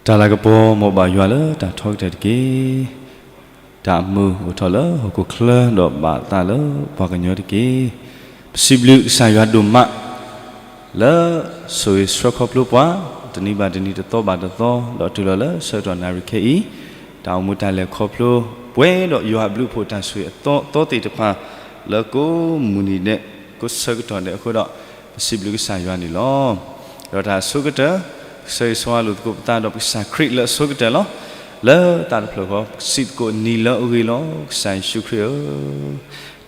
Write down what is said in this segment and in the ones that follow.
တၢ်လၤကပီၤ မ်ဘၣ်ယွၤလၢတၢ်ထီကတၢၢ်တက့ၢ်. တၢ်အမုာ်အိၣ်ထီၣ်လၢဟီၣ်ခိၣ်ချၢ ဒီးဘၣ်အသးလၢပှၤကညီတက့ၢ်. ပစံးဘျုးကစၢ်ယွၤဒိၣ်မး လၢဆိၣ်ဂ့ၤဆှၢခီဖျိပှၤ တနံၤဘၣ်တနံၤ တသီဘၣ်တသီ ဒီးတုၤလီၤလၢဆၢကတီၢ်နၣ်ရံၣ်ခဲအံၤ, တၢ်အိၣ်မူတၢ်လဲၤခီဖျိ ပှဲၤဒီးယွၤအဘျုးအဖှိၣ်တၢ်ဆိၣ်ဂ့ၤအသီသီသ့ၣ်တဖၣ် လၢကိးမုၢ်နံၤဒဲး ကိးဆၢကတီၢ်ဒဲးအဃိဒီး ပစံးဘျုးကစၢ်ယွၤန့ၣ်လီၤ. ဒီးတၢ်အဆိကတၢၢ် ကစၢ်ယွၤဆိၣ်ဂ့ၤဆိၣ်ဝါလိာ်သကိးပသးဒီးပကစၢ်ခရံာ်လၢအဆိကတၢၢ်လီၤ. လၢသးတဖျၢၣ်ဃီ ပစံးသကိးနံၤလၢအဂ့ၤလီၤ ကစၢ်ယ့ၣ်ၡူးခရံာ်ဧၢ,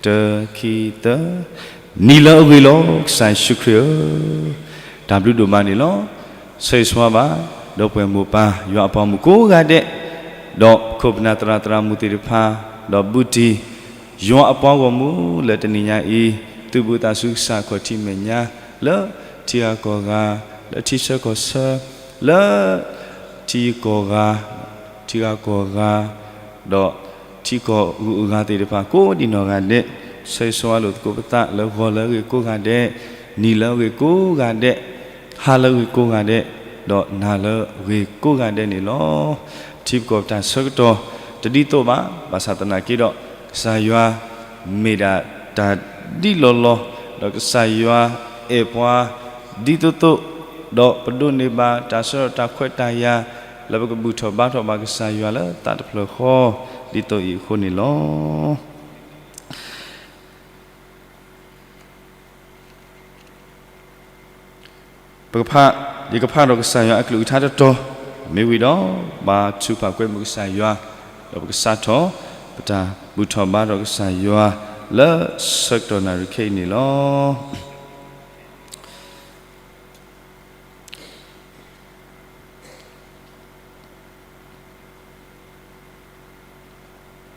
တၢ ခံ သၢ, နံၤလၢအဂ့ၤလီၤ ကစၢ်ယ့ၣ်ၡူးခရံာ်ဧၢ, တၢ်ဘျုးဒိၣ်မးန့ၣ်လီၤ. ဆိၣ်ဂ့ၤဆိၣ်ဝါဘၣ် ဒီပုၢ်ဝဲၢ်မိၢ်ပၢ် ယွၤအပှၤမုၣ်ကိးဂၤဒဲး, ဒီးခိၣ်ပနၢ်သရၣ်သရၣ်မုၣ်သ့ၣ်တဖၣ်, ဒီးဘူးတံၢ် ယွၤအပှၤဂီၢ်မုၢ်လၢတနံၤညါအံၤ, သုးဘူးသးဆူကစၢ်ခီၣ်ထံးမဲာ်ညါ, လၢထံဂၤကီၢ်ဂၤ, လၢထံဆၢကီၢ်ဆၢ, လၢထံကီၢ်ဂၤ, ထံဂၤကီၢ်ဂၤ, ဒီးထံကီၢ်ဂုၤအဂၤသ့ၣ်တဖၣ် ကိးဒံးနီၢ်ဂၤဒဲး, ဆိၣ်ဂ့ၤဆိၣ်ဝါလိာ်သကိးပသးလၢဂီၤလၢအဂ့ၤကိးဂၤဒဲး, နံၤလၢအဂ့ၤကိးဂၤဒဲး, ဟါလၢအဂ့ၤကိးဂၤဒဲး, ဒီးနၤလၢအဂ့ၤကိးဂၤဒဲးန့ၣ်လီၤ. ထံဖိကီၢ်ဖိတၢ်ဆၢကတီၢ် တဒ်သိးဘၣ်, ဘၣ်ဆၣ်သနာ်က့ဒီး ကစၢ်ယွၤမ့ၢ်ဒၣ်တၢ်ဒ်လီၢ်လီၢ်, ဒီးကစၢ်ယွၤအဲၣ်ပှၤဒ်သိးသိး, ဒီးပဒိးန့ၢ်ဘၣ်တၢ်ဆၢဒီးတၢ်ခွဲးတၢ်ယာ် လၢပကဘူၣ်ထီၣ်ဘါထီၣ်ဘၣ်ကစၢ်ယွၤလၢသးတဖျၢၣ်ဃီ ဒ်သိးအံၤအဃိန့ၣ်လီၤ. ပကဖး, ယကဖးဒီးကစၢ်ယွၤအကလုၢ်ကထါတတီၤ, မ့ၢ်ဝံၤဒီး ဘါထုကဖၣ်ကွဲမုာ်ကစၢ်ယွၤ, ဒီးပကစးထီၣ် ပတၢ်ဘူၣ်ထီၣ်ဘါထီၣ်ကစၢ်ယွၤ လၢဆၢကတီၢ်နၣ်ရံၣ်ခဲအံၤန့ၣ်လီၤ.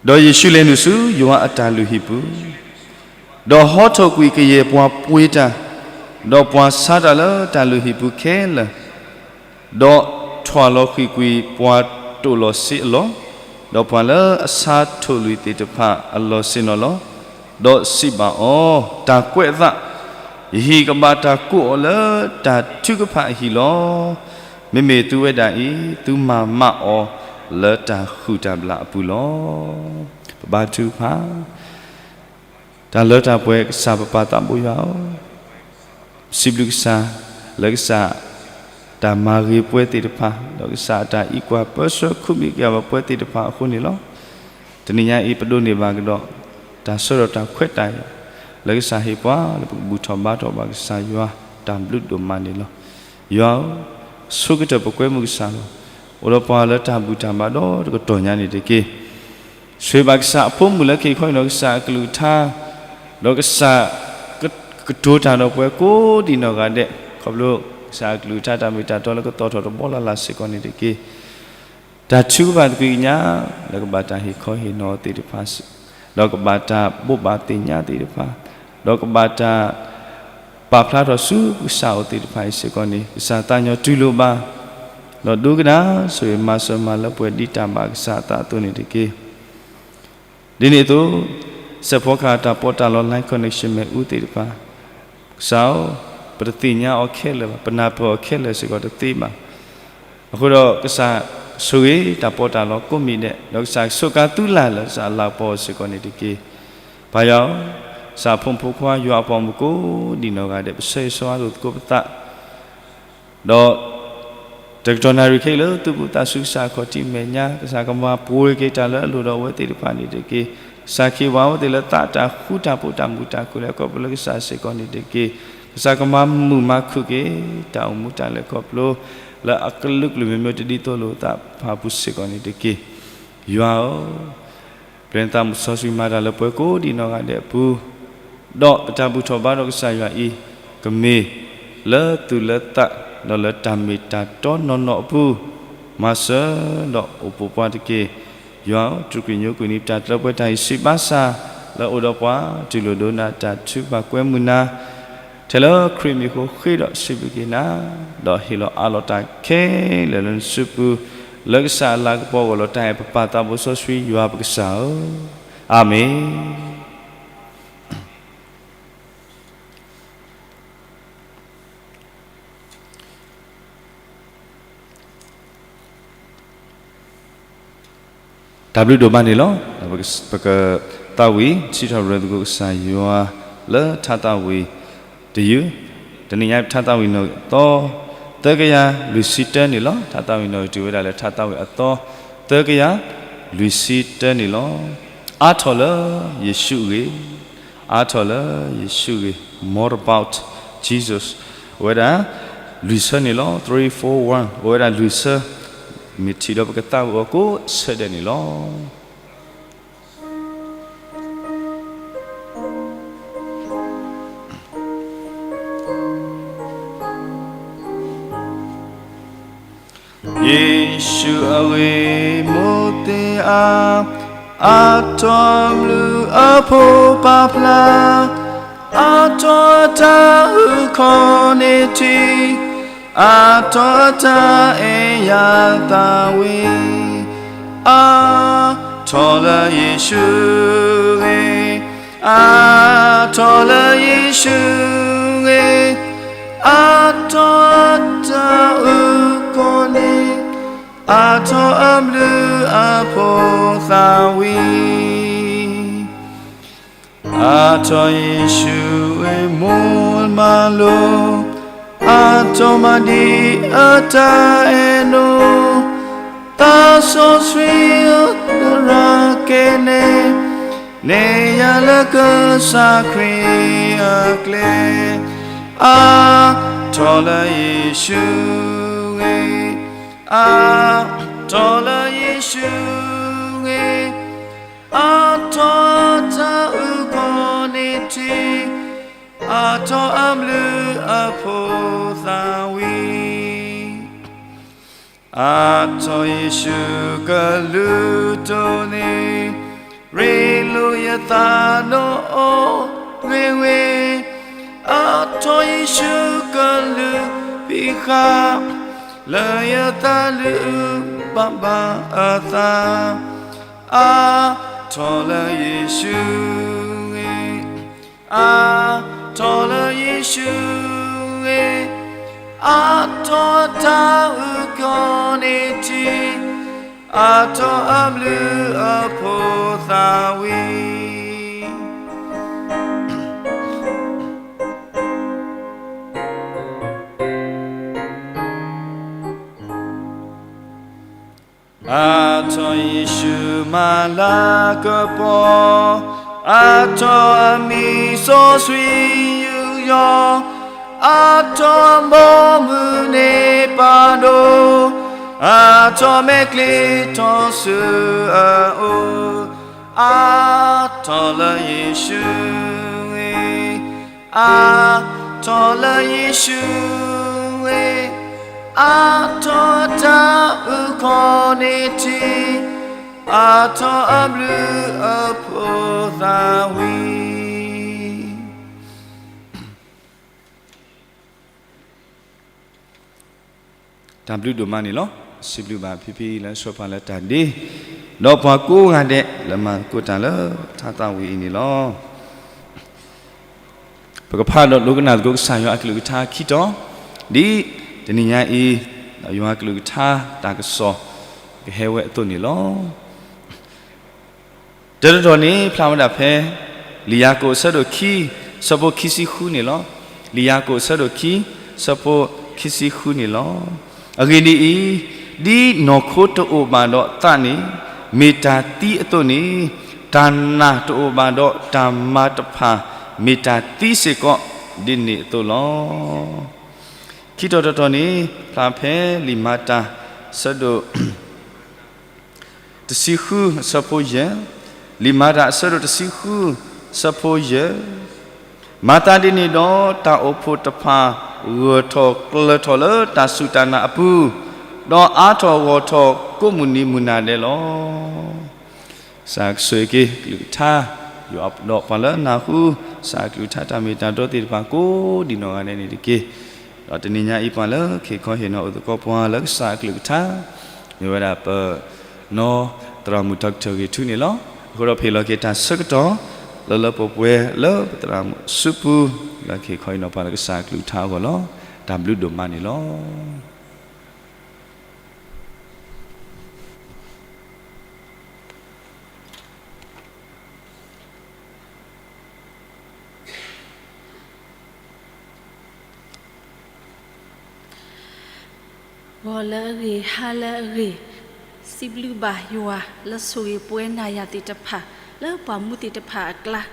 ဒီးယ့ၣ်ၡူးလဲၤနုာ်ဆူယွၤအတၢ်လုၢ်ဟံၣ်ပူၤ, ဒီးဟီထီၣ်ကွံာ်ကယဲၢ်ပှၤပှ့ၤတၢ်, ဒီးပှၤဆါတၢ်လၢတၢ်လုၢ်ဟံၣ်ပူၤခဲလၢာ်, ဒီးထွၣ်လီၤဃံၤကွံာ်ပှၤတိာ်လီၤစ့အလီၢ်, ဒီးပှၤလၢအဆါထိၣ်လွံၢ်သ့ၣ်တဖၣ်အလီၢ်ဆ့ၣ်နီၤလီၤ. ဒီးစံးဘၣ်အီၤ, တၢ်ကွဲးအသး, ယဟံၣ်ကဘၣ်တၢ်ကိးအီၤလၢတၢ်ထုကဖၣ်အဟံၣ်လီၤ. မ့မ့ၢ်သုဝဲဒၣ်အံၤ သုမၤမၢ်အီၤလၢတၢ်ဟုၣ်တၢ်ဘျၣ်အပူၤလီၤ. ပဘါထုကဖၣ်, တၢ်လၢတၢ်ပှဲၤကစၢ်ပပၢ်သးဘိယွၤဧၢ, စံးဘျုးကစၢ်, လၢကစၢ် တၢ်မၤဂ့ၤပှဲၤသ့ၣ်တဖၣ်, ဒီးကစၢ်အတၢ်အံးကွၢ်ပၢဆှၢခူမံၤက့ၤအဝဲပှဲၤသ့ၣ်တဖၣ်အဃိန့ၣ်လီၤ. တနံၤညါအံၤ ပဒိးန့ၢ်ဘၣ်ကဒီး တၢ်ဆၢဒီးတၢ်ခွဲးတၢ်ယာ် လၢကစၢ်ဟ့ၣ်ပှၤလၢပကဘူၣ်ထီၣ်ဘါထီၣ်ဘၣ်ကစၢ်ယွၤ တၢ်ဘျုးဒိၣ်မးန့ၣ်လီၤ. ယွၤဧၢ, ဆိကတၢၢ်ပကွဲမုာ်ကစၢ်လီၤ. အိၣ်ဒီးပှၤလၢတၢ်ဘူၣ်တၢ်ဘါဒီတကတီၢ်ညါန့ၣ်တက့ၢ်. ဆိၣ်ဂ့ၤဘၣ်ကစၢ်အဖိမုၣ်လၢခံခီအံၤဒီးကစၢ်အကလုၢ်ကထါ, ဒီးကစၢ် ကတိၤတၢ်ဒီးပှၤကိးဒံးနီၢ်ဂၤဒဲး, ခီဖျိကစၢ်အကလုၢ်ကထါတၢ်မ့ၢ်တၢ်တီလၢကသီၣ်ထီၣ်တဘီလၢ်လၢ်စ့ၢ်ကီးန့ၣ်တက့ၢ်. တၢ်ထုကဖၣ်သကွံာ်ကညး လၢကဘၣ်တၢ်ဟ့ၣ်ခီဟ့ၣ်နီၤသ့ၣ်တဖၣ်, ဒီးကဘၣ်တၢ်ဘိးဘၣ်သ့ၣ်ညါသ့ၣ်တဖၣ်, ဒီးကဘၣ်တၢ် ပာ်ဖျါထီၣ်ဆူကစၢ်အအိၣ်သ့ၣ်တဖၣ်အံၤစ့ၢ်ကီးန့ၣ် ကစၢ်သးညီတူၢ်လိာ်ဘၣ်, ဒီးဒိကနၣ်ဆိၣ်ဂ့ၤမၤစၢၤမၤလၢပှဲၤဒ်တၢ်ဘၣ်ကစၢ်အသးအသိးန့ၣ်တက့ၢ်. ဒ်န့ၣ်အသိး စဲးဖီကဟၣ်တၢ်ပီးတၢ်လီ Line Connection မ့ၣ်အူသ့ၣ်တဖၣ်, ကစၢ်ဧၢ, ပတသ့ၣ်ညါအီၤခဲလၢာ်ဘၣ်, ပနၢ်ပၢၢ်အီၤခဲလၢာ်စ့ၢ်ကီးတသ့ဘၣ်. အဃိဒီးကစၢ်ဆိၣ်ဂ့ၤတၢ်ပီးတၢ်လီကိးမံၤဒဲး, ဒီးကစၢ်ဆိးကါသုလၢ်လၢကစၢ်အလၤကပီၤစ့ၢ်ကီးန့ၣ်တက့ၢ်. ပၢ်ယွၤဧၢ, ကစၢ်အဖိမုၣ်ဖိခွါ ယွၤအပှၤမုၣ်ကိးဒံးနီၢ်ဂၤဒဲး ပဆၢဂ့ၤဆၢဝါလိာ်သကိးပသး ဒီး တကတီၢ်နၣ်ရံၣ်ခဲအံၤလၢသုးဘူးသးဆူကစၢ်ခီၣ်ထံးမဲာ်ညါ, ကစၢ်ကမၤပှဲၤက့ၤတၢ်လၢအလိၣ်ဒီးအဝဲသ့ၣ်တဖၣ်န့ၣ်တက့ၢ်. ကစၢ်ခ့ဝဲအဝဲသ့ၣ်လၢသးတၢ်ဃူတၢ်ဖိးတၢ်မုာ်တၢ်ခုၣ်လၢအခီဖျိလၢကစၢ်စ့ၢ်ကီးန့ၣ်တက့ၢ်. ကစၢ်ကမၤမုာ်မၤခုၣ်က့ၤ တၢ်အိၣ်မူတၢ်လဲၤခီဖျိ လၢအကလုာ်ကလုာ်မ့ၢ်မ့ၢ်တဒ်သိးလိာ်သးဖၣ်ပူၤစ့ၢ်ကီးန့ၣ်တက့ၢ်. ယွၤဧၢ ပျဲနသးမုၣ်စီဆှံမၤတၢ်လၢပှၤကိးဒံးနီၢ်ဂၤဒဲးအပူၤ, ဒီးပတၢ်ဘူၣ်ထီၣ်ဘါထီၣ်ကစၢ်ယွၤအံၤ, ကမ့ၢ်လၢသူၣ်လၢသး ဒီးလၢတၢ်မ့ၢ်တၢ်တီနီၢ်နီၢ်အပူၤ, မၤစၢၤဒီးအိၣ်ပိာ်ပှၤတက့ၢ်. ယွၤဧၢ, တြူာ်ကွံာ်ညိကွံာ်နံၤ ပတၢ်တၢၢ်ပှဲၤတၢ်အံၤ စံးဘၣ်ဆၣ်, လၢအိၣ်ဒီးပှၤ တူၢ်လိာ်ဒိကနၣ်တၢ်ထုကဖၣ်ကွဲမုာ်နၤ ထဲလၢခရံာ်မံၤအဃိ ဃ့ဒီးစံးဘျုးက့ၤနၤ, ဒီးဟ့ၣ်လီၤအးလီၤတၢ်ခဲလၢာ်လၢနစုပူၤ, လၢကစၢ်အလၤကပီၤဂီၢ်လီၤတၢ်အဲၣ်ပပၢ်သးဘိစီဆှံယွၤပကစၢ်ဧၢ, အၤမ့ၣ်. တၢ်ဘျုးဒိၣ်မးန့ၣ်လီၤ. ပကသးဝံၣ် စံးထီၣ်ပတြၢၤသကိးကစၢ်ယွၤလၢထါသးဝံၣ်တယုၢ်, တနံၤညါထါသးဝံၣ်နီၣ်ဂံၢ်သီ သၢကယၤလွံၢ်ဆံတၢန့ၣ်လီၤ. ထါသးဝံၣ်နီၣ်ဂံၢ်တုၤဝဲဒၣ်လၢထါသးဝံၣ်အသီ သၢကယၤလွံၢ်ဆံတၢန့ၣ်လီၤ. အါထီၣ်လၢယ့ၣ်ၡူးအဂ့ၢ်, အါထီၣ်လၢယ့ၣ်ၡူးအဂ့ၢ်, More about Jesus, အိၣ်ဝဲဒၣ်လွံၢ်ဆၢန့ၣ်လီၤ. Three, four, one, အိၣ်ဝဲဒၣ်လွံၢ်ဆၢ, မ့ၢ်ထံၣ်ဒီးပကသးဝံၣ်အီၤကိးဆၢဒဲးန့ၣ်လီၤ. ယ့ၣ်ၡူးအဂ့ၢ်မိၢ်သ့ၣ်ဧၢ, အါထီၣ်အဘျုးအဖှိၣ်ပာ်ဖျါ, အါထီၣ်အတၢ်အုၣ်ကီၤန့ၢ်ထံ, အါထီၣ်အတၢ်အဲၣ်ယၤသးဝံၣ်, အါထီၣ်လၢယ့ၣ်ၡူးအဂ့ၢ်, အါထီၣ်လၢယ့ၣ်ၡူးအဂ့ၢ်, အါထီၣ်အတၢ်အုၣ်ကီၤန့ၢ်, အါထီၣ်အဘျုးအဖှိၣ်သးဝံၣ်. အါထီၣ်ယ့ၣ်ၡူးအဂ့ၢ်မိၢ်မၤလိာ်, အါထီၣ်မၤဒံးအတၢ်အဲၣ်နိ, သးစီဆှံအသရၣ်ကဲန့ၣ်, နဲၣ်ယၤလၢကစၢ်ခရံာ်အကျဲ, အါထီၣ်လၢယ့ၣ်ၡူးအဂ့ၢ်, အါထီၣ်လၢယ့ၣ်ၡူးအဂ့ၢ်, အါထီၣ်အတၢ်အုၣ်ကီၤန့ၢ်ထံ, အါထီၣ်အဘျုးအဖှိၣ်သးဝံၣ်. အါထီၣ်ယ့ၣ်ၡူးကလုၢ်ဒိၣ်န့ၣ်, ရ့လိာ်ယသးဒီးအီၤဂ့ၤဂ့ၤ, အါထီၣ်ယ့ၣ်ၡူးကလုၢ်ဖံးဃာ်, လၢယသးလုၢ်ဘၣ်ဘၣ်အသး, အါထီၣ်လၢယ့ၣ်ၡူးအဂ့ၢ်, အါထီၣ်လၢယ့ၣ်ၡူးအဂ့ၢ်, အါထီၣ်အတၢ်အုၣ်ကီၤန့ၢ်ထံ, အါထီၣ်အဘျုးအဖှိၣ်သးဝံၣ်. အါထီၣ်ယ့ၣ်ၡူးမၤလၤကပီၤ, အါထီၣ်အမံၤစီဆှံယူးယီၣ်, အါထီၣ်အဘီအမုၢ်န့ၣ်ပာ်ဒိၣ်, အါထီၣ်မဲာ်ချံထီၣ်ဆူအအိၣ်, အါထီၣ်လၢယ့ၣ်ၡူးအဂ့ၢ်, အါထီၣ်လၢယ့ၣ်ၡူးအဂ့ၢ်, အါထီၣ်အတၢ်အုၣ်ကီၤန့ၢ်ထံ, အါထီၣ်အဘျုးအဖှိၣ်သးဝံၣ်. တၢ်ဘျုးဒိၣ်မးန့ၣ်လီၤ. စံးဘျုးဘၣ်ဖံဖံလၢဆိပာ်လၢတၢ်ဒ့, ဒီးပှၤကိးဂၤဒဲးလၢမၤသကိးတၢ်လၢထါသးဝံၣ်အံၤန့ၣ်လီၤ. ပကဖးဒီးဒိကနၣ်သကိးကစၢ်ယွၤအကလုၢ်ကထါခံတီၤ, ဒ်တနံၤညါအံၤ ယွၤအကလုၢ်ကထါတၢ်ကစီၣ် ကဟဲဝဲအသိးန့ၣ်လီၤ. တၢတတီၤန့ၣ် ဖျါဝဲဒၣ်ဖဲ လံာ်ယၤကိာ်အဆၢဒိၣ်ခံ ဆၢဖိခံဆံဃုန့ၣ်လီၤ. လံာ်ယၤကိာ်အဆၢဒိၣ်ခံ ဆၢဖိခံဆံဃုန့ၣ်လီၤ. အဂ့ၢ်ဒ်အံၤ, ဒ်နီၢ်ခိတအိၣ်ဘၣ်ဒီးသးန့ၣ် မ့ၢ်တၢ်သံအသိးန့ၣ်, တၢ်နာ်တအိၣ်ဘၣ်ဒီးတၢ်မၤတဖၣ် မ့ၢ်တၢ်သံစ့ၢ်ကီး ဒ်န့ၣ်အသိးလီၤ. ခံတီၤတတီၤန့ၣ် ဖျါဖဲလံာ်မၤတၢ် အဆၢဒိၣ် တဆံဃု အဆၢဖိယဲၢ်, လံာ်မၤတၢ်အဆၢဒိၣ်တဆံဃု အဆၢဖိယဲၢ်, မၤသးဒ်န့ၣ်ဒီး တၢ်အိၣ်ဖှိၣ်တဖၣ် ဂၢၢ်ထီၣ်ကျၢၤထီၣ်လၢတၢ်စူၢ်တၢ်နာ်အပူၤ, ဒီးအါထီၣ်ဂီၢ်ထီၣ်ကိးမုၢ်နံၤမုၢ်နၤဒဲးလီၤ. ကစၢ်ကဆိၣ်ဂ့ၤက့ၤကလုၢ်ကထါ, ယွၤဒီးပှၤလၢနၢ်ဟူ ကစၢ်ကလုၢ်ကထါတၢ်မ့ၢ်တၢ်တီသ့ၣ်တဖၣ်ကိးဒံးနီၢ်ဂၤဒဲးန့ၣ်တက့ၢ်. ဒီးတနံၤညါအံၤပှၤလၢက့ၤခီဟ့ၣ်နီၤအိၣ်သကိးပှၤလၢကစၢ်အကလုၢ်ကထါ, မ့ၢ်ဝဲဒၣ်ပနီၢ်သရၣ်မုၣ် Doctor ဂ့ၤထူန့ၣ်လီၤ. အဃိဒီးပဟ့ၣ်လီၤက့ၤတၢ်ဆၢကတီၢ် လၢလၢပှဲၤပှဲၤလၢပသရၣ်မုၣ်စုပူၤ လၢကဟ့ၣ်ခီဟ့ၣ်နီၤပှၤလၢကစၢ်အကလုၢ်ကထါအဂီၢ်လီၤ. တၢ်ဘျုးဒိၣ်မးန့ၣ်လီၤ. ဂီၤလၢအဂ့ၤ, ဟါလၢအဂ့ၤ, စံးဘျုးဘၣ်ယွၤလၢဆိၣ်ဂ့ၤပဝဲနၤယၤသ့ၣ်တဖၣ်, လၢပှၤမူသ့ၣ်တဖၣ်အကျါ, လၢ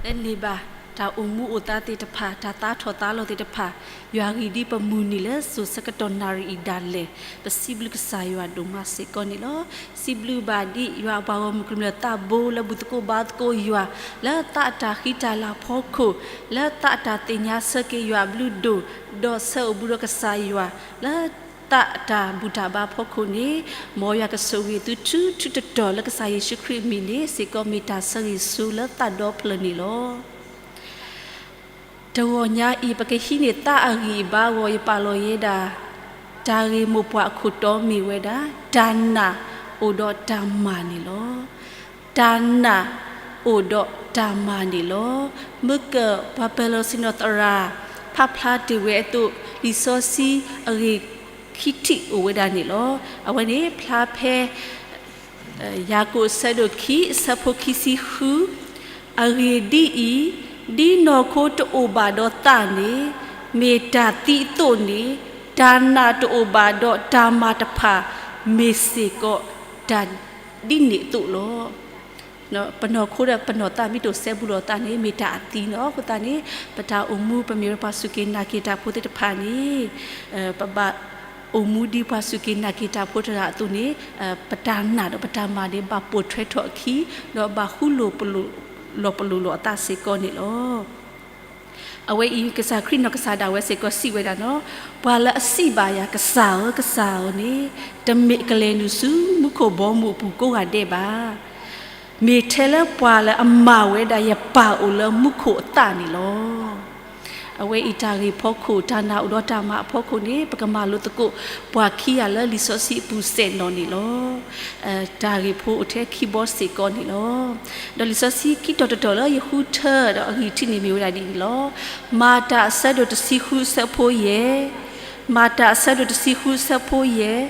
န့ၢ်ဘၣ်တၢ်အိၣ်မူအိၣ်သးသ့ၣ်တဖၣ်, တၢ်သါထီၣ်သါလီၤသ့ၣ်တဖၣ်, ယွၤဂ့ၤဒ်ပမုၢ်နံၤလၢစိၤဆၢကတီၢ်နၣ်ရံၣ်အံၤဒၣ်လဲာ်, ပစံးဘျုးကစၢ်ယွၤဒိၣ်မးစ့ၢ်ကီးန့ၣ်လီၤ. စံးဘျုးဘၣ်ဒ်ယွၤအပှၤဂီၢ်မုၢ်ကမျၢၢ်သးဘိလၢဘူၣ်သကိးဘါသကိးယွၤ, လၢသးအတၢ်ဃံတၢ်လၤဖီခိၣ်, လၢသးအတၢ်သ့ၣ်ညါဆၢက့ၤယွၤအဘျုးဒိၣ်, ဒီးဆၢအိၣ်ဘူးဒီးကစၢ်ယွၤ, လၢသးအတၢ်ဘူၣ်တၢ်ဘါဖီခိၣ်န့ၣ်, မ်ယွၤကဆိၣ်ဂ့ၤသုထူထူတီတီလၢကစၢ်ယ့ၣ်ၡူးခရံာ်အမံၤန့ၣ်စ့ၢ်ကီး မ့ၢ်တၢ်ဆၢဂ့ၤဆူလၢသးဒီဖျၢၣ်န့ၣ်လီၤ. တဂီၤညါအံၤ ပကဟံးန့ၢ်သါအဂံၢ်အဘါအဂီၢ် ယပာ်လီၤယဲဒၣ်, တၢ်ဂ့ၢ်မိၢ်ပှၢ်အခိၣ်တီမ့ၢ်ဝဲဒၣ်, တၢ်နာ်အိၣ်ဒီးတၢ်မၤန့ၣ်လီၤ. တၢ်နာ်အိၣ်ဒီးတၢ်မၤန့ၣ်လီၤ. မုၢ်ကၢၢ်ပှၤပၢၤလီၢ်ဆ့ၣ်နီၤသရၣ် ဖးဖျါတ့ၢ်ဝဲအသိး, လံာ်စီဆှံအဂ့ၢ်ခံထံၣ်အိၣ်ဝဲဒၣ်န့ၣ်လီၤ. အဝဲန့ၣ်ဖျါဖဲ ယၤကိာ်အဆၢဒိၣ်ခံ အဆၢဖိခံဆံဃု, အဂ့ၢ်ဒ်အံၤ, ဒ်နီၢ်ခိတအိၣ်ဘၣ်ဒီးသးန့ၣ်, မ့ၢ်တၢ်သံအသိးန့ၣ်, တၢ်နာ်တအိၣ်ဘၣ်ဒီးတၢ်မၤတဖၣ်, မ့ၢ်စ့ၢ်ကီးတၢ်ဒ်န့ၣ်အသိးလီၤ. ပနီၢ်ခိဒီးပနီၢ်သးမ့ၢ်တအိၣ်စဲဘူးလိာ်သးန့ၣ် မ့ၢ်တၢ်အသံလီၤ. အဃိသတးန့ၣ် ပတၢ်အိၣ်မူ ပမ့ၢ်ဝဲပှၤစူၢ်က့ၤနာ်က့ၤတၢ်ဖိသ့ၣ်တဖၣ်န့ၣ်, ပဘၣ်အိၣ်မူဒ်ပှၤစူၢ်က့ၤနာ်က့ၤတၢ်ဖိတဂၤအသိးန့ၣ်, ပတၢ်နာ်ဒီးပတၢ်မၤန့ၣ် ဘၣ်ပိာ်ထွဲထီၣ်အခံ, ဒီးဘၣ်ဃူလိာ်ပလိာ်လီၤပလိာ်လိာ်အသးစ့ၢ်ကီးန့ၣ်လီၤ. အဝဲအံၤ ကစၢ်ခရံာ်နီၢ်ကစၢ်ဒၣ်ဝဲစ့ၢ်ကီးစံးဝဲဒၣ်လီၤ. ပှၤလၢအစံးဘၣ်ယၤ ကစၢ်ဧၢ, ကစၢ်ဧၢန့ၣ်, တမ့ၢ်အကလဲၤနုာ်ဆူမူခိၣ်ဘီမုၢ်အပူၤကိးဂၤဒဲးဘၣ်. မ့ၢ်ထဲလၢပှၤလၢအမၤဝဲဒၣ်ယပၢ်အိၣ်လၢမူခိၣ်အသးန့ၣ်လီၤ. အဝဲအံၤတၢ်ဂ့ၢ်ဖီခိၣ်, တၢ်နာ်အိၣ်ဒီးတၢ်မၤအဖီခိၣ်န့ၣ် ပကမၤလိသကိး ပှၤခံဂၤလၢလံာ်စီဆှံအပူၤစဲးနီၣ်န့ၣ်လီၤ. တၢ်ဂ့ၢ်ဖိအိၣ်ထဲခံဘီစ့ၢ်ကီးန့ၣ်လီၤ. ဒီးလံာ်စီဆှံခံတီၤတတီၤလၢယဃုထၢဒီးအဂံၢ်ထံးန့ၣ်မ့ၢ်ဝဲဒၣ်ဒ်န့ၣ်လီၤ. မၤတၢ်အဆၢဒိၣ်တဆံဃုအဆၢဖိယဲၢ်, မၤတၢ်အဆၢဒိၣ်တဆံဃုအဆၢဖိယဲၢ်,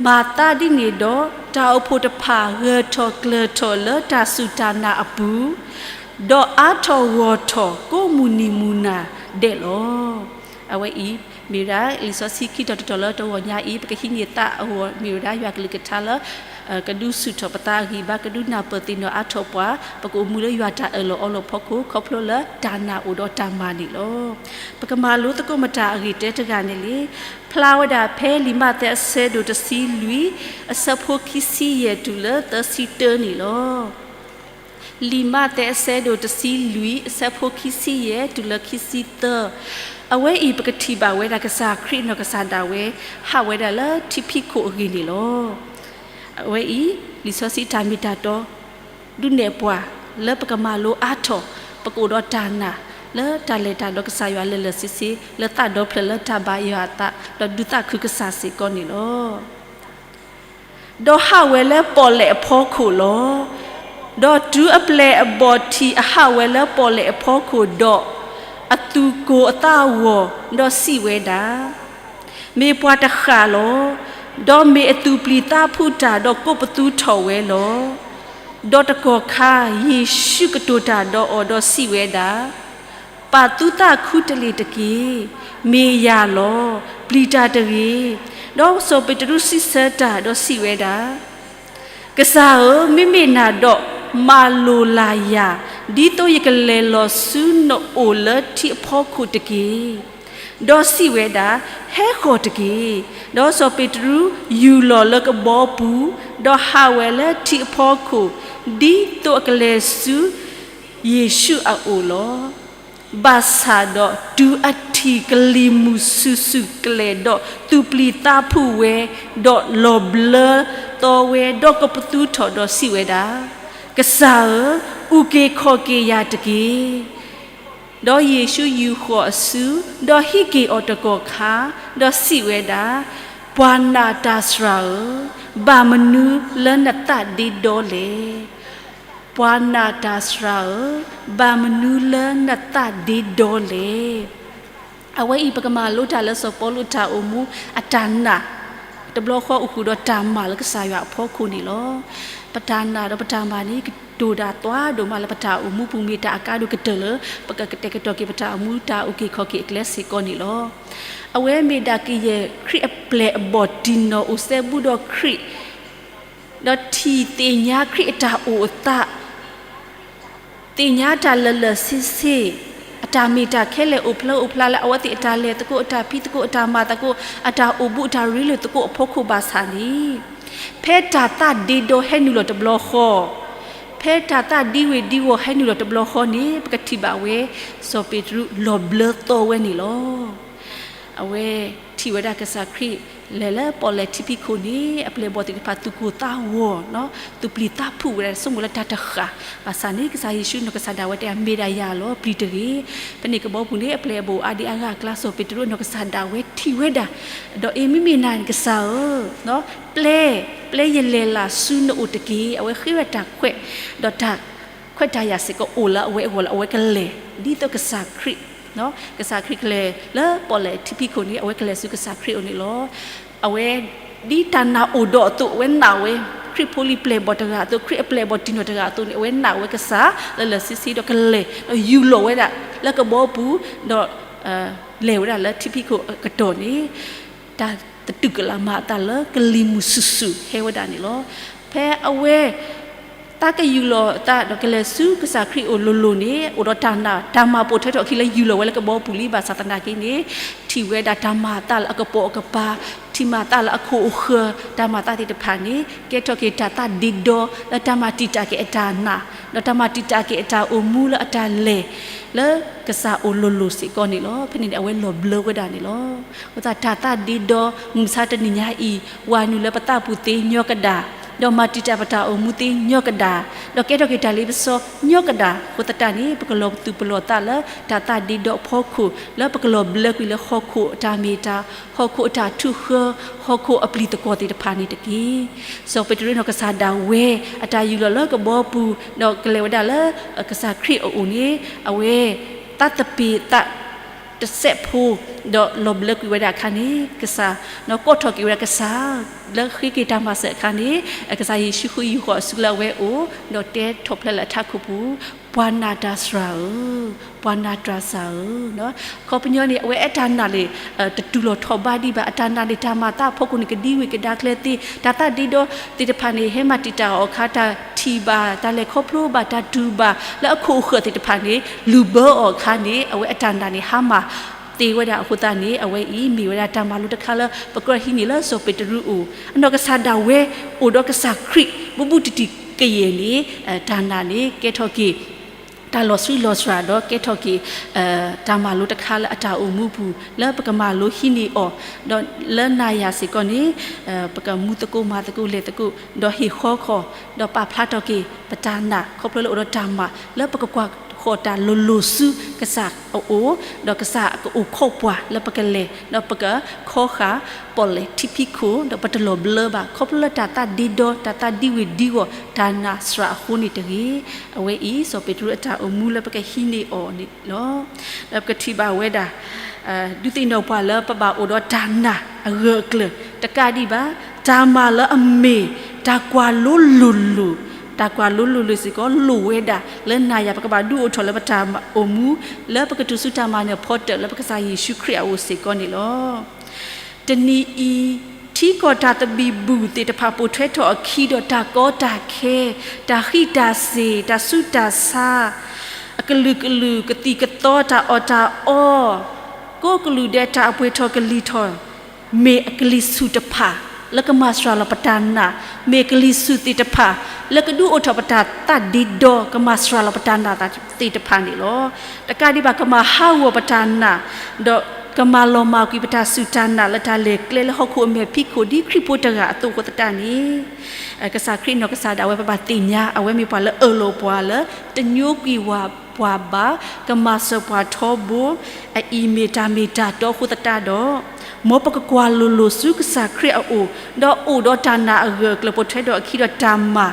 မၤသးဒ်န့ၣ်ဒီး တၢ်အိၣ်ဖှိၣ်တဖၣ်ဂၢၢ်ထီၣ်ကျၢၤထီၣ်လၢတၢ်စူၢ်တၢ်နာ်အပူၤ, ဒီးအါထီၣ်ဂီၢ်ထီၣ်ကိးမုၢ်နံၤမုၢ်နၤဒဲးလီၤ. အဝဲအံၤ မ့ၢ်ဝဲဒၣ်လံာ်စီဆှံခံတီၤတတီၤလၢတဂီၤညါအံၤ ပကဟံးန့ၢ်သးအဂီၢ် မ့ၢ်ဝဲဒၣ်ယွၤကလုၢ်ကထါလၢ ကဒုးဆူၣ်ထီၣ်ပသးအဂံၢ်ဘါ ကဒုးနၢ်ပၢၢ်သ့ၣ်နီၣ်အါထီၣ်ပှၤ ပကအိၣ်မူလၢယွၤတၢ်အၢၣ်လီၤအီလီၤဖီခိၣ် ခီဖျိလၢတၢ်နာ်အိၣ်ဒီးတၢ်မၤန့ၣ်လီၤ. ပကမၤလိသကိးမတၤအဂ့ၢ်တဲတဂၤန့ၣ်လံ. ဖျါဝဲဒၣ်ဖဲလံာ်မးသဲအဆၢဒိၣ်တဆံလွံၢ် အဆၢဖိခံဆံယဲၢ်တုၤလၢသၢဆံတၢန့ၣ်လီၤ. လံာ်မးသဲအဆၢဒိၣ်တဆံလွံၢ် အဆၢဖိခံဆံယဲၢ်တုၤလၢခံဆံသၢ, အဝဲအံၤပကထံၣ်ဘၣ်ဝဲဒၣ်ကစၢ်ခရံာ်နီၢ်ကစၢ်ဒၣ်ဝဲ ဟးဝဲဒၣ်လၢထံဖံးခိၣ်အဂ့ၢ်န့ၣ်လီၤ. အဝဲအံၤ လံာ်စီဆှံတၢ်မ့ၢ်တၢ်တီ ဒုးနဲၣ်ပှၤ လၢပကမၤလိအါထီၣ် ပကအိၣ်ဒီးတၢ်နာ် လၢတၢ်လဲၤတၢ်ဒီးကစၢ်ယွၤလၢာ်လၢာ်ဆ့ဆ့ လၢသးဒီဖျၢၣ်လၢတၢ်ဘၣ်ယွၤအသး ဒီးဒုးသးခုကစၢ်စ့ၢ်ကီးန့ၣ်လီၤ. ဒီးဟးဝဲလၢပီၣ်လဲၣ်အဖီခိၣ်လီၤ. ဒီးတုၤအပျဲၢ်အဘီၣ်ထံးအဟးဝဲလၢပီၣ်လဲၣ်အဖီခိၣ်ဒီး, အသူၣ်ကိၢ်အသးဂီၤ, ဒီးစံးဝဲဒၣ်, မ့ၢ်ပှၤတဃၣ်လီၤ. ဒီးမ့ၢ်အသူၣ်ပျံၤသးဖုးတၢ်ဒီးကိးပသူထီၣ်ဝဲလီၤ. ဒီးတကီၢ်ခါ ယ့ၣ်ၡူးကတိၤတၢ်ဒီးအီၤဒီးစံးဝဲဒၣ်, ပာ်သုသးခူတလ့ၢ်တက့ၢ်. မ့ၢ်ယၤလီၤ. ပျံၤတၢ်တဂ့ၤ. ဒီးစီၤပ့းတရူးစံးဆၢတၢ်ဒီးစံးဝဲဒၣ်, ကစၢ်ဧၢ, မ့မ့ၢ်နၤဒီး မၤလိာ်လၢ်ယၤ, ဒ်သိးယကလဲၤလီၤဆူနအိၣ်လၢထံအဖီခိၣ်တက့ၢ်. ဒီးစံးဝဲဒၣ်, ဟဲဃီၤတက့ၢ်. ဒီးစီၤပ့းတရူးယူၢ်လီၤလၢကဘီပူၤ, ဒီးဟးဝဲလၢထံအဖီခိၣ်, ဒ်သိးအကလဲၤဆူ ယ့ၣ်ၡူးအအိၣ်လီၤ. ဘၣ်ဆၣ်ဒီးတုၤအထံၣ်ကလံၤမုၢ်ဆူၣ်ဆူၣ်ကလဲာ်ဒီး သူၣ်ပျံၤသးဖုးဝဲ, ဒီးလီၤဘျၢသီဝဲ, ဒီးကိးပသူထီၣ်ဒီးစံးဝဲဒၣ်, ကစၢ်ဧၢ, အုၣ်က့ၤခီၣ်က့ၤယၤတက့ၢ်. ဒီးယ့ၣ်ၡူးယူာ်ဃီၤအစု, ဒီးဟံးက့ၤအီၤတကီၢ်ခါ, ဒီးစံးဝဲဒၣ်, ပှၤနာ်တၢ်စှၤဧၢ, ဘၣ်မနုၤလၢနသးဒ့ဒီလဲၣ်. ပှၤနာ်တၢ်စှၤဧၢ, ဘၣ်မနုၤလၢနသးဒ့ဒီလဲၣ်. အဝဲအံၤပကမၤလိတၢ်လၢစီၤပီလူးတၢ်အိၣ်မူအတၢ်နာ်, တဘျီဃီအိၣ်ဃုာ်ဒီးတၢ်မၤလၢကစၢ်ယွၤအဖီခိၣ်န့ၣ်လီၤ. ပတၢ်နာ်ဒီးပတၢ်မၤန့ၣ် ဒိၣ်ဒၣ်သွါဒိၣ်မးလၢပတၢ်အိၣ်မူပူၤ မ့ၢ်တၢ်အကါဒိၣ်ကတၢၢ်လၢ ပကကတဲာ်ကတီၤက့ၤပတၢ်အိၣ်မူတၢ်အုၣ်က့ၤခီၣ်က့ၤအကျဲစ့ၢ်ကီးန့ၣ်လီၤ. အဝဲမ့ၢ်ဒၣ်ကယဲၢ်ခရံာ်အပျဲၢ်အဘီၣ်တံၢ်နီၢ်အိၣ်စဲဘူးဒီးခရံာ်, ဒီးထံၣ်သ့ၣ်ညါခရံာ်အတၢ်အိၣ်အသး သ့ၣ်ညါတၢ်လၢာ်လၢာ်ဆ့ဆ့, အတၢ်မ့ၢ်တၢ်ခဲလၢာ်အိၣ်ဖျါအိၣ်ဖျါလၢအဝဲသ့ၣ်အတၢ်လဲၤသကိး အတၢ်ဖံးသကိး အတၢ်မၤသကိး အတၢ်အိၣ်ဘူးအတၢ်ရ့လိာ်သကိးအဖီခိၣ်ဘၣ်ဆၣ်န့ၣ်, ဖဲတၢ်သးဒ့ဒီဟဲနုာ်လီၤတဘျီဃီ, ဖဲတၢ်သးဒ့ဝ့ၤဒ့ဝီၤဟဲနုာ်လီၤတဘျီဃီန့ၣ် ပကထံၣ်ဘၣ်ဝဲ စီၤပ့းတရူးလီၤဘျၢသီဝဲန့ၣ်လီၤ. အဝဲထံၣ်ဝဲဒၣ်ကစၢ်ခရံာ် လဲၤလၢပီၣ်လဲၣ်ထံဖံးခိၣ်န့ၣ် အပျဲၢ်အဘီၣ်သ့ၣ်တဖၣ်သူၣ်ကိၢ်သးဂီၤ, သူၣ်ပျံၤသးဖုးဝဲဒၣ် ဆိကမိၣ်လၢတၢ်တဃၣ်, ဘၣ်ဆၣ်န့ၣ် ကစၢ်ယ့ၣ်ၡူးနီၢ်ကစၢ်ဒၣ်ဝဲတဲ မ့ၢ်ဒၣ်ယၤလီၤ ပျံၤတဂ့ၤ. ဖဲန့ၣ်ကဘီပူၤန့ၣ် အပျဲၢ်အဘီၣ်အါဒံအါဂၤအကျါ စီၤပ့းတရူးနီၢ်ကစၢ်ဒၣ်ဝဲထံၣ်ဝဲဒၣ်, ဒီးအ့ မ့မ့ၢ်နၤန့ၣ်ကစၢ်ဧၢ, ပျဲ, ပျဲယလဲၤလၢ်ဆူနအိၣ်တက့ၢ်. အဝဲဃ့ဝဲတၢ်ခွဲး, ဒီးတၢ်ခွဲးတၢ်ယာ်စ့ၢ်ကီးအိၣ်လၢအဝဲအဂီၢ်လၢအဝဲကလဲၤ ဒ်သိးကစၢ်ခရံာ် ကစၢ်ခရံာ်ကလဲၤလၢပီၣ်လဲၣ်ထံဖံးခိၣ်န့ၣ် အဝဲကလဲၤဆူကစၢ်ခရံာ်အအိၣ်န့ၣ်လီၤ. အဝဲ ဒ်တၢ်နာ်အိၣ်ဒီးအသိး အဝဲနာ်ဝဲ ခရံာ်ဖိလံၤပျဲၢ်ဘီၣ်တဂၤအသိး ခရံာ်အပျဲၢ်ဘီၣ်တံၢ်နီၢ်တဂၤအသိးန့ၣ် အဝဲနာ်ဝဲကစၢ်လၢာ်လၢာ်ဆ့ဆ့ဒီးကလဲၤ ဒီးယူၢ်လီၤဝဲဒၣ်လၢကဘီပူၤ ဒီး လဲၤဝဲဒၣ်လၢထံဖံးခိၣ်အကတီၢ်န့ၣ် တၢ်သတူၢ်ကလာ်မၤအသးလၢကလံၤမုၢ်ဆူၣ်ဆူၣ်ဟဲဝဲဒၣ်န့ၣ်လီၤ. ဖဲအဝဲ သးကယူၢ်လီၤအသးဒီးကလဲၤဆူကစၢ်ခရံာ်အအိၣ်လိၤလိၤန့ၣ် အိၣ်ဒီးတၢ်နာ် တၢ်မၤပိာ်ထွဲထီၣ်အခံလၢယူၢ်လီၤဝဲလၢကဘီပူၤလံ ဘၣ်ဆၣ်သနာ်က့န့ၣ် ထံၣ်ဝဲဒၣ်တၢ်မၤအသးလၢအကပိာ်အကပၤ, ထံၣ်မၤအသးလၢအခိၣ်အဃၢၤ တၢ်မၤသးသ့ၣ်တဖၣ်န့ၣ် ကဲထီၣ်က့ၤတၢ်သးဒ့ဒီ လၢတၢ်မၤတံာ်တာ်က့ၤအတၢ်နာ်, ဒီးတၢ်မၤတံာ်တာ်က့ၤအတၢ်အိၣ်မူလၢအတၢ်လဲၤ လၢကစၢ်အအိၣ်လိၤလိၤစ့ၢ်ကီးန့ၣ်လီၤ. ဖဲန့ၣ်န့ၣ် အဝဲလီၤဘျၢဝဲဒၣ်န့ၣ်လီၤ. အဃိသတးတၢ်သးဒ့ဒီ မုၢ်မဆါတနံၤညါအံၤ ဝၤနုာ်လၢပသးပူၤသ့ညီကဒၣ်, ဒီးမၤတံာ်တာ်ပတၢ်အိၣ်မူသ့ညီကဒၣ်, ဒီးကဲထီၣ်က့ၤတၢ်လ့ပစီညီကဒၣ်အဃိသတးန့ၣ် ပကလီၤပသူၣ်ပလီၤသးလၢတၢ်သးဒ့ဒီအဖီခိၣ် လၢပကလီၤဘျၢကွံာ်လၢဟီၣ်ခိၣ်အတၢ်မ့ၢ်တၢ်, ဟီၣ်ခိၣ်အတၢ်ထုးဃၢ, ဟီၣ်ခိၣ်အပျံၤသကွီၤသ့ၣ်တဖၣ်န့ၣ်တက့ၢ်. စီၤပ့းတရူးနီၢ်ကစၢ်ဒၣ်ဝဲ အတၢ်ယူၢ်လီၤလၢကဘီပူၤ ဒီးကလဲၤဝဲဒၣ်လၢကစၢ်ခရံာ်အအိၣ်န့ၣ် အဝဲ သးသပ့ၤသး တစဲးဖိ ဒီးလီၤဘျၢကွံာ်ဝဲဒၣ်အခါန့ၣ် ကစၢ် နီၢ်ကိးထီၣ်က့ၤဝဲဒၣ်ကစၢ် လၢဃ့က့ၤတၢ်မၤစၢၤအခါန့ၣ် ကစၢ်ယ့ၣ်ၡူးဃုယုၢ်ဃီၤအစုလၢအဝဲအိၣ် ဒီးတဲထီၣ်ဖျါလၢအထးခိၣ်ပူၤ, ပှၤနာ်တၢ်စှၤဧၢ, ပှၤနာ်တၢ်စှၤဧၢ, အခီပညီန့ၣ် အဝဲအတၢ်နာ်န့ၣ် တတူၢ်လီၤထီၣ်ဘးဒံးဘၣ်, အတၢ်နာ်န့ၣ်တၢ်မၤသးအဖီခိၣ်န့ၣ် ကဒံဝ့ၢ်ကဒါချၢသ့, တၢ်သးဒ့ဒီသ့ၣ်တဖၣ်န့ၣ် ဟဲမၤတံာ်တာ်အီၤအခါ တၢ်ထံၣ်ဘၣ်, တၢ်လဲၤခီဖျိဘၣ်, တၢ်တူၢ်ဘၣ် လၢအခိၣ်အဃၢၤသ့ၣ်တဖၣ်န့ၣ် လုၢ်ဘၢအီၤအခါန့ၣ် အဝဲအတၢ်နာ်န့ၣ် ဟါမၢ်သ့ဝဲဒၣ်အဃိသတးန့ၣ် အဝဲအံၤမ့ၢ်ဝဲဒၣ်တၢ်မၤလိတခါလၢ ပကြၢးဟံးန့ၢ်လၢစီၤပ့းတရူးအအိၣ်, အနီၢ်ကစၢ်ဒၣ်ဝဲ အိၣ်ဒီးကစၢ်ခရံာ် ဘူးဘူးတံၢ်တံၢ်ကယဲၢ်န့ၣ် တၢ်နာ်န့ၣ် ကဲထီၣ်က့ၤ တၢ်လီၤဆှံလီၤစှၤဒီးကဲထီၣ်က့ၤ တၢ်မၤလိတခါလၢအတၢ်အိၣ်မူပူၤ လၢပကမၤလိဟံးန့ၢ်အီၤ, ဒီးလၢနၤယၤစ့ၢ်ကီးန့ၣ် ပကမူသကိးမၤသကိးလဲၤသကိး ဒီးဟ့ၣ်ဃီခီၣ် ဒီးပာ်ဖျါထီၣ်က့ၤ ပတၢ်နာ် ခီဖျိလၢအိၣ်ဒီးတၢ်မၤ လၢပကကွၢ်ဃီၤတၢ်လိၤလိၤဆူကစၢ်အအိၣ်, ဒီးကစၢ်ကအိၣ်ခိးပှၤလၢပကလဲၤ ဒီးပကခီဃာ် ပီၣ်လဲၣ်ထံဖံးခိၣ် ဒီးပတလီၤဘျၢဘၣ် ခီဖျိလၢတၢ်သးဒ့ဒီ တၢ်သးဒံဝ့ၤဒံဝီၤ တၢ်နာ်စှၤအဃိန့ၣ်တဂ့ၤ. အဝဲအံၤ စီၤပ့းတရူးအတၢ်အိၣ်မူလၢပကဟံးန့ၢ်အီၤန့ၣ်လီၤ. ဒီးပကထံၣ်ဘၣ်ဝဲဒၣ် ဒုးသ့ၣ်နီၣ်ပှၤလၢပဘၣ်အိၣ်ဒီးတၢ်နာ်အဂၢၢ်အကျၢၤ တကးဒံးဘၣ် တၢ်မၤလၢအမ့ၢ် တၢ်ကွၢ်လိလိၤလိၤ, တၢ်ကွၢ်လိလိၤလိၤစ့ၢ်ကီးလိၣ်ဝဲဒၣ် လၢနၤယၤပကဘၣ်ဒုးအိၣ်ထီၣ်လၢပတၢ်အိၣ်မူ လၢပကတုၤဆူတၢ်မၤနၢၤဖီတၢၣ်လၢပကစၢ်ယ့ၣ်ၡူးခရံာ်အအိၣ်စ့ၢ်ကီးန့ၣ်လီၤ. တနံၤအံၤ ထံကီၢ်တၢ်သဘံၣ်ဘုၣ်သ့ၣ်တဖၣ်ပိာ်ထွဲထီၣ်အခံဒီးတၢ်ကီတၢ်ခဲ, တၢ်ဃံးတၢ်စ့ၤ, တၢ်ဆူးတၢ်ဆါ, အကလုာ်ကလုာ်ကသံၣ်ကသီ တၢ်အီၣ်တၢ်အီ, ကိးကလုာ်ဒဲးတၢ်အပှ့ၤထီၣ်ကလံၤထီၣ် မ့ၢ်အကလံၤဆူၣ်တဖၣ် လၢကမၤစှၤလီၤပတၢ်နာ်, မ့ၢ်ကလံၤဆူၣ်သ့ၣ်တဖၣ် လၢကဒုးအိၣ်ထီၣ်ပတၢ်သးဒ့ဒီ ကမၤစှၤလီၤပတၢ်နာ်သ့ၣ်တဖၣ်န့ၣ်လီၤ. တကးဒံးဘၣ် ကမၤဟးဂီၤပတၢ်နာ်, ဒီးကမၤလီၤမၢ်ကွံာ်ပတၢ်စူၢ်တၢ်နာ်လၢတၢ်လဲၤကျဲလၢဟီၣ်ခိၣ်အမဲာ်ဖံးခိၣ် ဒ်ခရံာ်ဖိတဂၤအသိးအဃိသတးန့ၣ် ကစၢ်ခရံာ်နီၢ်ကစၢ်ဒၣ်ဝဲ ပဘၣ်သ့ၣ်ညါ အဝဲမ့ၢ်ပှၤလၢအၢၣ်လီၤပှၤလၢ တညိကွံာ်ဝၢ်ပှၤဘၣ်, ကမၤစၢၤပှၤထီဘိ, အအံၤမ့ၢ်တၢ်မ့ၢ်တၢ်တီအဃိသတးဒီး, မ်ပကကွၢ်လိၤလိၤဆူကစၢ်ခရံာ်အအိၣ်, ဒီးအိၣ်ဒီးတၢ်နာ်အဂၢၢ်အကျၢၤပိာ်ထွဲထီၣ်အခံဒီးတၢ်မၤ,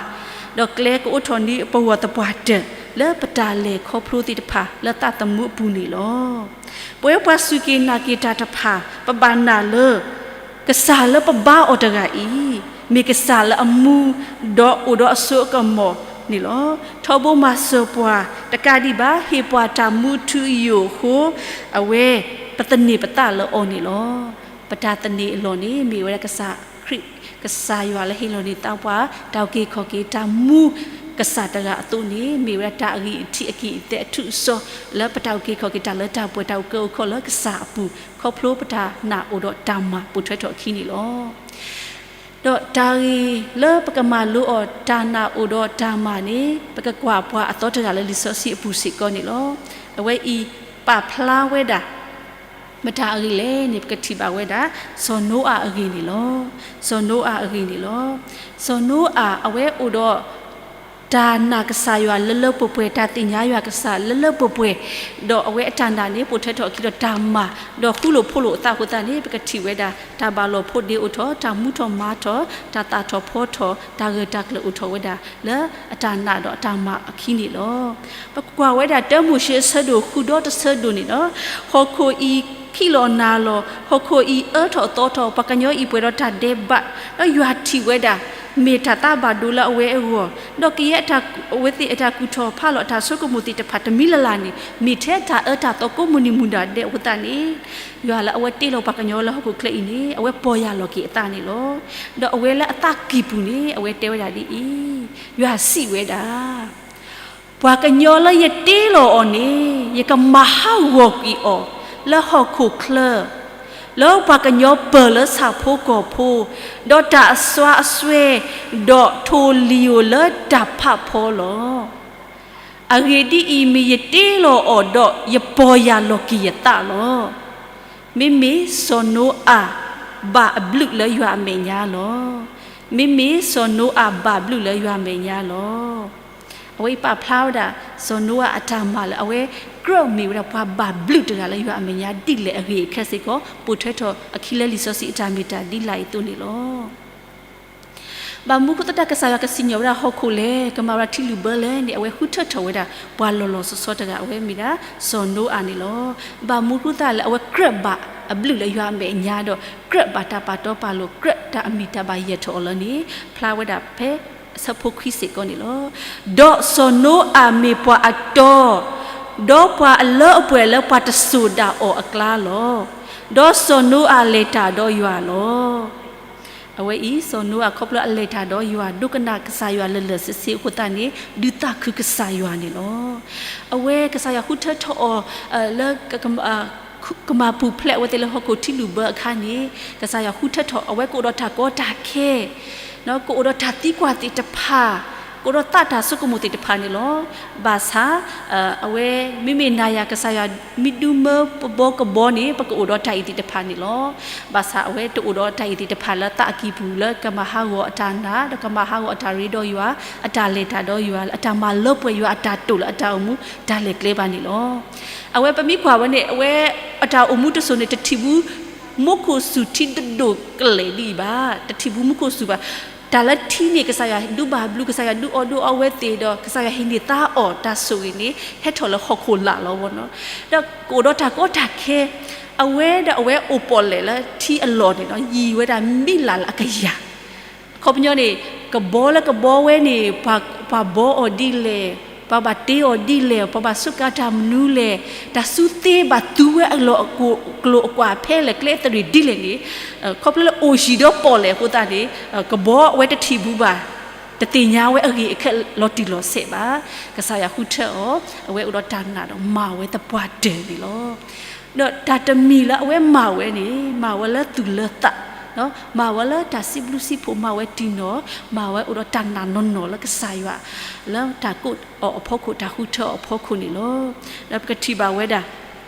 ဒီးကျဲကအိးထီၣ်န့ၢ်ပဂီၢ်သပှၢ်တၢၢ် လၢပတၢ်လဲၤခီဖျိသ့ၣ်တဖၣ်လၢသးသမူအပူၤန့ၣ်လီၤ. ပဝဲပှၤစူၢ်က့ၤနာ်က့ၤတၢ်တဖၣ် ပဘၣ်နာ်လၢ ကစၢ်လၢပဘါအီၤတဂၤအံၤ မ့ၢ်ကစၢ်လၢအမူ, ဒီးအိၣ်ဒီးအစိအကမီၤ, န့ၣ်လီၤ. ထီဘိမၤစၢၤပှၤတကးဒံးဘၣ် ဟ့ၣ်ပှၤတၢ်မူထူယိာ်အဃိ အဝဲ ပသန့ၤပသးလၢအီၤန့ၣ်လီၤ. ပတၢ်သန့ၤအလီၢ်န့ၣ် မ့ၢ်ဝဲဒၣ်ကစၢ်ခရံာ် ကစၢ်ယွၤလၢဟ့ၣ်လီၤန့ၢ်သးပှၤ တၢ်အုၣ်က့ၤခီၣ်က့ၤ တၢ်မူကစၢ်တဂၤအသိးန့ၣ် မ့ၢ်ဝဲဒၣ်တၢ်အဂံၢ်အထံးအကံၢ်အသဲအထူးအစီၤ လၢပတၢ်အုၣ်က့ၤခီၣ်က့ၤတၢ်လၢတၢ်ပှဲၤတၢ်အုၣ်ကၢအုၣ်ခီၣ်လၢကစၢ်အပူၤ ခီဖျိပတၢ်နာ်အိၣ်ဒီးတၢ်မၤပိာ်ထွဲထီၣ်အခံန့ၣ်လီၤ. ဒီးတၢ်ဂ့ၢ်လၢပကမၤလိအီၤ တၢ်နာ်အိၣ်ဒီးတၢ်မၤန့ၣ် ပကကွၢ်ပှၤအသီတဂၤလၢလံာ်စီဆှံအပူၤစ့ၢ်ကီးန့ၣ်လီၤ. အဝဲအံၤပာ်ဖျါဝဲဒၣ် မတၤအဂ့ၢ်လဲၣ်န့ၣ် ပကထံၣ်ဘၣ်ဝဲဒၣ် စီၤနိအၤအဂ့ၢ်န့ၣ်လီၤ. စီၤနိအၤအဂ့ၢ်န့ၣ်လီၤ. စီၤနိအၤအဝဲအိၣ်ဒီး တၢ်နာ်ကစၢ်ယွၤလၢလၢပှဲၤပှဲၤ တၢ်သ့ၣ်ညါယွၤကစၢ်လၢလၢပှဲၤပှဲၤ, ဒီးအဝဲအတၢ်နာ်န့ၣ် ပိာ်ထွဲထီၣ်အခံဒီးတၢ်မၤ, ဒီးဃူလိာ်ဖိးလိာ်အသးအဃိသတးန့ၣ် ပကထံၣ်ဝဲဒၣ် တၢ်ဘၣ်လီၤဖိးဒ့အိၣ်ထီၣ်, တၢ်မူထီၣ်မၤထီၣ်, တၢ်သၣ်ထီၣ်ဖီထီၣ်, တၢ်ဂၢၢ်တၢ်ကျၢၤအိၣ်ထီၣ်ဝဲဒၣ် လၢအတၢ်နာ်ဒီးအတၢ်မၤအခံန့ၣ်လီၤ. ပကွၢ်ဝဲဒၣ်တၢမိၤၡ့အဆၢဒိၣ်ဃုဒီတဆၢဒိၣ်န့ၣ်လီၤ. ဟီၣ်ခိၣ်အံၤခံးလီၤနၤလီၤ, ဟီၣ်ခိၣ်အံၤအၢထီၣ်သီထီၣ်, ပှၤကညီအံၤပှဲၤဒီးတၢ်ဒဲးဘး, ဒီးယွၤထံၣ်ဝဲဒၣ် မ့ၢ်တၢ်သးဘၣ်ဒိလၢအဝဲအဂီၢ်, ဒီးကယဲၢ်အဝဲသ့ၣ်အတၢ်ကူၣ်ထီၣ်ဖးလီၤအတၢ်ဆိကမိၣ်သ့ၣ်တဖၣ်တမံၤလၢ်လၢ်န့ၣ် မ့ၢ်ထဲတၢ်အၢတၢ်သီကိးမုၢ်နံၤမုၢ်နၤဒဲးအဃိသတးန့ၣ်, ယွၤလၢအဝဲတ့လီၤပှၤကညီလၢဟီၣ်ခိၣ်ချၢအံၤန့ၣ် အဝဲပီၢ်ယၢ်လီၤက့ၤအသးန့ၣ်လီၤ. ဒီးအဝဲလၢအသးကံၢ်ပူၤန့ၣ် အဝဲတဲဝဲဒၣ်ဒ်အံၤ, ယွၤစံးဝဲဒၣ် ပှၤကညီလၢယတ့လီၤအီၤန့ၣ် ယကမၤဟးဂီၤကွံာ်အီၤ လၢဟီၣ်ခိၣ်ချၢ, လၢပှၤကညီပၢၢ်လၢဆၣ်ဖိကီၢ်ဖိ, ဒီးတၢ်အစွါအစွဲ, ဒီးထိၣ်လံၤဧိၤလၢတၢ်ဖးဖီလီၤ. အဂ့ၢ်ဒ်အံၤ, မ့ၢ်ယတ့လီၤအီၤဒီးယပီၢ်ယၢ်လီၤက့ၤယသးလီၤ. မ့မ့ၢ်စီၤနိအၤဘၣ်အဘျုးလၢယွၤအမဲာ်ညါလီၤ. မ့မ့ၢ်စီၤနိအၤဘၣ်ဘျုးလၢယွၤအမဲာ်ညါလီၤ. အဝဲအံၤပာ်ဖျါဝဲဒၣ် စီၤနိအၤအတၢ်မၤလၢအဝဲကြၢးမ့ၢ်ဝဲဒၣ်ပှၤဘၣ်ဘျုးတဂၤလၢယွၤအမဲာ်ညါဒ်လဲၣ်အဂ့ၢ်အခဲစ့ၢ်ကီး ပိာ်ထွဲထီၣ်အခံလၢလံာ်စီဆှံအတၢ်မ့ၢ်တၢ်ဒ်လာ်အံၤအသိးန့ၣ်လီၤ. ဘၣ်မနုၤအဃိသတးကစၢ်ယွၤကစံၣ်ညီၣ်ဝဲဒၣ်ဟီၣ်ခိၣ်လဲၣ်, ကမၤဝဲဒၣ်ထံလုၣ်ဘၢလဲၣ်န့ၣ် အဝဲဃုထၢထီၣ်ဝဲဒၣ် ပှၤလီၤလီၤဆီဆီတဂၤ အဝဲမ့ၢ်ဒၣ် စီၤနိအၤန့ၣ်လီၤ. ဘၣ်မနုၤအဃိသတးလဲၣ် အဝဲကြၢးဘၣ်အဘျုးလၢယွၤအမဲာ်ညါဒီး ကြၢးဘၣ်တၢ်ပာ်တီပာ်လိၤ ကြၢးတၢ်အမံၤတၢ်ဘၣ်ယဲၢ်ထီၣ်အီၤလၢန့ၣ် ဖျါဝဲဒၣ်ဖဲအဆၢဖိခွံစ့ၢ်ကီးန့ၣ်လီၤ. ဒီးစီၤနိအၤမ့ၢ်ပှၤအတီ ဒီးပှၤအလၢအပှဲၤလၢပှၤတစိၢ်ဒၣ်အီၤအကျါလီၤ. ဒီးစီၤနိအၤလဲၤတၢ်ဒီးယွၤလီၤ. အဝဲအံၤ စီၤနိအၤခီဖျိအလဲၤတၢ်ဒီးယွၤ ဒိကနၣ်ကစၢ်ယွၤလၢာ်လၢာ်ဆ့ဆ့အဃိသတးန့ၣ် ဒုးသးခုကစၢ်ယွၤန့ၣ်လီၤ. အဝဲကစၢ်ယွၤဃုထၢထီၣ်အီၤ လၢ ကမၤပူၤဖျဲးအဝဲသ့ၣ်လၢဟီၣ်ခိၣ်ထံလုၣ်ဘၢအခါန့ၣ် ကစၢ်ယွၤဃုထၢထီၣ်အဝဲကအိၣ်ဒီးတၢ်ကီတၢ်ခဲ, ကအိၣ်ဒီးတၢ်သံကွၢ်သ့ၣ်တဖၣ်, ကအိၣ်ဒီးသးတၢ်ဆိကမိၣ်သ့ၣ်တဖၣ်န့ၣ်လီၤ. ဘၣ်ဆၣ် အဝဲမ့မ့ၢ်နၤယၤကစၢ်ယွၤမ့ၢ်ဒုးမၢပဘီကဘီန့ၣ် ပကအိၣ်ဒီးတၢ်အံၤသ့ၣ်တဖၣ်န့ၣ်လီၤ. ဘၣ်ဆၣ်အဝဲတအိၣ်ဒီးတၢ်အံၤသ့ၣ်တဖၣ်လၢသးအကံၢ်ပူၤလၢကမၤဟးဂီၤအတၢ်နာ် ဒီးကမၤဟးဂီၤအတၢ်ရ့ဒီးယွၤ, အတၢ်လဲၤတၢ်ဒီးယွၤ, အတၢ်မၤလၢပှဲၤယွၤအတၢ်တိာ်လၢအတၢ်အိၣ်မူတၢ်လဲၤကျဲဘၣ်န့ၣ်လီၤ. အဝဲပမ့ၢ်ကွၢ်ဝဲန့ၣ် အဝဲအတၢ်အိၣ်မူတစိၤန့ၣ် တထံၣ်ဘူး မူခိၣ်စူၤထံတဒိၣ်ကလဲာ်ဒ်အံၤဘၣ်. တထံၣ်ဘူးမူခိၣ်စူၤဘၣ်. တၢ်လၢထံန့ၣ် ကစၢ်ယွၤဒုးဘၣ်ဘျုး ကစၢ်ယွၤဒုးအီၣ်ဒုးအီဝဲသ့ၣ်ဒီး ကစၢ်ယွၤဟ့ၣ်န့ၢ်သါအီၤတၢ်ဆိၣ်ဂ့ၤန့ၣ် ဟဲထီၣ်လၢဟီၣ်ခိၣ်လာ်လီၤဝဲနီၤ. ဒီးကအိၣ်ဒီးတၢ်ကီတၢ်ခဲ, အဝဲဒီးအဝဲအိၣ်ပီၣ်လဲၣ်လၢထံအလီၢ်န့ၣ်နီၤ ယံာ်ဝဲဒၣ်မံလၢ်လၢအကယၤ အခီပညီန့ၣ် ကဘီလၢကဘီဝဲန့ၣ် ပှၤဘီအီၤဒ်လဲၣ်, ပှၤဘၣ်တ့အီၤဒ်လဲၣ်, ပှၤဘၣ်စူးကါတၢ်မနုၤလဲၣ်, တၢ်စုသ့ဘၣ်သူဝဲအလီၢ်အကျိၤအကွာ်ဖဲလဲၣ် ကျဲသရံၣ်ဒ်လဲၣ်န့ၣ်, ခီဖျိလၢအိၣ်ယံၤဒီးပီၣ်လဲၣ်အဃိသတးန့ၣ် ကဘီအဝဲတထံၣ်ဘူးဘၣ်, တသ့ၣ်ညါဝဲအဂ့ၢ်အခက်လီၤတံၢ်လီၤဆဲးဘၣ်. ကစၢ်ယွၤဃုထၢအီၤ, အဝဲအိၣ်ဒီးတၢ်နာ်ဒီးမၤဝဲသပှၢ်တၢၢ်န့ၣ်လီၤ. ဒီးတၢ်တမံၤလၢအဝဲမၤဝဲန့ၣ် မၤဝဲလၢသူၣ်လၢသး, မၤဝဲလၢတၢ်စံးဘျုးစံးဖှိၣ် မၤဝဲတံၢ်နီၢ်, မၤဝဲအိၣ်ဒီးတၢ်နာ်နီၢ်နီၢ်လၢကစၢ်ယွၤ, လၢတၢ်ကိးအီၤအဖီခိၣ် တၢ်ဃုထၢအီၤအဖီခိၣ်န့ၣ်လီၤ. ဒီးပကထံၣ်ဘၣ်ဝဲဒၣ်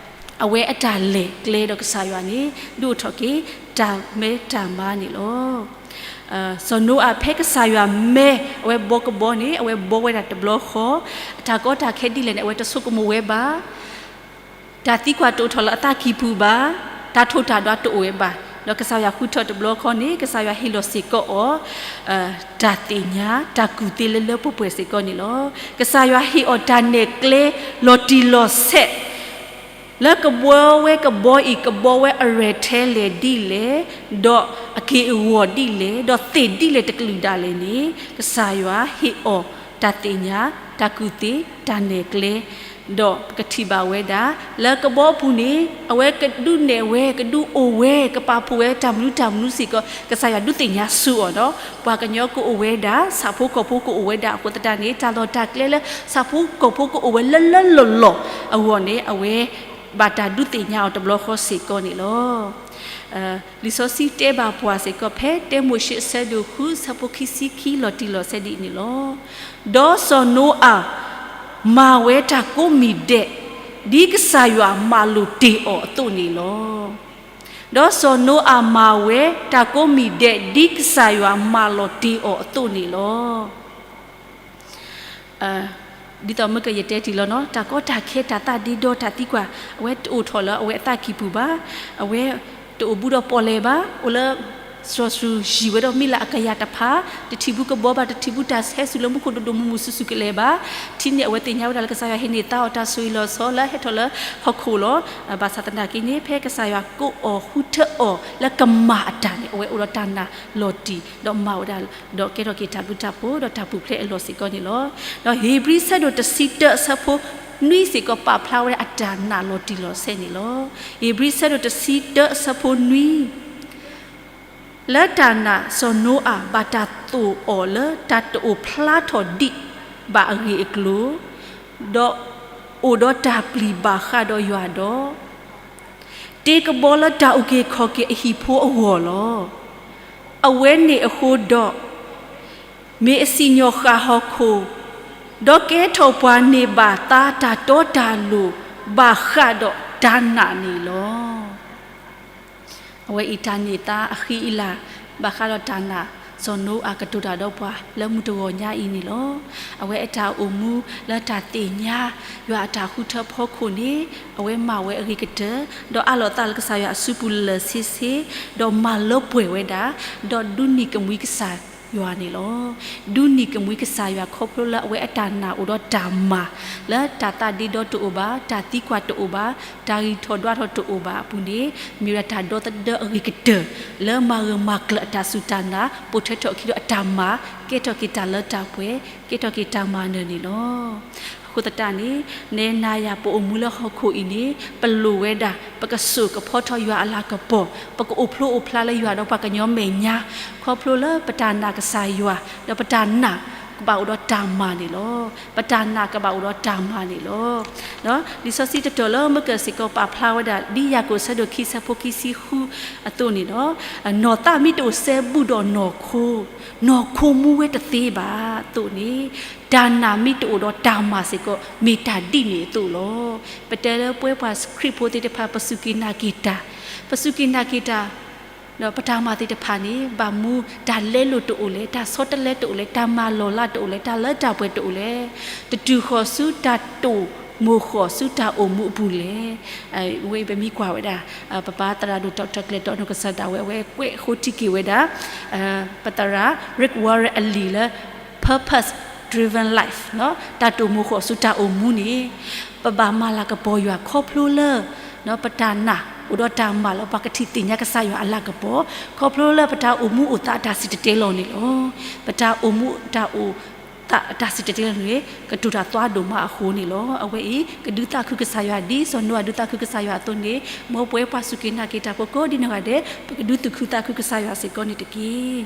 အဝဲအတၢ်လဲၤကျဲဒီးကစၢ်ယွၤန့ၣ် ဒုးအိၣ်ထီၣ်က့ၤ တၢ်မဲတၢ်မါန့ၣ်လီၤ. စီၤနိအၤဖဲကစၢ်ယွၤမဲ အဝဲဘီကဘီန့ၣ် အဝဲဘီဝဲဒၣ်တဘျီဃီ, အတၢ်ကီတၢ်ခဲဒ်လဲၣ်န့ၣ် အဝဲတဆိကမိၣ်ဝဲဘၣ် တၢ်သံကွၢ်တအိၣ်ထီၣ်လၢအသးကံၢ်ပူၤဘၣ်, တၢ်ထိၣ်တၢ်ဒွးတအိၣ်ဝဲဘၣ်. ဒီးကစၢ်ယွၤဃုထၢတဘျီဃီန့ၣ် ကစၢ်ယွၤဟ့ၣ်လီၤစ့ၢ်ကီးအီၤ တၢ်သ့ၣ်ညါ တၢ်ကူၣ်သ့လၢလၢပှဲၤပှဲၤစ့ၢ်ကီးန့ၣ်လီၤ. ကစၢ်ယွၤဟ့ၣ်အီၤတၢ်နဲၣ်ကျဲလီၤတံၢ်လီၤဆဲး လၢကဘီဝဲကဘီအံၤ ကဘီဝဲအရဲၣ်ထဲလဲၣ်ဒ်လဲၣ်, ဒီးအက့ၢ်အဂီၤဒ်လဲၣ်, ဒီးသ့ၣ်ဒ်လဲၣ်တကလုာ်ဒၣ်လဲာ်န့ၣ် ကစၢ်ယွၤဟ့ၣ်အီၤ တၢ်သ့ၣ်ညါ, တၢ်ကူၣ်သ့, တၢ်နဲၣ်ကျဲ, ဒီးပကထံၣ်ဘၣ်ဝဲဒၣ် လၢကဘီပူၤန့ၣ် အဝဲကဒုးနဲၣ်ဝဲ, ကဒုးအိၣ်ဝဲ, ကပာ်ဖှိၣ်ဝဲတၢ်မနုၤတၢ်မနုၤစ့ၢ်ကီး ကစၢ်ယွၤဒုးသ့ၣ်ညါဆူအီၤဒီး ပှၤကညီကအိၣ်ဝဲဒၣ်, ဆၣ်ဖိကီၢ်ဖိကအိၣ်ဝဲဒၣ်အဃိသတးန့ၣ် တၢ်လီၢ်တၢ်ကျဲလၢဆၣ်ဖိကီၢ်ဖိကအိၣ်ဝဲလၢလၢလီၢ်လီၢ်အဂီၢ်န့ၣ် အဝဲဘၣ်တၢ်ဒုးသ့ၣ်ညါအီၤတဘျီဃီစ့ၢ်ကီးန့ၣ်လီၤ. လံာ်စီဆှံတဲဘၣ်ပှၤစ့ၢ်ကီး ဖဲတၢမိၤၡ့အဆၢဒိၣ်ဃု အဆၢဖိခံဆံခံ လီၤတံၢ်လီၤဆဲးဒ်အံၤန့ၣ်လီၤ. ဒီးစီၤနိအၤမၤဝဲတၢ်ကိးမံၤဒဲး ဒ်ကစၢ်ယွၤမၤလိာ်တ့ၢ်အီၤအသိးန့ၣ်လီၤ. ဒီးစီၤနိအၤမၤဝဲတၢ်ကိးမံၤဒဲး ဒ်ကစၢ်ယွၤမၤလီၤတ့ၢ်အီၤအသိးန့ၣ်လီၤ. ဒ်သိးမ့ၢ်ကယတဲတ့ၢ်လီၤနီၤ, တၢ်ကီတၢ်ခဲ တၢ်သးဒ့ဒီ တၢ်သံကွၢ် အဝဲတအိၣ်ထီၣ်လၢအဝဲအသးကံၢ်ပူၤဘၣ်. အဝဲတအိၣ်ဘူးဒီးပီၣ်လဲၣ်ဘၣ်. အိၣ်လၢ စီၤစူၤယံၤဝဲဒီးမံၤလၢအကယၤတဖၣ်, တထံၣ်ဘူးကဘီဘၣ်, တထံၣ်ဘူးတၢ်ဟဲစူၤလၢမူခိၣ်ဒိၣ်ဒိၣ်မုၢ်မုၢ်ဆူၣ်ဆူၣ်ကလဲာ်ဘၣ်. ထံၣ်န့ၢ်အဝဲသ့ၣ်ညါဝဲဒၣ်လၢကစၢ်ယွၤဟ့ၣ်န့ၢ်သါအီၤတၢ်ဆိၣ်ဂ့ၤလီၤဆီလၢဟဲထီၣ်လၢဟီၣ်ခိၣ်လီၤ. ဘၣ်ဆၣ်သနာ်က့န့ၣ် ဖဲကစၢ်ယွၤကိးအီၤဃုထၢအီၤလၢကမၤအတၢ်န့ၣ် အဝဲအိၣ်ဒီးတၢ်နာ်လီၤတံၢ် ဒီးမၤဝဲဒၣ် ဒီးကဲထီၣ်က့ၤတၢ်ဘျုးတၢ်ဖှိၣ် ဒီးတၢ်ပူၤဖျဲးအလီၢ်စ့ၢ်ကီးန့ၣ်လီၤ. ဒီးဧ့ၤဘြံၤဆၢဒိၣ်တဆံတၢအဆၢဖိနွံစ့ၢ်ကီး ပာ်ဖျါဝဲဒၣ်အတၢ်နာ်လီၤတံၢ်လီၤဆဲးန့ၣ်လီၤ. ဧ့ၤဘြံၤဆၢဒိၣ်တဆံတၢအဆၢဖိနွံ လၢတၢ်နာ်စီၤနိအၤ ဘၣ်တၢ်သိၣ်အီၤလၢတၢ်တအိၣ်ဖျါထီၣ်ဒံးဘၣ်အဂ့ၢ်အကျိၤ, ဒီးအိၣ်ဒီးတၢ်ပျံၤဘၣ်ဃးဒီးယွၤဒီး တ့ကဘီလၢတၢ်အုၣ်က့ၤခီၣ်က့ၤအဟံၣ်ဖိအဂီၢ်လီၤ. အဝဲန့ၣ်အဃိဒီး မ့ၢ်အစံၣ်ညီၣ်ဃၣ်ဟီၣ်ခိၣ်, ဒီးကဲထီၣ်ပှၤန့ၢ်ဘၣ်သါတၢ်တီတၢ်လိၤဘၣ်ဃးဒီးတၢ်နာ်န့ၣ်လီၤ. အဝဲအံၤတၢ်န့ၢ်သါအဃံအလၤ ဘၣ်ဃးဒီးတၢ်နာ် စီၤနိအၤကတိၤတၢ်ဒီးပှၤလၢမုၢ်တဂီၤညါအံၤန့ၣ်လီၤ. အဝဲအတၢ်အိၣ်မူလၢတၢ်သ့ၣ်ညါ ယွၤအတၢ်ဃုထၢဖီခိၣ်န့ၣ် အဝဲမၤဝဲအဂ့ၤကတၢၢ်, ဒီးအးလီၤသးလၢကစၢ်ယွၤအစုပူၤလၢာ်ဆ့ဆ့, ဒီးမၤလၢပှဲၤဝဲဒၣ်, ဒီးဒုးနံၤကမှံကစၢ်ယွၤန့ၣ်လီၤ. ဒုးနံၤကမှံကစၢ်ယွၤခီဖျိလၢအဝဲအတၢ်နာ်အိၣ်ဒီးတၢ်မၤ, လၢတၢ်သးဒ့ဒီတအိၣ်ဘၣ်, တၢ်သံကွၢ်တအိၣ်ဘၣ်, တၢ်ဂံၢ်ထီၣ်ဒွးထီၣ်တအိၣ်ဘၣ်အပူၤန့ၣ် မ့ၢ်ဝဲဒၣ်တၢ်ဒီသဒၢအဂ့ၤကတၢၢ် လၢမၤဂၢၢ်မၤကျၢၤအတၢ်စူၢ်တၢ်နာ် ပိာ်ထွဲထီၣ်အခံဒီးအတၢ်မၤ ကဲထီၣ်က့ၤတၢ်လၢတၢ်ပှဲၤ ကဲထီၣ်က့ၤတၢ်မၤနၢၤန့ၣ်လီၤ. အဃိသတးန့ၣ် နဲနၤယၤပအိၣ်မူလၢဟီၣ်ခိၣ်အံၤန့ၣ် ပလိၣ်ဝဲဒၣ် ပကစိာ်ကဖီထီၣ်ယွၤအလၤကပီၤ, ပကအိၣ်ဖျိအိၣ်ဖျါလၢယွၤဒီးပှၤကညီမဲာ်ညါ, ခီဖျိလၢပတၢ်နာ်ကစၢ်ယွၤ ဒီးပတၢ်နာ်ကဘၣ်အိၣ်ဒီးတၢ်မၤန့ၣ်လီၤ. ပတၢ်နာ်ကဘၣ်အိၣ်ဒီးတၢ်မၤန့ၣ်လီၤ. လံာ်စီဆှံတတီၤလၢမ့ၢ်ကစ့ၢ်ကီးပာ်ဖျါဝဲဒၣ် ဒ်ယၤကိာ်ဆၢဒိၣ်ခံဆၢဖိခံဆံဃုအသိးန့ၣ်ဒီး နီၢ်သးမ့ၢ်တအိၣ်စဲဘူးဒီးနီၢ်ခိ နီၢ်ခိမူဝဲတသ့ဘၣ်အသိးန့ၣ် တၢ်နာ်မ့ၢ်တအိၣ်ဒီးတၢ်မၤစ့ၢ်ကီး မ့ၢ်တၢ်ဒ်န့ၣ်အသိးလီၤ. ပတဲလၢပဝဲပှၤခရံာ်ဖိသ့ၣ်တဖၣ် ပစူၢ်က့ၤနာ်က့ၤတၢ်, ပစူၢ်က့ၤနာ်က့ၤတၢ် ဒီးပတၢ်မၤသ့ၣ်တဖၣ်န့ၣ် ဘၣ်မူတၢ်လဲလိာ်တအိၣ်လဲၣ်, တၢ်ဆီတလဲတအိၣ်လဲၣ်, တၢ်မၤလီၤလးတအိၣ်လဲၣ်, တၢ်လၢတၢ်ပှဲၤတအိၣ်လဲၣ်, တတုၤဃီၤဆူတၢ်တိာ်မိၢ်ဃီၤဆူတၢ်အိၣ်မူအပူၤလဲၣ်. ဝဲပမ့ၢ်ကွၢ်ဝဲဒၣ် ပပၢ်သရၣ်ဒိၣ် Doctor ကျဲၤတီနီၢ်ကစၢ်ဒၣ်ဝဲ အဝဲကွဲးဃိထံက့ၤဝဲဒၣ် ပသရၣ် Rick Warren အလံာ်လၢ Purpose Driven Life တၢ်တိာ်မိၢ်ဃီၤဆူတၢ်အိၣ်မူန့ၣ် ပဘၣ်မၤလၤကပီၤယွၤခီဖျိလၢ ပတၢ်နာ်အိၣ်ဒီးတၢ်မၤလၢပှၤကထံၣ်သ့ၣ်ညါကစၢ်ယွၤအလၤကပီၤ, ခီဖျိလၢပတၢ်အိၣ်မူအိၣ်သးအတၢ်စံၣ်တဲၤတဲလီၤန့ၣ်လီၤ. ပတၢ်အိၣ်မူတၢ်အိၣ်သးအတၢ်စံၣ်တဲၤတဲလီၤန့ၣ် ကတိၤတၢ်သွါဒိၣ်မးအဃိန့ၣ်လီၤ. အဝဲအံၤ ကဒုးသးခုကစၢ်ယွၤ ဒ်စီၤနိအၤဒုးသးခုကစၢ်ယွၤအသိးန့ၣ် မ်ပဝဲပှၤစူၢ်က့ၤနာ်က့ၤတၢ်ဖိကိးဒ်နီၢ်ဂၤဒဲး ပကဒုးသူၣ်ခုသးခုကစၢ်ယွၤစ့ၢ်ကီးန့ၣ်တက့ၢ်.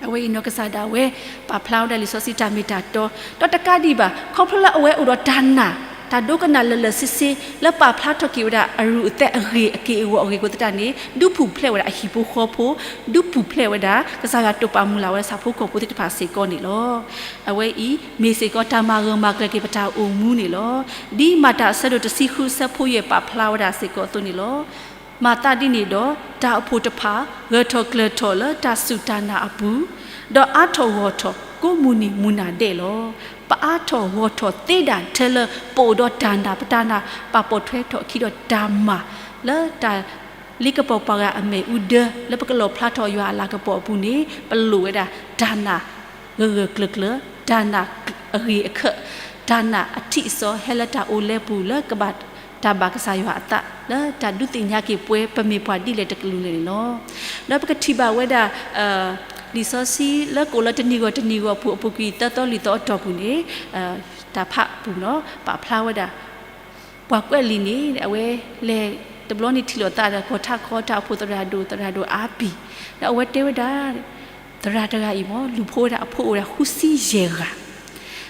အဝဲအံၤနီၢ်ကစၢ်ဒၣ်ဝဲ ပာ်ဖျါဝဲဒၣ်လံာ်စီဆှံတၢ်မ့ၢ်တၢ်တီ, ဒီးတကးဒံးဘၣ် ခီဖျိလၢအဝဲအိၣ်ဒီးတၢ်နာ် တၢ်ဒိကနၣ်လၢာ်လၢာ်ဆ့ဆ့ လၢပာ်ဖျါထီၣ်က့ၤဝဲဒၣ်အရူၢ်အသဲအဂ့ၢ်အက့ၢ်အဂီၤအဂ့ၢ်အကျိၤသတးန့ၣ် ဒုးပူၤဖျဲးဝဲဒၣ်အဟံၣ်ဖိဃီဖိ, ဒုးပူၤဖျဲးဝဲဒၣ် ကစၢ်ယွၤတိာ်ပာ်မုၢ်လၢ်ဝဲဒၣ်ဆၣ်ဖိကီၢ်ဖိသ့ၣ်တဖၣ်စ့ၢ်ကီးန့ၣ်လီၤ. အဝဲအံၤ မ့ၢ်စ့ၢ်ကီးတၢ်မၤဂၢၢ်မၤကျၢၤက့ၤပတၢ်အိၣ်မူန့ၣ်လီၤ. ဒ်မၤတၢ်အဆၢဒိၣ်တဆံဃုအဆၢဖိယဲၢ်ပာ်ဖျါဝဲဒၣ်စ့ၢ်ကီးအသိးန့ၣ်လီၤ. မၤသးဒ်န့ၣ်ဒီး တၢ်အိၣ်ဖှိၣ်တဖၣ် ဂၢၢ်ထီၣ်ကျၢၤထီၣ်လၢတၢ်စူၢ်တၢ်နာ်အပူၤ, ဒီးအါထီၣ်ဂီၢ်ထီၣ်ကိးမုၢ်နံၤမုၢ်နၤဒဲးလီၤ. ပအါထီၣ်ဂီၢ်ထီၣ်သ့ဒၣ်ထဲလၢ ပအိၣ်ဒီးတၢ်နာ် ပတၢ်နာ်ပာ်ပိာ်ထွဲထီၣ်အခံဒီးတၢ်မၤ လၢတၢ်လ့ကပီၤပှၤဂၤအမ့ၣ်အူဒၢ လၢပကလီၣ်ဖျါထီၣ်ယွၤအလၤကပီၤအပူၤန့ၣ် ပလိၣ်ဝဲဒၣ် တၢ်နာ်ဂၢၢ်ဂၢၢ်ကျၢၤကျၢၤ, တၢ်နာ်အဂ့ၤအခၢး, တၢ်နာ်အထံးအစီၤဟဲလၢတၢ်အိၣ်လဲပူၤလၢကဘၣ် တၢ်ဘၣ်ကစၢ်ယွၤအသး လၢတၢ်ဒုးသ့ၣ်ညါက့ၤပဝဲ ပမ့ၢ်ပှၤဒ်လဲၣ်တကလုာ်လဲၣ်န့ၣ်လီၤ. ဒီးပကထံၣ်ဘၣ်ဝဲဒၣ် လံာ်စီဆှံလၢကအိၣ်လၢတနံၤဂီၢ်တနံၤဂီၢ်ပူၤ အပူၤကွံာ်သၢသီလွံၢ်သီအတီၢ်ပူၤန့ၣ်, တၢ်ဖးပူၤနီၤ ပာ်ဖျါဝဲဒၣ် ပှၤကွဲးလံာ်န့ၣ် အဝဲလဲၤတဘျီန့ၣ်ထံၣ်လိာ်သးဒီး ကီၢ်ထးခီတၢ်အိၣ်ဖှိၣ်သရၣ်ဒိၣ် သရၣ်ဒိၣ်အါဘံၣ်, ဒီးအဝဲတဲဝဲဒၣ် သရၣ်တဂၤအံၤမ့ၢ် လူၤဖိဝဲဒၣ်အဖိအိၣ်ဝဲဒၣ်ဃုဆံယဲၢ်ဂၤ,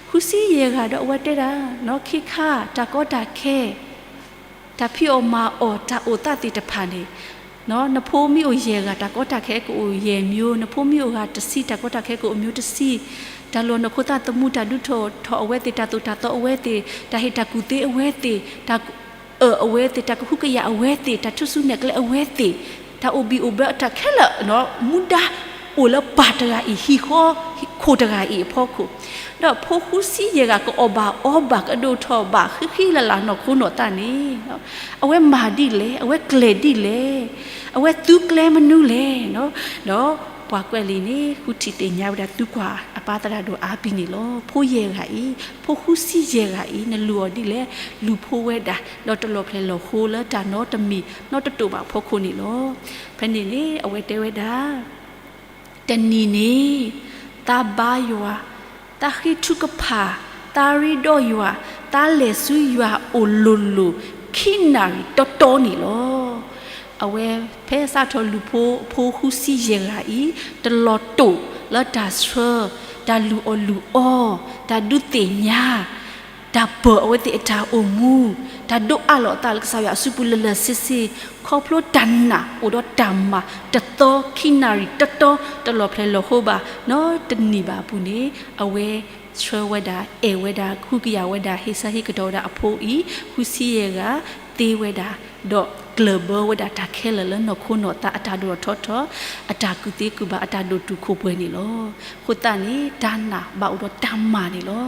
ဃုဆံယဲၢ်ဂၤဒီးအဝဲတဲဒၣ် နီၢ်ခ့ခါ တၢ်ကီတၢ်ခဲ တၢ်ဖံးအီၣ်မၤအီၣ် တၢ်အိၣ်သးသ့ၣ်တဖၣ်န့ၣ်, နဖိမ့ၢ်အိၣ်ယဲၢ်ဂၤ တၢ်ကီတၢ်ခဲကအိၣ်ယဲၢ်မျိုး, နဖိမ့ၢ်အိၣ်ဂၤတဆံ တၢ်ကီတၢ်ခဲကအိၣ်မျိုးတဆံ, တၢ်လီၢ်နီၢ်ခိသးသမူ တၢ်ဒုးထီၣ်ထီၣ်အဝဲသ့ၣ် တၢ်သိၣ်တၢ်သီအဝဲသ့ၣ် တၢ်ဟ့ၣ်တၢ်ကူၣ်သ့အဝဲသ့ၣ် တၢ်အၢၣ်အဝဲသ့ၣ် တၢ်ကဟုကယာ်အဝဲသ့ၣ် တၢ်ထူၣ်စုနဲၣ်ကျဲအဝဲသ့ၣ် တၢ်အိၣ်ဘံၣ်အိၣ်ဘၢအတၢ်ခဲလၢာ် မူဒါအိၣ်လၢပၢ်တဂၤအံၤ ဟံၣ်ဃီခိၣ်တဂၤအံၤအဖီခိၣ်, ဒီးဖိဃုဆံယဲၢ်ဂၤ ကအီၣ်ဘၣ်ကအဒိၣ်ထီၣ်ဘၣ် ဃံဃံလၤလၤနီၢ်ခိနီၢ်သးန့ၣ်, အဝဲမၤဒ်လဲၣ်, အဝဲကျဲၤဒ်လဲၣ်, အဝဲသူကျဲမနုၤလဲၣ်, ဒီးပှၤကွဲးလံာ်န့ၣ် ဃုထံၣ်သ့ၣ်ညါဝဲဒၣ် သုကွၢ်အပၢ်သရၣ်ဒိၣ်အါဘံၣ်န့ၣ်လီၤ. ဖိယဲၢ်ဂၤအံၤ, ဖိဃုဆံယဲၢ်ဂၤအံၤ နလူၤအီၤဒ်လဲၣ်, လူၤဖိဝဲဒၣ် ဒီးတလီၢ်ဖျဲၣ်လီၤဃိလၢတၢ်နီတမံၤ နီတတိၢ်ဘၣ်အဖီခိၣ်န့ၣ်လီၤ. ဖဲန့ၣ်န့ၣ် အဝဲတဲဝဲဒၣ် တနံၤန့ၣ် သးဘါယွၤ, သးဃ့ထုကဖၣ်, သးရ့ဒီးယွၤ, သးလဲၤဆူယွၤအအိၣ်လိၤလိၤ ခံနၣ်ရံၣ်တီတီန့ၣ်လီၤ. အဝဲဖဲစးထီၣ်လူၤဖိအဖိဃုဆံယဲၢ်ဂၤအံၤ တလီၤတိာ်လၢတၢ်ဆှၢ, တၢ်လူၤအီၣ်လူၤအီ, တၢ်ဒုးသ့ၣ်ညါ တၢ်ပၢၢ်အဝဲသ့ၣ်အတၢ်အိၣ်မူ, တၢ်ဒိးအးလီၤအသးလၢကစၢ်ယွၤအစုပူၤလၢလၢဆ့ဆ့, ခီဖျိတၢ်နာ်အိၣ်ဒီးတၢ်မၤတသီခံနၣ်ရံၣ်တတီ တလီၢ်ဖျဲၣ်လီၤဃိဘၣ် နီတနံၤဘၣ်အပူၤန့ၣ် အဝဲဆှၢဝဲဒၣ် အဲၣ်ဝဲဒၣ် ကဟုကယာ်ဝဲဒၣ် ဟ့ၣ်ဆၢဟ့ၣ်ကတီၤဝဲဒၣ်အဖိအံၤ ဃုဆံယဲၢ်ဂၤ သ့ဝဲဒၣ် ဒီးကျၢၢ်ဘၢဝဲဒၣ်တၢ်ခဲလၢာ်လၢနီၢ်ခိနီၢ်သး အတၢ်ဒိၣ်ထီၣ်ထီထီၣ်, အတၢ်ကူၣ်သ့ကူၣ်ဘၣ် အတၢ်ဒိၣ်တုာ်ခိၣ်ပှဲၤန့ၣ်လီၤ. အဃိသတးန့ၣ် တၢ်နာ်ဘၣ်အိၣ်ဒီးတၢ်မၤန့ၣ်လီၤ.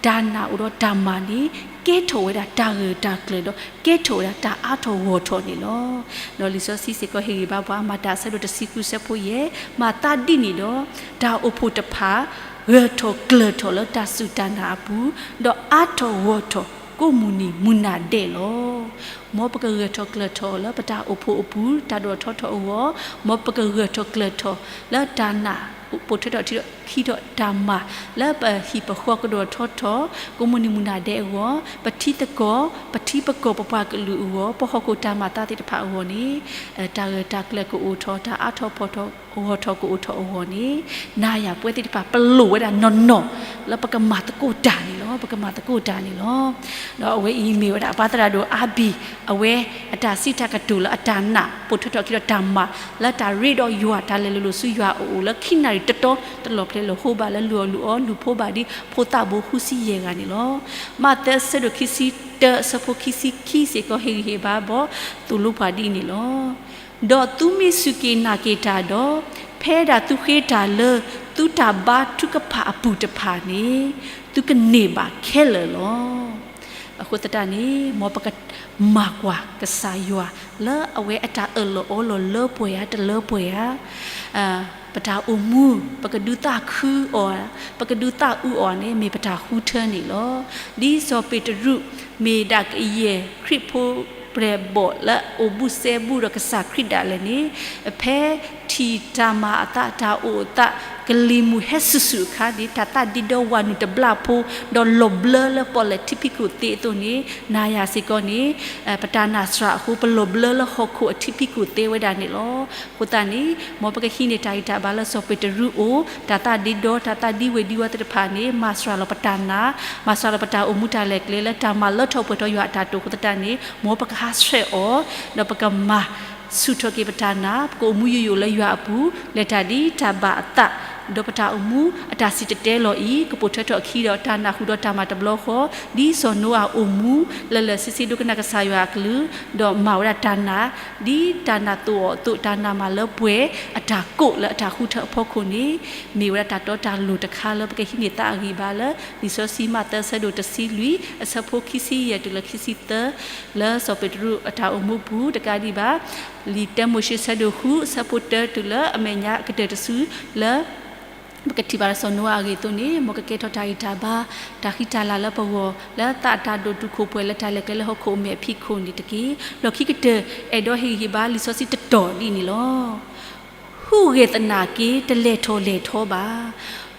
တၢ်နာ်အိၣ်ဒီးတၢ်မၤန့ၣ် ကဲထီၣ်ဝဲဒၣ်တၢ်ဂၢၢ်တၢ်ကျၢၤဒီး ကဲထီၣ်ဝဲဒၣ်တၢ်အါထီၣ်ဂီၢ်ထီၣ်န့ၣ်လီၤ. ဒီးလံာ်စီဆှံစ့ၢ်ကီးဟ့ၣ်ဂံၢ်ဘါပှၤ မၤတၢ်အဆၢဒိၣ်တဆံဃုဆၢဖိယဲၢ်, မၤသးဒ်န့ၣ်ဒီး တၢ်အိၣ်ဖှိၣ်တဖၣ် ဂၢၢ်ထီၣ်ကျၢၤထီၣ်လၢတၢ်စူၢ်တၢ်နာ်အပူၤ, ဒီးအါထီၣ်ဂီၢ်ထီၣ်ကိးမုၢ်နံၤမုၢ်နၤဒဲးလီၤ. မ်ပကဂၢၢ်ထီၣ်ကျၢၤထီၣ်လၢပတၢ်အိၣ်ဖှိၣ်အပူၤ တၢ်ဒိၣ်ထီၣ်ထီထီၣ်အဂီၢ်, မ်ပကဂၢၢ်ထီၣ်ကျၢၤထီၣ်လၢတၢ်နာ် ပိာ်ထွဲထီၣ်ထံထီၣ်ခံထီၣ်တၢ်မၤ လၢပဟံၣ်ပဃီကဒိၣ်ထီၣ်ထီထီၣ် ကိးမုၢ်နံၤမုၢ်နၤဒဲးအဂီၢ်, ပထံသကိး ပထံပကီၢ်ပပှၤကလုာ်အဂီၢ် ပဟီၣ်ခိၣ်တၢ်မၤသးသ့ၣ်တဖၣ်အဂီၢ်န့ၣ် တၢ်ဂၢၢ်တၢ်ကျၢၤကအိၣ်ထီၣ် တၢ်အါထီၣ်ဖီထီၣ်ဂီၢ်ထီၣ်ကအိၣ်ထီၣ်အဂီၢ်န့ၣ် နၤယၤပဝဲသ့ၣ်တဖၣ် ပလိၣ်ဝဲဒၣ်နီၢ်နီၢ် လၢပကမၤသကိးတၢ်န့ၣ်လီၤ. ပကမၤသကိးတၢ်န့ၣ်လီၤ. ဒီးအဝဲအံၤမ့ၢ်ဝဲဒၣ်အပၢ်သရၣ်ဒိၣ်အါဘံၣ် အဝဲအတၢ်စံးတၢ်ကတိၤလၢအတၢ်နာ် ပိာ်ထွဲထီၣ်ခံဒီးတၢ်မၤ လၢတၢ်ရ့ဒီးယွၤ တၢ်လဲၤလိၤလိၤဆူယွၤအအိၣ်လၢခံနၣ်ရံၣ်တတီ တလီၢ်ဖျဲၣ်လီၤဃိဘၣ်လၢလူၤအီၣ်လူၤအီ လူၤဖိဘၣ်ဒ်ဖိသၣ်ဘိဃုဆံယဲၢ်ဂၤန့ၣ်လီၤ. မးသဲအဆၢဒိၣ်ခံဆံတၢ အဆၢဖိခံဆံခံစ့ၢ်ကီး ဟ့ၣ်ဂံၢ်ဟ့ၣ်ဘါဘီ သိၣ်လိပှၤဒ်အံၤန့ၣ်လီၤ. ဒီးသုမ့ၢ်စူၢ်က့ၤနာ်က့ၤတၢ်ဒီး ဖဲဒၣ်သုဃ့တၢ်လၢ သုတၢ်ဘါထုကဖၣ်အပူၤတဖၣ်န့ၣ် သုကန့ၢ်ဘၣ်ခဲလၢာ်လီၤ. အဃိသတးန့ၣ် မ်ပကမၤကွၢ်ကစၢ်ယွၤ လၢအဝဲအတၢ်အၢၣ်လီၤအီလီၤလၢပှဲၤဧါ တလၢပှဲၤဧါ, ပတၢ်အိၣ်မူ ပကဒုးသးခုအီၤ ပကဒုးသးအုးအီၤန့ၣ် မ့ၢ်ပတၢ်ဃုထၢန့ၣ်လီၤ. ဒ်စီၤပ့းတရူး မ့ၢ်ဒၣ်ကယဲၢ်ခရံာ်ဖိပြဲၤဘီၣ်လၢအအိၣ်ဘူးစဲဘူးဒီးကစၢ်ခရံာ်ဒၣ်လဲာ်န့ၣ်, ဖဲထံၣ်တၢ်မၤအသး တၢ်အိၣ်အသး ကလံၤမုၢ်ဟဲဆူၣ်ဆူၣ်အခါန့ၣ် တၢ်သးဒ့ဒီဝၤနုာ်တဘျီဖိ ဒီးလီၤဘျၢလၢပီၣ်လဲၣ်ထံဖံးခိၣ်သ့အသိးန့ၣ် နၤယၤစ့ၢ်ကီးန့ၣ် ပတၢ်နာ်စှၤအဃိ ပလီၤဘျၢလၢဟီၣ်ခိၣ်အထံဖံးခိၣ်သ့ဝဲဒၣ်န့ၣ်လီၤ. အဃိသတးန့ၣ် မ်ပကဟံးန့ၢ်တၢ်ဂံၢ်တၢ်ဘါလၢစီၤပ့းတရူးအိၣ် တၢ်သးဒ့ဒီ တၢ်သးဒံဝ့ၤဒံဝါသ့ၣ်တဖၣ်န့ၣ် မၤစှၤလီၤပတၢ်နာ်, မၤစှၤလီၤပတၢ်အိၣ်မူတၢ်လဲၤကျဲလၢတၢ်မၤလၢထီၣ်ပှဲၤထီၣ်ယွၤအတၢ်တိာ်အဃိသတးန့ၣ် မ်ပကဟးဆှဲးအီၤ ဒီးပကမၤဆူၣ်ထီၣ်က့ၤပတၢ်နာ် ပကအိၣ်မူယိာ်ယိာ်လၢယွၤအပူၤ လဲၤတၢ်ဒ်တၢ်ဘၣ်အသး ဒီးပတၢ်အိၣ်မူအတၢ်စံၣ်တဲၤတဲလီၤအံၤ ကပိာ်ထွဲထီၣ်အခံဒီးတၢ်နာ်ဃုာ်ဒီးတၢ်မၤတဘျီဃီ ဒ်စီၤနိအၤအိၣ်မူ လၢလၢာ်ဆ့ဆ့ဒိကနၣ်ကစၢ်ယွၤအကလုၢ် ဒီးမၤဝဲဒၣ်တၢ်နာ် ဒ်တၢ်နာ်သိးအီၤအသိး တၢ်နာ်မၤလၢပှဲၤ အတၢ်ကိးလၢအတၢ်ဃုထၢအဖီခိၣ်န့ၣ် မ့ၢ်ဝဲဒၣ်တၢ်တီတၢ်လိၤတခါလၢပကဟံးန့ၢ်သးအဂံၢ်ဘါလၢ လံာ်စီဆှံမးသဲအဆၢဒိၣ်တဆံလွံၢ် အဆၢဖိခံဆံယဲၢ်တုၤလၢခံဆံသၢ လၢစီၤပ့းတရူးအတၢ်အိၣ်မူပူၤ တကးဒံးဘၣ် လံာ်တၢမိၤၡ့ဆၢဒိၣ်ဃု အဆၢဖိတၢတုၤလၢအမဲာ်ညါကတၢၢ်တစုလၢ ပကထံၣ်ဘၣ်လၢစီၤနိအၤအဂ့ၢ်အသိးန့ၣ် မ်ကကဲထီၣ်တၢ်ဂံၢ်တၢ်ဘါ တၢ်ဃံတၢ်လၤလၢပဂီၢ် လၢသးအတၢ်ဒိၣ်တုာ်ခိၣ်ပှဲၤလၢတၢ်လဲၤကျဲလၢဟီၣ်ခိၣ်အမဲာ်ဖံးခိၣ်န့ၣ်တက့ၢ်. လီၢ်ခံကတၢၢ် အဲၣ်ဒိးဟ့ၣ်ဂံၢ်ဟ့ၣ်ဘါလံာ်စီဆှံတတီၤဒ်န့ၣ်လီၤ. ဟူးဂဲၤသနာ်က့ တလဲၤထီၣ်လဲၤထီဘၣ်.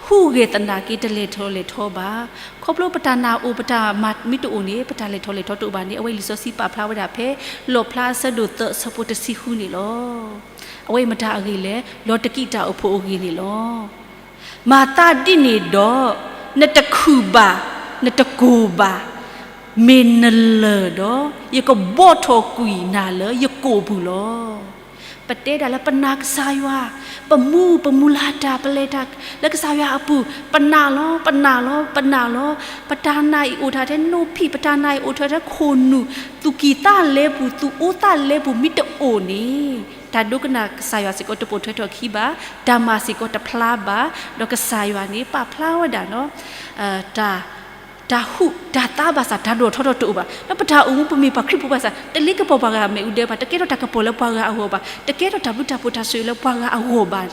ဟူးဂဲၤသနာ်က့ တလဲၤထီၣ်လဲၤထီဘၣ်. ခီဖျိပတၢ်နာ်အိၣ် ပတၢ်မၤမ့ၢ်တအိၣ်န့ၣ် ပတၢ်လဲၤထီၣ်လဲၤထီတအိၣ်ဘၣ်န့ၣ် အဝဲလံာ်စီဆှံပာ်ဖျါဝဲဒၣ်ဖဲ လီၣ်ဖျါအဆၢဒိၣ်သၢ အဆၢဖိတဆံဃုန့ၣ်လီၤ. အဝဲအံၤမတၤအဂ့ၢ်လဲၣ်, လီၤတကံးတၢ်အိၣ်ဖှိၣ်အဂ့ၢ်န့ၣ်လီၤ. မၤသးဒ်န့ၣ်ဒီး နတခုၣ်ဘၣ်, နတကိၢ်ဘၣ်, မ့ၢ်နလၢၢ်ဒီး ယကဘီၣ်ထီၣ်ကွံာ်နၤလၢယကိာ်ပူၤလီၤ. ပတဲဒၣ်လၢပနာ်ကစၢ်ယွၤ, ပမူပမုၢ်လၢ်တၢ် ပလဲၤတၢ်လၢကစၢ်ယွၤအပူၤ, ပနာ်လီၤ ပနာ်လီၤ ပနာ်လီၤ. ပတၢ်နာ်အံၤအိၣ်ထီၣ်ထဲနိဖံး, ပတၢ်နာ်အံၤအိၣ်ထီၣ်ထဲခိၣ်နူာ်, သူၣ်ကံၢ်သးလဲပူၤ သူၣ်အိၣ်သးလဲပူၤမ့ၢ်တအိၣ်န့ၣ် တၢ်ဒိကနၣ်ကစၢ်ယွၤစ့ၢ်ကီးတပိာ်ထွဲထီၣ်ခံဘၣ်, တၢ်မၤစ့ၢ်ကီးတဖျါဘၣ်, ဒီးကစၢ်ယွၤန့ၣ် ပာ်ဖျါဝဲဒၣ်နီၤ တၢ် တၢ်ဟူးတၢ်သါဘၣ်ဆၣ် တၢ်ဒိၣ်ထီၣ်ထီထီၣ်တအိၣ်ဘၣ်. ဒီးပတၢ်အိၣ်မူ ပမ့ၢ်ပှၤခရံာ်ဖိဘၣ်ဆၣ် တလ့ကပီၤပှၤဂၤအမ့ၣ်အူဒၢဘၣ်, တကဲထီၣ်တၢ်ကပီၤလၢပှၤဂၤအဂီၢ်ဘၣ်, တကဲထီၣ်တၢ်ဘျုးတၢ်ဖှိၣ်တၢ်ဆိၣ်ဂ့ၤလၢပှၤဂၤအဂီၢ်ဘၣ်.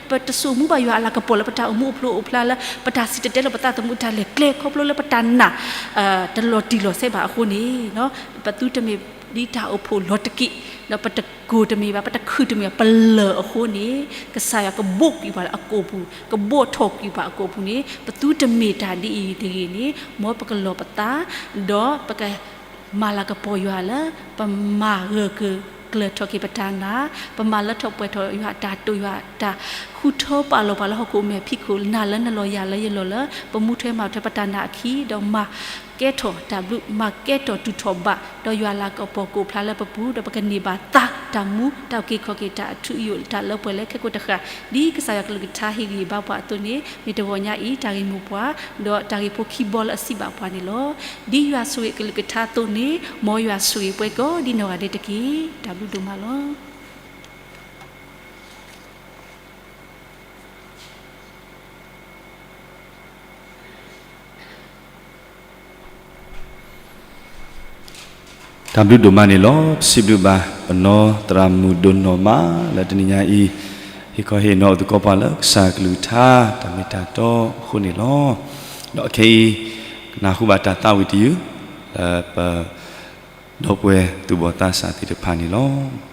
ပတဆိကမိၣ်ဘၣ်ယွၤအလၤကပီၤလၢပတၢ်အိၣ်မူအိၣ်ဖျိအိၣ်ဖျါလၢ ပတၢ်စံၣ်တဲၤတဲလီၤပသးသမူတၢ်လဲၤကျဲ ခီဖျိလၢပတၢ်နာ် တလီၤတံၢ်လီၤဆဲးဘၣ်အဃိန့ၣ် ပသုတမ့ၢ်ဒ်တၢ်အိၣ်ဖှိၣ်လီၤတကံး, ဒီးပတကိၢ်တမ့ၢ်ဘၣ်, ပတခုၣ်တမ့ၢ်ဘၣ်, ပလၢၢ်အဃိန့ၣ် ကစၢ်ယွၤကဘီၣ်ကွံာ်ပှၤလၢအကိာ်ပူၤ, ကဘီၣ်ထီၣ်ကွံာ်ပှၤအကိာ်ပူၤန့ၣ် ပသုတမ့ၢ်တၢ်ဒ်အံၤတဂ့ၤန့ၣ် မ်ပကလီၤပသး, ဒီးပက မၤလၤကပီၤယွၤလၢ ပမၤဂၢၢ်ကျၢၤထီၣ်က့ၤပတၢ်နာ်, ပမၤလၢထီၣ်ပှဲၤထီၣ်ယွၤအတၢ်တိာ်, ယွၤအတၢ်ဃုထၢပာ်လီၤပှၤလၢဟီၣ်ခိၣ်မဲာ်ဖံးခိၣ်, နၤလၢနလီၤယၤလၢယလီၤလၢ ပမူထွဲမၤထွဲပတၢ်နာ်အခံ, ဒီးမၤကဲထီၣ်တၢ်ဘျုး, မၤကဲထီၣ်တုၤထီၣ်ဘၣ်, ဒီးယွၤအလၤကပီၤကအိၣ်ဖျါလၢပပူၤ, ဒီးပကန့ၢ်ဘၣ်သါတၢ်မူ, တၢ်အုၣ်က့ၤခီၣ်က့ၤ, တၢ်အထူအယိာ်, တၢ်လၢပှဲၤလၢခဲကိာ်တဃၣ်, ဒ်ကစၢ်ယွၤကလုၢ်ကထါဟ့ၣ်ဂံၢ်ဘါပှၤအသိးန့ၣ်, မ့ၢ်တဂီၤညါအံၤ တၢ်ဂ့ၢ်မိၢ်ပှၢ်, ဒီးတၢ်ဂ့ၢ်ဖိခံဘီလၢအစံးဘၣ်ပှၤန့ၣ်လီၤ. ဒ်ယွၤဆိၣ်ဂ့ၤအကလုၢ်ကထါအသိးန့ၣ်, မ်ယွၤဆိၣ်ဂ့ၤပှၤကိးဒ်နီၢ်ဂၤဒဲးတက့ၢ်. တၢ်ဘျုးဒိၣ်မးလီၤ. တၢ်ဘျုးဒိၣ်မးန့ၣ်လီၤ. ပစံးဘျုးဘၣ်ပနီၢ်သရၣ်မုၣ်ဒိၣ်နီၢ်မး လၢတနံၤညါအံၤ ဟ့ၣ်ခီဟ့ၣ်နီၤအုၣ်သကိးပှၤလၢကစၢ်ကလုၢ်ကထါ တၢ်မ့ၢ်တၢ်တီအဃိန့ၣ်လီၤ. ဒီးခဲအံၤ ကနၢ်ဟူဘၣ်တၢ်သးဝံၣ်တယုၢ် လၢပ ဒီပုၢ်ဝဲၢ်သူၣ်ဘီၣ်သးစၢ်သ့ၣ်တဖၣ်န့ၣ်လီၤ.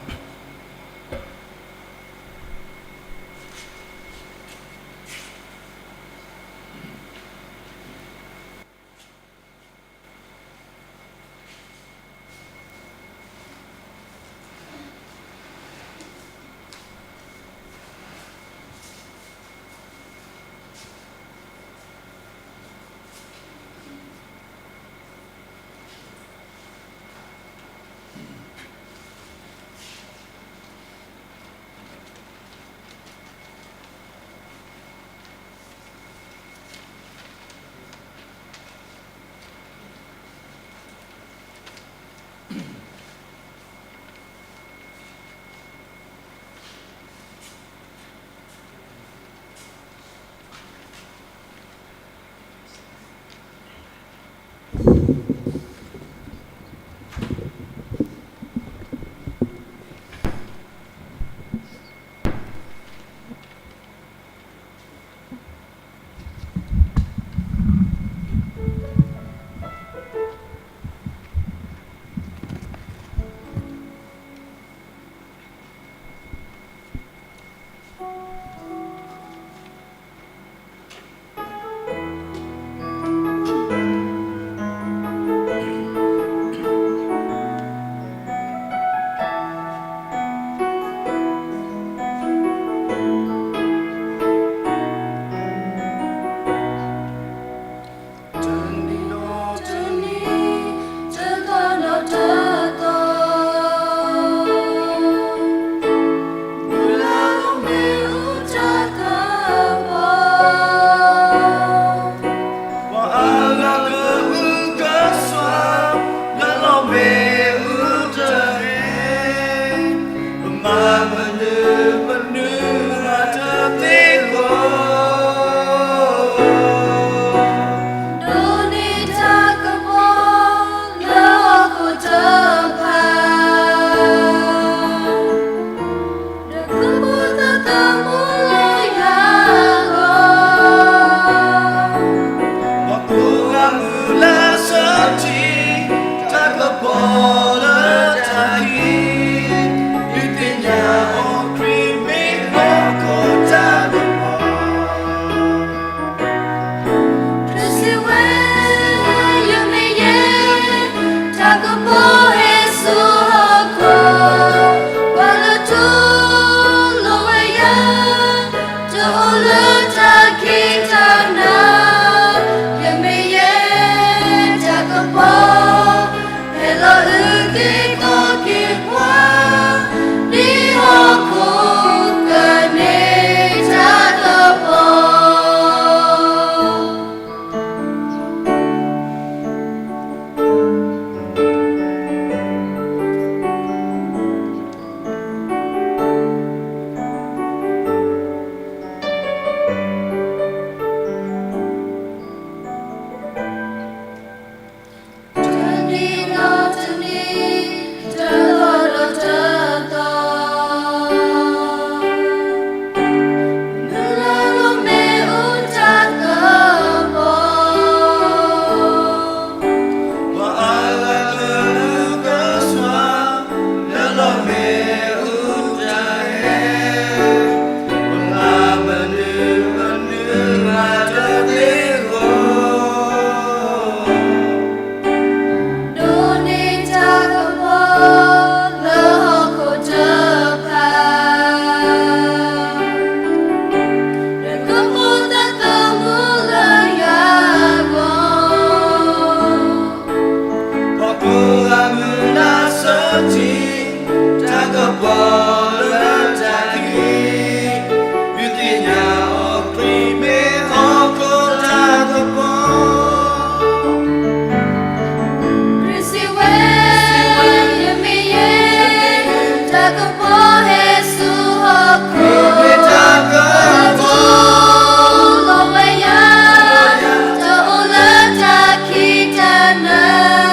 တၢ်ကပီၤဟဲဆူဟီၣ်ခိၣ်, တၢ်ကပီၤလီၤဝဲယၤ, တအိၣ်လၢတၢ်ခံးတၢ်နၤ,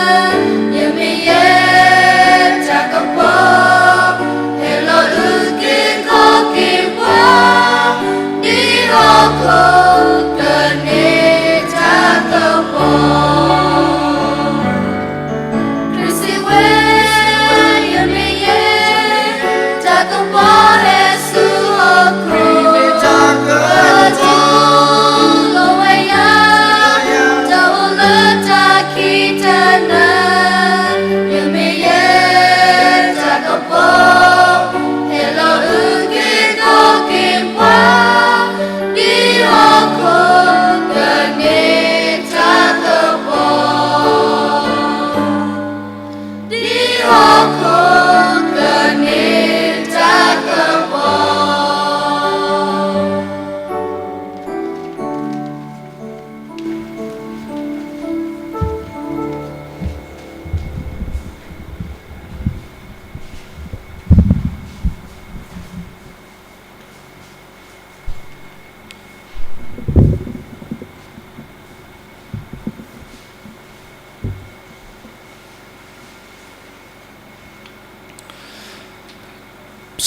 ယမ့ၢ်ယဲတၢ်ကပီၤ, ဟဲလီၤအုၣ်က့ၤခီၣ်က့ၤပှၤ, ဒ်ဟီၣ်ခိၣ်ကန့ၢ်တၢ်ကပီၤ ခရံာ်စံးဝဲ, ယမ့ၢ်ယဲ, တၢ်ကပီၤဟဲဆူဟီၣ်ခိၣ်, တၢ်ကပီၤလီၤဝဲယၤ, တအိၣ်လၢတၢ်ခံးတၢ်နၤ, ယမ့ၢ်ယဲတၢ်ကပီၤ, ဟဲလီၤအုၣ်က့ၤခီၣ်က့ၤပှၤ, ဒ်ဟီၣ်ခိၣ်ကန့ၢ်တၢ်ကပီၤ, ဒ်ဟီၣ်ခိၣ်ကန့ၢ်တၢ်ကပီၤ.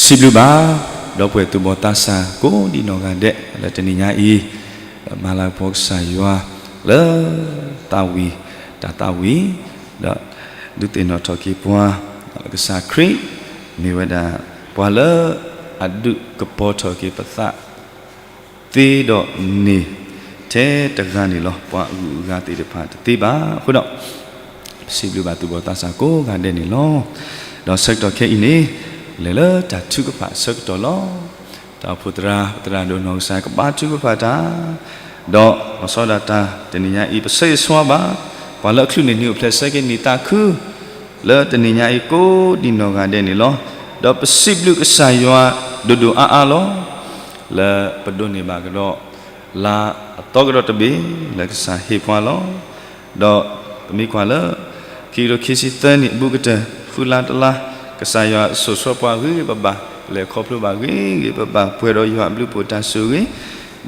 စံးဘျုးဘၣ် ဒီပုၢ်ဝဲၢ်သူၣ်ဘီၣ်သးစၢ် ကိးဒံးနီၢ်ဂၤဒဲး လၢတနံၤညါအံၤ မၤလၤကပီၤကစၢ်ယွၤ လၢသးဝံၣ် တၢ်သးဝံၣ် ဒီးဒုးသ့ၣ်နီၣ်ထီၣ်က့ၤပှၤ ကစၢ်ခရံာ် မ့ၢ်ဝဲဒၣ် ပှၤလၢအဒုးကပီၤထီၣ်က့ၤပသး သ့ဒီးန့ၢ်ထဲတဂၤန့ၣ်လီၤ. ပှၤအဂုၤအဂၤသ့ၣ်တဖၣ်တသ့ဘၣ်. အဃိဒီး ပစံးဘျုးဘၣ်သူၣ်ဘီၣ်သးစၢ်ကိးဂၤဒဲးန့ၣ်လီၤ. ဒီးဆၢကတီၢ်ခဲအံၤန့ၣ် လဲၤလၢတၢ်ထုကဖၣ်အဆၢကတီၢ်လီၤ. တၢ်အိၣ်ဖှိၣ်သရၣ် သရၣ်ဒိၣ်နီၢ်ကစၢ် ကဘါထုကဖၣ်တၢ် ဒီးလီၤဆီဒၣ်တၢ် တနံၤညါအံၤ ပဆၢဂ့ၤဆၢဝါဘၣ် ပှၤလၢအချုးန့ၢ်နံၣ်အိၣ်ဖျဲၣ်ဆၢက့ၤနံၣ်သးခု လၢတနံၤညါအံၤကိးဒံးနီၢ်ဂၤဒဲးန့ၣ်လီၤ. ဒီးပစံးဘျုးကစၢ်ယွၤဒိၣ်ဒိၣ်အါအါလီၤ. လၢပဒိးန့ၢ်ဘၣ်ကဒီး လါအသီကဒီးတဘ့ၣ် လၢကစၢ်ဟ့ၣ်ပှၤလီၤ. ဒီးပမ့ၢ်ကွၢ်လၢ ခံကထိခံဆံသၢနံၣ်အဘူးကတၢၢ် ဃုလါတလါ ကစၢ်ယွၤအစိၤဆှၢပှၤဂ့ၤဂ့ၤဘၣ်ဘၣ် ပလဲၤခီဖျိဘၣ်ဂ့ၤဂ့ၤဘၣ်ဘၣ် ပှဲၤဒီးယွၤအဘျုးအဖှိၣ်တၢ်ဆိၣ်ဂ့ၤ ဒီး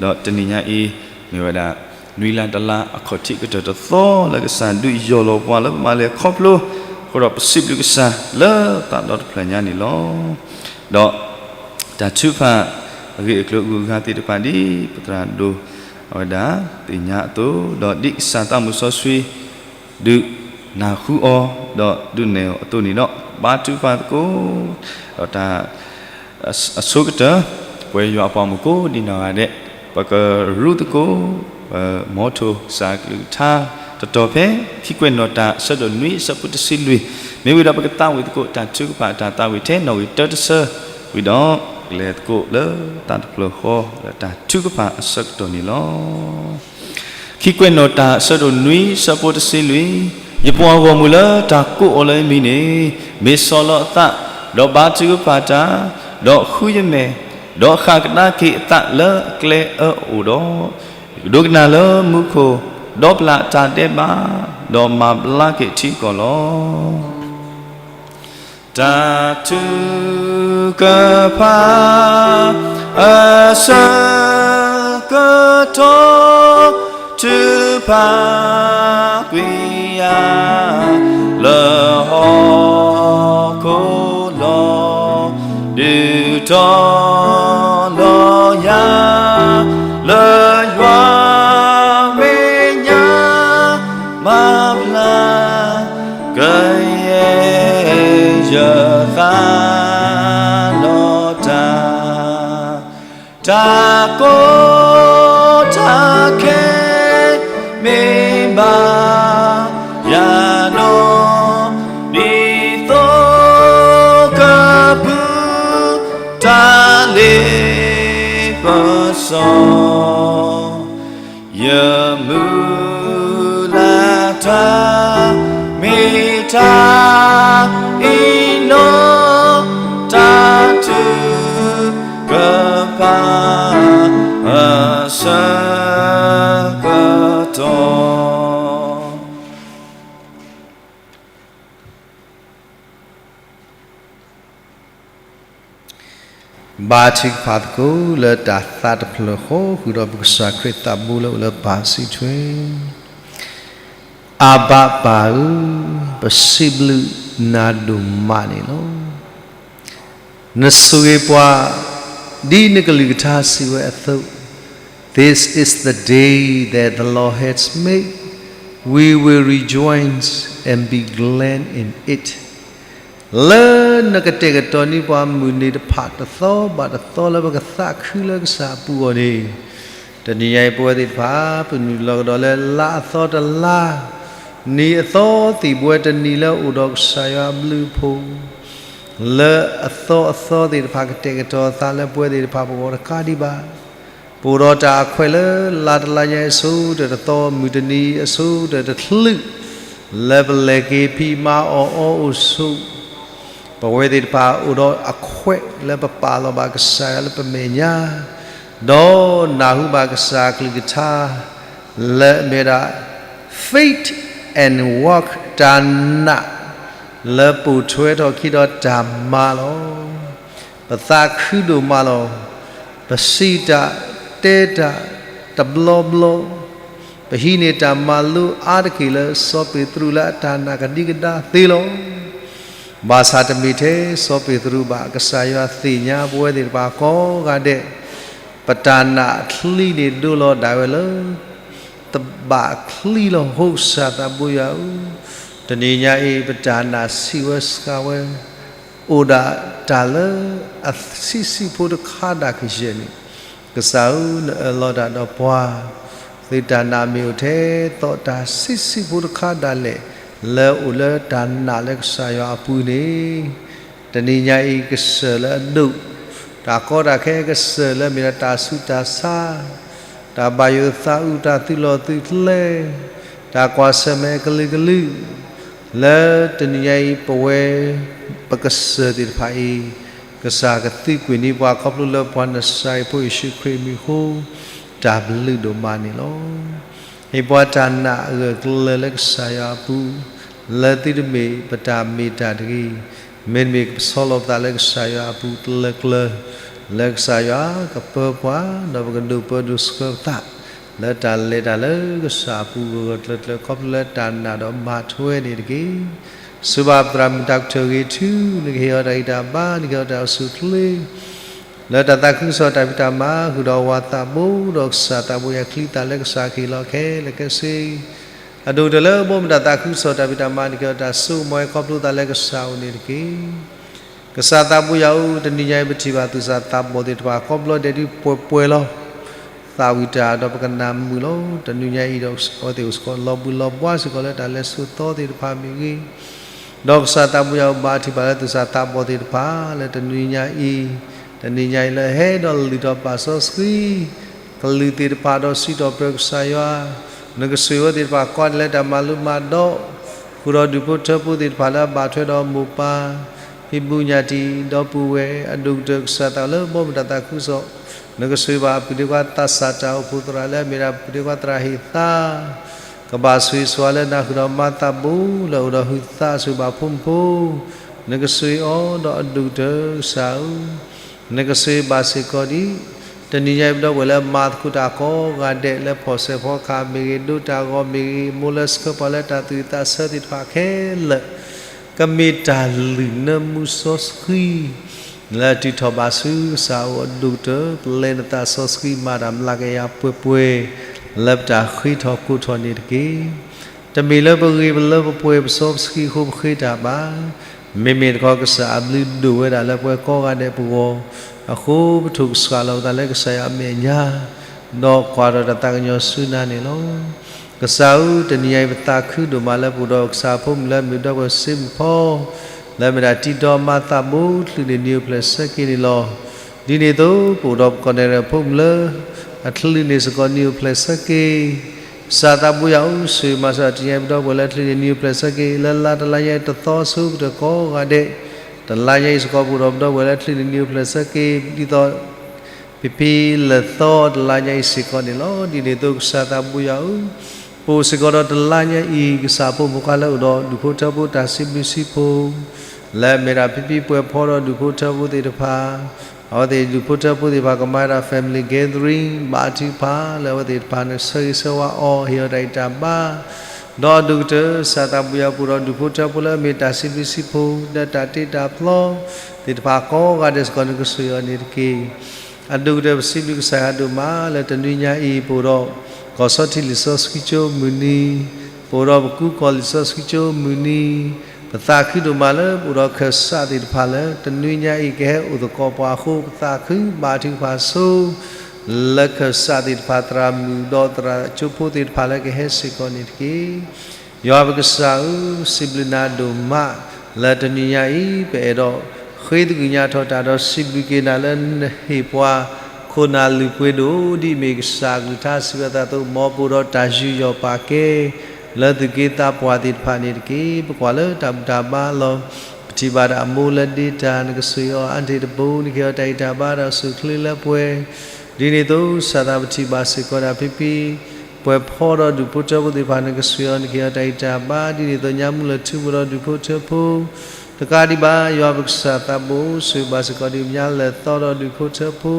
တနံၤညါအံၤ မ့ၢ်ဝဲဒၣ် နွံလါတလါအခီၣ်ထံးကတၢၢ်တသီ လၢကစၢ်ဒုးယီၢ်လီၤပှၤလၢပမၤလဲၤခီဖျိ အဃိဒီးပစံးဘျုးကစၢ်လၢသးဒီတဖျၢၣ်ညါန့ၣ်လီၤ. ဒီးတၢ်ထုကဖၣ်အဂ့ၢ်အကျိၤအဂုၤအဂၤသ့ၣ်တဖၣ်ဒ် ပသရၣ်ဒိၣ်အဝဲဒၣ်သ့ၣ်ညါအသိး ဒီးဒ်ကစၢ်သးမုၢ်စီဆှံ ဒုးနၢ်ဟူအီၤ ဒီးဒုးနဲၣ်အီၤအသိးန့ၣ်ဒီး ဘါထုကဖၣ်သကိး ဒီးတၢ် အဆိကတၢၢ် ပဝဲယွၤအပှၤမုၣ်ကိးဒံးနီၢ်ဂၤဒဲး ပကရူသကိး ပမိထိၣ်စၢ်ကလုၢ်ကထါတတီၤဖဲ ခံကွဲးနီၣ်တၢ်အဆၢဒိၣ်နွံအဆၢဖိတဆံလွံၢ် မ့ၢ်ဝံၤဒီးပကသးဝံၣ်သကိးတၢ်ထုကဖၣ်အတၢ်သးဝံၣ်ထဲနီၣ်ဂံၢ်တၢတဆၢ ဝံၤဒီး ကလဲၤသကိးလၢတၢ်တဖျၢၣ်ဃီ လၢတၢ်ထုကဖၣ်အဆၢကတီၢ်န့ၣ်လီၤ. ခံကွဲးနီၣ်တၢ်အဆၢဒိၣ်နွံဆၢဖိတဆံလွံၢ်, ယပှၤဂီၢ်မုၢ်လၢတၢ်ကိးအီၤလၢယမံၤန့ၣ် မ့ၢ်ဆီၣ်လီၤအသး ဒီးဘါထုကဖၣ်တၢ်, ဒီးဃုယမဲာ်, ဒီးဃၣ်ကဒါက့ၤအသးလၢအကျဲအၢအအိၣ်ဒီး, ယကဒိကနၣ်လၢမူခိၣ်, ဒီးပျၢ်အတၢ်ဒဲးဘး, ဒီးမၤဘျါက့ၤထံကီၢ်လီၤ. တၢ်ထုကဖၣ်အဆၢကတီၢ် ထုကဖၣ်ကွံာ်ယၤ လၢဟီၣ်ခိၣ်လီၤ. ဒုးတီၤလီၤယၤ လၢယွၤမဲာ်ညါ မၤဘျါ ကယဲၢ်ယသးလီၤတၢ်, တၢ်ကီတၢ်ခဲ မ့ၢ်ဘၣ်ယၤနီၤ ဒ်သိးကဘုးတၢ်လ့ပစီ ယမုၢ်လၢ်တၢ် မ့ၢ်တၢ်အံၤနီၤ တၢ်ထုကဖၣ် အဆၢကတီၢ် ဘါထုကဖၣ်သကိးလၢတၢ်သးတဖျၢၣ်ဃီ ဃုာ်ဒီးပကစၢ်ခရံာ်သးဘိလၢအိၣ်လၢပၢ်စံးထွဲ, အၤဘၤပၢ်ဧၢ, ပစံးဘျုးနၤဒိၣ်မးန့ၣ်လီၤ. နဆိၣ်ဂ့ၤပှၤ ဒ်နကလုၢ်ကထါစံးဝဲအသိး, This is the day that the Lord has made, we will rejoice and be glad in it. လၢနကတဲာ်ကတီၤန့ၢ်ပှၤမုၢ်နံၤတဖၣ် တသီဘၣ်တသီလၢပကသးခုလၢကစၢ်အပူၤအဂီၢ်န့ၣ်, တနံၤညါအံၤပဝဲသ့ၣ်တဖၣ် ပနုာ်လီၤကဒီးလၢလါအသီတလါ, နံၤအသီသံၣ်ဘှဲတနံၤလၢအိၣ်ဒီးကစၢ်ယွၤအဘျုးအဖှိၣ်, လၢအသီအသီသ့ၣ်တဖၣ်ကတဲာ်ကတီၤအသးလၢပဝဲသ့ၣ်တဖၣ်ပဂီၢ်တကးဒံးဘၣ် ပအိၣ်ဒီးတၢ်အခွဲးလၢလါတလါညါအံၤအဆိကတၢၢ်တသီ မုၢ်တနံၤအဆိကတၢၢ်တချုး လၢပလဲၤက့ၤဖံးမၤအီၣ်အီအိၣ်ဆိး, ပဝဲသ့ၣ်တဖၣ်အိၣ်ဒီးအခွဲးလၢပပာ်လီၤဘၣ်ကစၢ်ယွၤလၢပမဲာ်ညါ, ဒီးနၢ်ဟူဘၣ်ကစၢ်အကလုၢ်ကထါ လၢအမ့ၢ်ဝဲဒၣ် faith and work တၢ်နာ် လၢပိာ်ထွဲထီၣ်ခံဒီးတၢ်မၤလီၤ. ပသးခုဒိၣ်မးလီၤ. ပစံးတၢ်တဲတၢ်တဘျီဘျီ, ပဟံးန့ၢ်တၢ်မၤလိအါတက့ၢ်လၢစီၤပ့းတရူးလၢအတၢ်နာ်ကဒံကဒါသ့လီၤ. ဘၣ်ဆၣ်တမ့ၢ်ထဲစီၤပ့းတရူးဘၣ်, ကစၢ်ယွၤသ့ၣ်ညါပဝဲသ့ၣ်တဖၣ်ကိးဂၤဒဲး, ပတၢ်နာ်အချံန့ၣ်ဒိလီၤဒၣ်ဝဲလၢ တဘၣ်ချံလီၤ. ဟိကစၢ်သးဘိယွၤဧၢ, တနံၤညါအံၤ ပတၢ်နာ်ဆံးဝဲစှၤဝဲ အိၣ်ဒၣ်တၢ်လၢအဆံးဆံးဖိတခါဒၣ်ကယဲၢ်န့ၣ်, ကစၢ်ဧၢ နအၢၣ်လီၤတၢ်ဒီးပှၤ, သုတၢ်နာ်မ့ၢ်အိၣ်ထဲသိးတၢ်ဆံးဆံးဖိတခါဒၣ်လဲာ် လၢအိၣ်လၢတၢ်နာ်လၢကစၢ်ယွၤအပူၤန့ၣ်, တနံၤညါအံၤ ကစၢၢ်လၢအဒိၣ်, တၢ်ကီတၢ်ခဲကစၢၢ်လၢမ့ၢ်ဒၣ်တၢ်ဆူးတၢ်ဆါ, တၢ်ဘၣ်ယိၣ်သးအုး တၢ်သုးလီၢ်သုးကျဲ, တၢ်ကွၢ်ဆၢၣ်မဲာ်ကလုာ်ကလုာ်, လၢတနံၤညါအံၤ ပဝဲ ပကစၢၢ်သ့ၣ်တဖၣ်အံၤ, ကစၢ်ကသံကွံာ်န့ၢ်ပှၤခီဖျိလၢပှၤနၢ်စၤရ့းဖိယ့ၣ်ၡူးခရံာ်အမံၤအဃိ, တၢ်ဘျုးဒိၣ်မးန့ၣ်လီၤ. ဟ့ၣ်ပှၤတၢ်နာ်အဂၢၢ်ကျၢၤလၢကစၢ်ယွၤအပူၤ, လၢသုတမ့ၢ်ပတၢ်မ့ၢ်တၢ်တဂ့ၤ, မ့တမ့ၢ်ကပဆီလီၤပသးလၢကစၢ်ယွၤအပူၤကျၢၤကျၢၤ, လၢကစၢ်ယွၤကပၢပှၤ ဒီးပကဒိၣ်ပၢဒိၣ်ဆှၢပသး လၢတၢ်လဲၤတၢ်လၢကစၢ်အပူၤဂၢၢ်ဂၢၢ်ကျၢၤကျၢၤ ခီဖျိလၢတၢ်နာ်ဒီးမၤထွဲန့ၣ်တက့ၢ်. စူၢ်ဘၣ်ပသရၣ်မုၣ်တၢ်ကထၢၣ်ဂ့ၤထူ, နကဟ့ၣ်အီၤတၢ်ဂံၢ်တၢ်ဘါ, နကဟ့ၣ်အီၤတၢ်အိၣ်ဆူၣ်အိၣ်ချ့ လၢတၢ်သးခုကစီၣ်တၢ်ဖံးတၢ်မၤ ဃုာ်ဒီးဝၤသးဘိ, ဒီးကစၢ်သးဘိယွၤချံသၣ်လၢကစၢ်ကဟ့ၣ်လီၤခဲလၢာ်ခဲဆ့, အဒိၣ်ကတၢၢ်လၢဘီမုၢ်တၢ်သးခုကစီၣ်တၢ်ဖံးတၢ်မၤ နကဟ့ၣ်အီၤတၢ်စိကမီၤ ခီဖျိသးလၢကစၢ်အအိၣ်န့ၣ်တက့ၢ်. ကစၢ်သးဘိယွၤဧၢ, တနံၤညါအံၤ ပထံၣ်ဘၣ်သူၣ်စၢ်သးဘီၣ်သ့ၣ်တဖၣ် ကိးဘျီဒဲးဒုးပှဲၤပှဲၤလီၤ. သးဝံၣ်တၢ်ဒီးပကနၣ်မုာ်လီၤ. တနံၤညါအံၤဒီး အဝဲသ့ၣ်အိၣ်စ့ၢ်ကီး လီၤဘှံးလီၤဘှါစ့ၢ်ကီးလၢတၢ်လဲၤဆူအသီသ့ၣ်တဖၣ်မ့ၢ်ဂ့ၤ, ဒီးကစၢ်သးဘိယွၤဧၢ, ဘါထုကဖၣ်လၢသူၣ်စၢ်သးဘီၣ်သ့ၣ်တဖၣ်လၢတနံၤညါအံၤ, တနံၤညါအံၤလၢဟဲဒီးလုၢ်ထီၣ်ပာ်စီဆှံ ကလုၢ်သ့ၣ်တဖၣ်ဒီးစံးထီၣ်ပတြၢၤကစၢ်ယွၤ, နကဆိၣ်ဂ့ၤအဝဲသ့ၣ်တဖၣ်ကိးဂၤဒဲးလၢတၢ်မၤလိမၤဒိး, ဃုာ်ဒီးဒူၣ်ဖိထၢဖိသ့ၣ်တဖၣ်လၢအဘၣ်ထွဲဒီးမိၢ်ပၢ်, ဖံးဘူးညၣ်တံၢ်ဒီပုၢ်ဝဲၢ်, အဒိၣ်ကတၢၢ်ကစၢ်သးလၢဘီမုၢ်တၢ်သးခုကစီၣ်, နကဆိၣ်ဂ့ၤဘၣ်အပုၢ်ဒ့ခွါသးစၢ်တၢ်အိၣ်ဖှိၣ်သရၣ်လၢအမ့ၢ်ဒၣ်ပုၢ်ဒ့ခွါသရၣ်ဟ့ၣ်သါ ကဘၣ်ဆိၣ်ဂ့ၤဆိၣ်ဝါလၢနၢ်ဃုာ်ဒီးမၤသးဘိ လၢအိၣ်ဒီးဟုးသးဆိၣ်ဂ့ၤဘၣ်ဖိမုၣ်ဖိ, နကဆိၣ်ဂ့ၤအီၤဒီးအဒိၣ်ကတၢၢ်ကစၢ်ဧၢ, နကဆိၣ်ဂ့ၤဘၣ်စ့ၢ်ကီးဒံး, တနံၤညါအံၤပဒီပုၢ်ဝဲၢ်လၢမၤသကိးတၢ်ကိးဂၤဒဲးလၢဖီၣ်ဆဲးဖီကဟၣ်မ့ၢ်ဂ့ၤ, ဒိတၢ်ဂီၤမ့ၢ်ဂ့ၤ, မိၢ်လၢဆှၢပှၤလၢတၢ်သူၣ်ဝံၣ်သးဆၢသ့ၣ်တဖၣ်ခဲလၢာ် ကမ့ၢ်တၢ်လုၢ်နၢမူစီဆှံ လၢအတုၤထီၣ်ဘၣ်ဆူကစၢ်အအိၣ်အဒိၣ်ကတၢၢ်, ပလဲၤနသးစီဆှံမၤတၢ်မျးကယၤပှဲၤပှဲၤ လၢပတၢ်ဃ့ထီၣ်ကိးထီၣ်န့ၣ်တက့ၢ်. တမ့ၢ်လၢပဂ့ၤပလၢပပှဲၤပစီပစှံအဃိပဃ့တၢ်ဘၣ်. မ့မ့ၢ်တခီကစၢ်အဘျုးဒိၣ်ဝဲဒၣ်လၢပဝဲကိးဂၤဒဲးပဂီၢ်, အဃိပထိၣ်ကစှၤလီၤပသးလၢကစၢ်ယွၤအမဲာ်ညါ, ဒီးကွၢ်ထီၣ်တၢ်သးကညီၤဆူနၤန့ၣ်လီၤ. ကစၢ်ဧၢ, တနံၤညါအံၤပသးခုဒိၣ်မးလၢပအိၣ်ဒီးကစၢ်ဖိမုၣ်လၢအမ့ၢ်ပဒီပုၢ်ဝဲၢ်စ့မုၣ်ဖီ လၢအမ့ၢ်ဒၣ်တံၤဒီးမၤသးဘိချုးန့ၣ်နံၤအိၣ်ဖျဲၣ်ဆၢက့ၤန့ၣ်လီၤ. ဒ်န့ၣ်အသိး ပအိၣ်ဒီးပကီၢ်နဲၣ်ရွဲၣ်ဖိမုၣ်လၢ အချုးန့ၣ်စ့ၢ်ကီးနံၤအိၣ်ဖျဲၣ်ဆၢက့ၤ, ကစၢ်သးဘိယွၤဧၢ, ဆိၣ်ဂ့ၤမၤစၢၤတနံၤညါအံၤပဒီပုၢ်ဝဲၢ်လၢအချုးန့ၣ်နံၤအိၣ်ဖျဲၣ်ဆၢက့ၤ, လၢလါတလါညါအံၤတသီအဆိကတၢၢ်ကိးဂၤဒဲး, တလါညါအံၤစ့ၢ်ကီး ပအိၣ်ဒီးပဒီပုၢ်ဝဲၢ်လၢအချုးန့ၣ်နံၤအိၣ်ဖျဲၣ်ဆၢက့ၤ ဒ်သိး ဖံဖံလၢာ်သီတလါညါအံၤစ့ၢ်ကီးန့ၣ်လီၤ. ဒ်န့ၣ်အသိး ကစၢ်သးဘိယွၤဧၢ, ပအိၣ်စ့ၢ်ကီးဒီးတလါညါအံၤ ကစၢ်ဖိမုၣ်ဖိခွါလၢအိၣ်ဒီးဒူၣ်ဖိထၢဖိတၢ်စံးဘျုးစံးဖှိၣ် လၢအမ့ၢ်ဒၣ်ဖံဖံပှဲၤဖီဒီးဒူၣ်ဖိထၢဖိသ့ၣ်တဖၣ်, အဝဲသ့ၣ်ဒူၣ်ဖိထၢဖိသ့ၣ်တဖၣ်ကမၤဒၣ် family gathering ဘါထုကဖၣ်လၢအဝဲသ့ၣ်တဖၣ်န့ၣ် ဆၢဂ့ၤဆၢဝါအီၤ ဟ့ၣ်အီၤတၢ်အံၤတၢ်ဘါ, ဒီးအဒိၣ်ကတၢၢ် ကစၢ်သးဘိယွၤပူၤဒီးဒူၣ်ဖိထၢဖိလၢအမ့ၢ်တၢ်စံးဘျုးစံးဖှိၣ် ဒီးတၢ်တ့တၢ်ဖျီသ့ၣ်တဖၣ်ကိးဂၤဒဲးစ့ၢ်ကီးန့ၣ် ကဆိၣ်ဂ့ၤအီၤန့ၣ်တက့ၢ်. အဒိၣ်ကတၢၢ် ပစံးဘျုးကစၢ်ယွၤဒိၣ်မးလၢတနွံညါအံၤ ပအိၣ်ဒီး ကီၢ်ဆီထံးလံာ်စီဆှံကၠိမုၢ်နံၤ, ပအိၣ်ဒီးပကူကီၢ်လံာ်စီဆှံကၠိမုၢ်နံၤ, ပသးခုဒိၣ်မးလၢပအိၣ်ဒီးခၢၣ်စးသ့ၣ်တဖၣ်လၢ တနွံညါအံၤကဟဲအိၣ်သကိးပှၤအဃိ ပသးခုဘါထုကဖၣ်ဆိ လၢခၢၣ်စးသ့ၣ်တဖၣ် သရၣ်မုၣ်ဒီးသရၣ်ကၠိဖိသ့ၣ်တဖၣ်လၢကဟဲစ့ၢ်ကီးန့ၣ်တက့ၢ်. ယွၤပကစၢ်ဧၢ, စံးဘျုးနၤဒိၣ်မး လၢတနွံညါအံၤ ပအဲၣ်ဒိးဃ့သကွံာ်ညါထီၣ်တၢ်ဒီးစံးဘျုးက့ၤနၤလၢနဟ့ၣ်ပှၤ ခိၣ်နၢ်လုၢ်ပှ့ၤဒိၣ် ဒ်အမ့ၢ်ကစၢ်အကလုၢ်ကထါစံးဝဲအသိး မ်ပအိၣ်ဒီးတၢ်ယူးယီၣ်ပာ်ကဲ လၢသူၣ်က့သးပှၢ်သ့ၣ်တဖၣ်န့ၣ်တက့ၢ်. ပကွၢ်လၢတၢ်ဘူၣ်တၢ်ဘါလီၤ. ပထံၣ်ဘၣ်ဒၣ်အမိၢ်လၢဒ့တၢ် နကဆိၣ်ဂ့ၤအီၤအါတ့ၢ်တဘိ နကဟ့ၣ်အီၤတၢ်ဂံၢ်တၢ်ဘါဒီးစူၢ်ချ့လၢပှဲၤ ဒ်န့ၣ်အသိး ကစၢ်သးပထံၣ်ဘၣ်စ့ၢ်ကီးဒၣ်ဖံဖံ ပှဲၤဖီဒီးဒူၣ်ဖိထၢဖိသ့ၣ်တဖၣ် နကဆိၣ်ဂ့ၤအီၤ နကဟ့ၣ်အီၤတၢ်ဂံၢ်တၢ်ဘါ ဒ်န့ၣ်အသိး ညါမူလၢာ်ထူမိၢ်ဒီးဒူၣ်ဖိထၢဖိ တကးဒံးဘၣ် ယွၤပကစၢ်သးဘိ ဆိၣ်ဂ့ၤဘၣ်စ့ၢ်ကီးဒံး ညါလၢာ်သီဒီးဒူၣ်ဖိထၢဖိ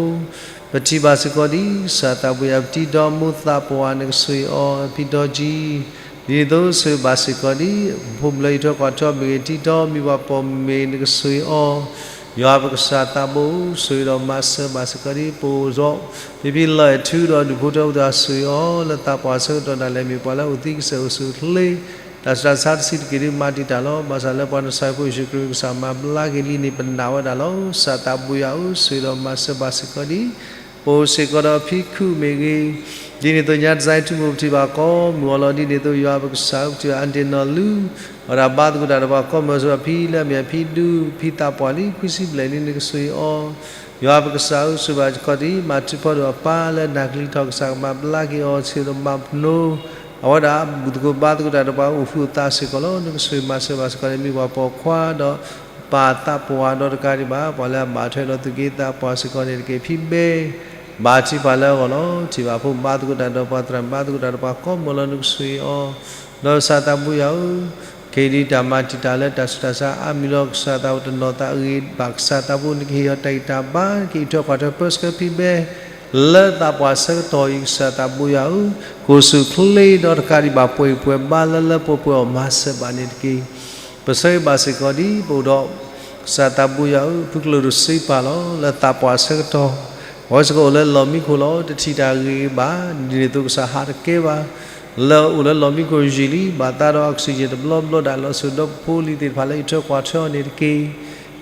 ပထံၣ်ဘၣ်စ့ၢ်ကီးဒံး ကစၢ်သးဘိယွၤ ပတံၤဒီမိၢ်သးပှၢ် နကဆိၣ်ဂ့ၤအီၤ ဖံဒီကံ ဒ်န့ၣ်အသိး ဆိၣ်ဂ့ၤဘၣ်စ့ၢ်ကီးဒံး ပဖိမုၣ်လၢအံးထွဲကွၢ်ထွဲမ့ၢ်ဂ့ၤ တံၤဒီမံၤပှၤပိာ်မုၣ်မ့ၢ်ဂ့ၤ နကဆိၣ်ဂ့ၤအီၤ ယွၤပကစၢ်သးဘိ ဆိၣ်ဂ့ၤဒီးမၤစၢၤဘၣ်စ့ၢ်ကီးဒံး ပအိၣ်ဒီး ဖံဖံလၢာ်ထူဒီးဒူၣ်ဖိထၢဖိသ့ၣ်တဖၣ် ဆိၣ်ဂ့ၤအီၤ လၢသးပှၢ်ဆၢကတီၢ်ဒၣ်လဲာ် မ့ၢ်ပှၤလၢအအိၣ်သံကစဲာ်အိၣ်ဆူၣ်အိၣ်ချ့ တၢ်ဆူးတၢ်ဆါတဆံးတက့ၢ်ဒံး မၤတံာ်တာ်လီၤ. ဘၣ်ဆၣ်လၢပှၤနဆၣ်ဖိယ့ၣ်ၡူးခရံာ် ကစၢ်မၤဘျါက့ၤလံန့ၣ် ပနာ်ဝဲဒၣ်လီၤ. ကစၢ်သးဘိယွၤဧၢ, ဆိၣ်ဂ့ၤဒီးမၤစၢၤဘၣ်စ့ၢ်ကီးဒံး ပအိၣ်စ့ၢ်ကီးဒီးဖံခူၣ်မ့ၢ်ဂ့ၤ, ဒ်န့ၣ်အသိး ညါတစဲးထူမိၢ် ပထံၣ်ဘၣ်ကိးမုၢ်အီၤလီၤ. ဒ်န့ၣ်အသိး ယွၤပကစၢ်ဧၢ, ပထံၣ်ဘၣ်အၣ်တ့ၣ်နီၢ်လူ အဝဲဒၣ်ဘါသကိးတၢ်ဒီးပှၤကိးမုၢ်အီၤ ဆိၣ်ဂ့ၤဘၣ်ဖံလၢအမ့ၢ်ဖံဒူ ဖံသးပှၢ်လံ ခွံဆံဘျဲၣ်လံ နကဆိၣ်ဂ့ၤအီၤ ယွၤပကစၢ်ဧၢ, ဆိၣ်ဂ့ၤဘၣ်စ့ၢ်ကီးဒံး မၤထူဖီဒိၣ်အပၢ်လၢနၢ်ကလံၤထီၣ် ကစၢ်ကမၤဘျါက့ၤအီၤ ဆိၣ်ဂ့ၤဒီးမၤပနီၤ အဝဲဒၣ်ဘူၣ်သကိးဘါသကိးတၢ်ဒီးပှၤအိၣ်ဃူအိၣ်သးစ့ၢ်ကီးလီၤ. နကဆိၣ်ဂ့ၤမၤစၢၤဘၣ်စ့ၢ်ကီးန့ၣ် မ့ၢ်ပှၤပိာ်ခွါဒီး ပၢ်သးပှၢ်ဒီးတကးဒံးဘၣ် ပှၤလၢအဘၣ်ထွဲဒီးသူၣ်က့သးပှၢ်စ့ၢ်ကီးန့ၣ်တက့ၢ်. ဖံဘဲ ဘါထုကဖၣ်လၢအဂီၢ်လီၤ. ထံၣ်ဘၣ်ဖိဘါသကိးတၢ်ဒီးပှၤ သရၣ်ဘါသကိးတၢ်ဒီးပှၤကိးမုၢ်အီၤလီၤ နကဆိၣ်ဂ့ၤအီၤ ဒီးကစၢ်သးဘိယွၤဧၢ, ခဲအံၤဒ်တၢ်မၤတံာ်တာ်လၢတၢ်ဆူးတၢ်ဆါအါမံၤလီၤ. ကစၢ်သးဘိတနီၤသးဂ့ၤဘၣ် ကစၢ်သးဘိ နကဟ့ၣ်အီၤတၢ်ဂံၢ်တၢ်ဘါ နကအံးထွဲကွၢ်ထွဲပၢဆှၢဖံဘဲ လၢသးပှၢ်ဆၢကတီၢ်အံၤ ကစၢ်သးဘိယွၤဧၢ, ကအိၣ်ဆူၣ်အိၣ်ချ့ဒီးတကးဒံးဘၣ် ပှဲၤဂံၢ်ပှဲၤဘါလၢလၢပှဲၤပှဲၤအီၤ မၤစၢၤဘၣ်န့ၣ်တက့ၢ်. ပဆၢဂ့ၤဘၣ်စ့ၢ်ကီးဒံး ပအိၣ်ဒီး ကစၢ်သးဘိယွၤဧၢ, ဖုကျိၤဒိၣ်စ့ပာ်လီၤ လၢသးပှၢ်ဆၢကတီၢ် အဝဲစ့ၢ်ကီးအိၣ်လၢလီၢ်မံခိၣ်လီၤ. တထံၣ်တၢ်ဂ့ၤဂ့ၤဘၣ်, ဒ်န့ၣ်အသိးကစၢ်ဟးတကဲဘၣ် လၢအအိၣ်လၢလီၢ်မံခိၣ်ယံာ်လံ, ဘၣ်သးဒီး oxygen တဘျီဘျီဒၣ် လီၤစိၤဒီဖိလံၤသ့ၣ်တဖၣ်လၢ အံးထွဲကွၢ်ထွဲအီၤန့ၣ်တက့ၢ်.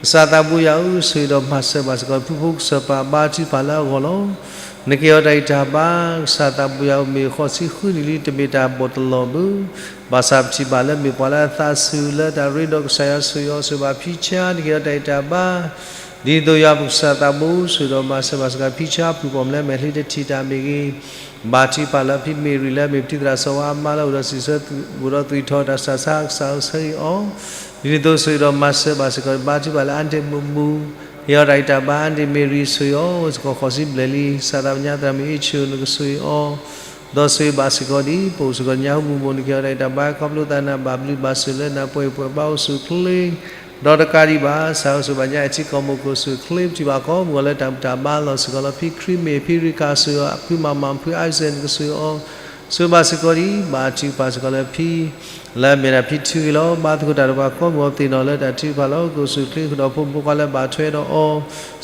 ကစၢ်သးဘိယွၤဧၢ, ဆိၣ်ဂ့ၤဒီးမၤစၢၤဘၣ်စ့ၢ်ကီး ဖုဖိကစၢ်ပၢ်ဘါထုကဖၣ်လၢအဂီၢ်လီၤ. နကဟ့ၣ်အီၤတၢ်ဂံၢ်တၢ်ဘါ, ကစၢ်သးဘိယွၤဧၢ, မ့ၢ်ဃိးဆံဃုနံၣ်လံ တမ့ၢ်တၢ်ဘီၣ်တလီၢ်ဘၣ်. ဘၣ်ဆၣ်ပထံၣ်ဘၣ်လၢမ့ၢ်ပှၤလၢအသးစူၤလၢတၢ်ရ့ဒီးကစၢ်ယွၤ ဆိၣ်ဂ့ၤအီၤ ဆိၣ်ဂ့ၤဘၣ်ဖံဆါ, နကဟ့ၣ်အီၤတၢ်ဂံၢ်တၢ်ဘါ ဒ်သိးယွၤပကစၢ်သးဘိ ဆိၣ်ဂ့ၤဒီးမၤစၢၤဘၣ်စ့ၢ်ကီး ဖံဆါဖုၣ်ပိာ်မုၣ်လၢမဲာ်ချံတထံၣ်တၢ်မ့ၢ်ဂ့ၤ, ဘါထုကဖၣ်လၢဖံမ့ၢ်ရံလၢအမ့ၢ်ပတံၤသရၣ်စီၤဝါအမါလၢအိၣ်ဒီးစံးဆၢ အိၣ်ဒီးသွံၣ်ထီၣ်တၢ်ဆူးတၢ်ဆါ ကစၢ်ဧၢ ဆၢဂ့ၤအီၤ, ဒ်န့ၣ်အသိးဆိၣ်ဂ့ၤဒီးမၤစၢၤဘၣ်စ့ၢ်ကီး ဘါထုကဖၣ်လၢအၣ်တ့ၣ်မုၢ်မူ, ဟ့ၣ်အီၤတၢ်ဂံၢ်တၢ်ဘါ အၣ်တ့ၣ်မ့ၢ်ရံ ဆိၣ်ဂ့ၤအီၤ စ့ၢ်ကီးဃိးဆံဘျဲၣ်လံ, ကစၢ်သးပညါသရၣ်မုၣ်အ့ၣ်ဆူၣ် နကဆိၣ်ဂ့ၤအီၤ ဒီးဆိၣ်ဂ့ၤဘၣ်စ့ၢ်ကီးဒ် ပအိၣ်စ့ၢ်ကီးညါဟူမူမူ နကဟ့ၣ်အီၤတၢ်ဂံၢ်တၢ်ဘါ ခီဖျိသးနၤဘၣ်ဘျုးဘၣ်ဆိၣ်လၢနၤ ပှဲၤပှဲၤဘါအိၣ်ဆူၣ်အိၣ်ချ့ ဒီးတကးဒံးဘၣ် ကစၢ်ဧၢ ဆိၣ်ဂ့ၤဘၣ်ညါအဲၣ်ထံကီၢ်မိၢ် ကအိၣ်ဆူၣ်အိၣ်ချ့ ပထံၣ်ဘၣ်ကိးမုၢ်အီၤလၢတၢ်ဘူၣ်တၢ်ဘါလီၤစ့ၢ်ကီးလီၤ. ဖံခရံာ်မ့ၢ်ဖံရံခၣ် ဆိၣ်ဂ့ၤအီၤ ဖုမၤမၤ ဖုအါစဲး နကဆိၣ်ဂ့ၤအီၤ ဆိၣ်ဂ့ၤဘၣ်စ့ၢ်ကီးဒ် ဘါထုကဖၣ်စ့ၢ်ကီးလၢဖံ လၢအမ့ၢ်ဒၣ်ဖံထုဂ့ၤလီၤ. ဘါသကိးတၢ်ဒီးပှၤကိးမုၢ်အီၤ သ့ၣ်နီၣ်လၢတၢ်ထုကဖၣ်လီၤ. ကအိၣ်ဆူၣ်အိၣ်ချ့ဃုာ်ဒီးဖိမုၣ်ဖိခွါလၢဘၣ်ထွဲဒီးအီၤ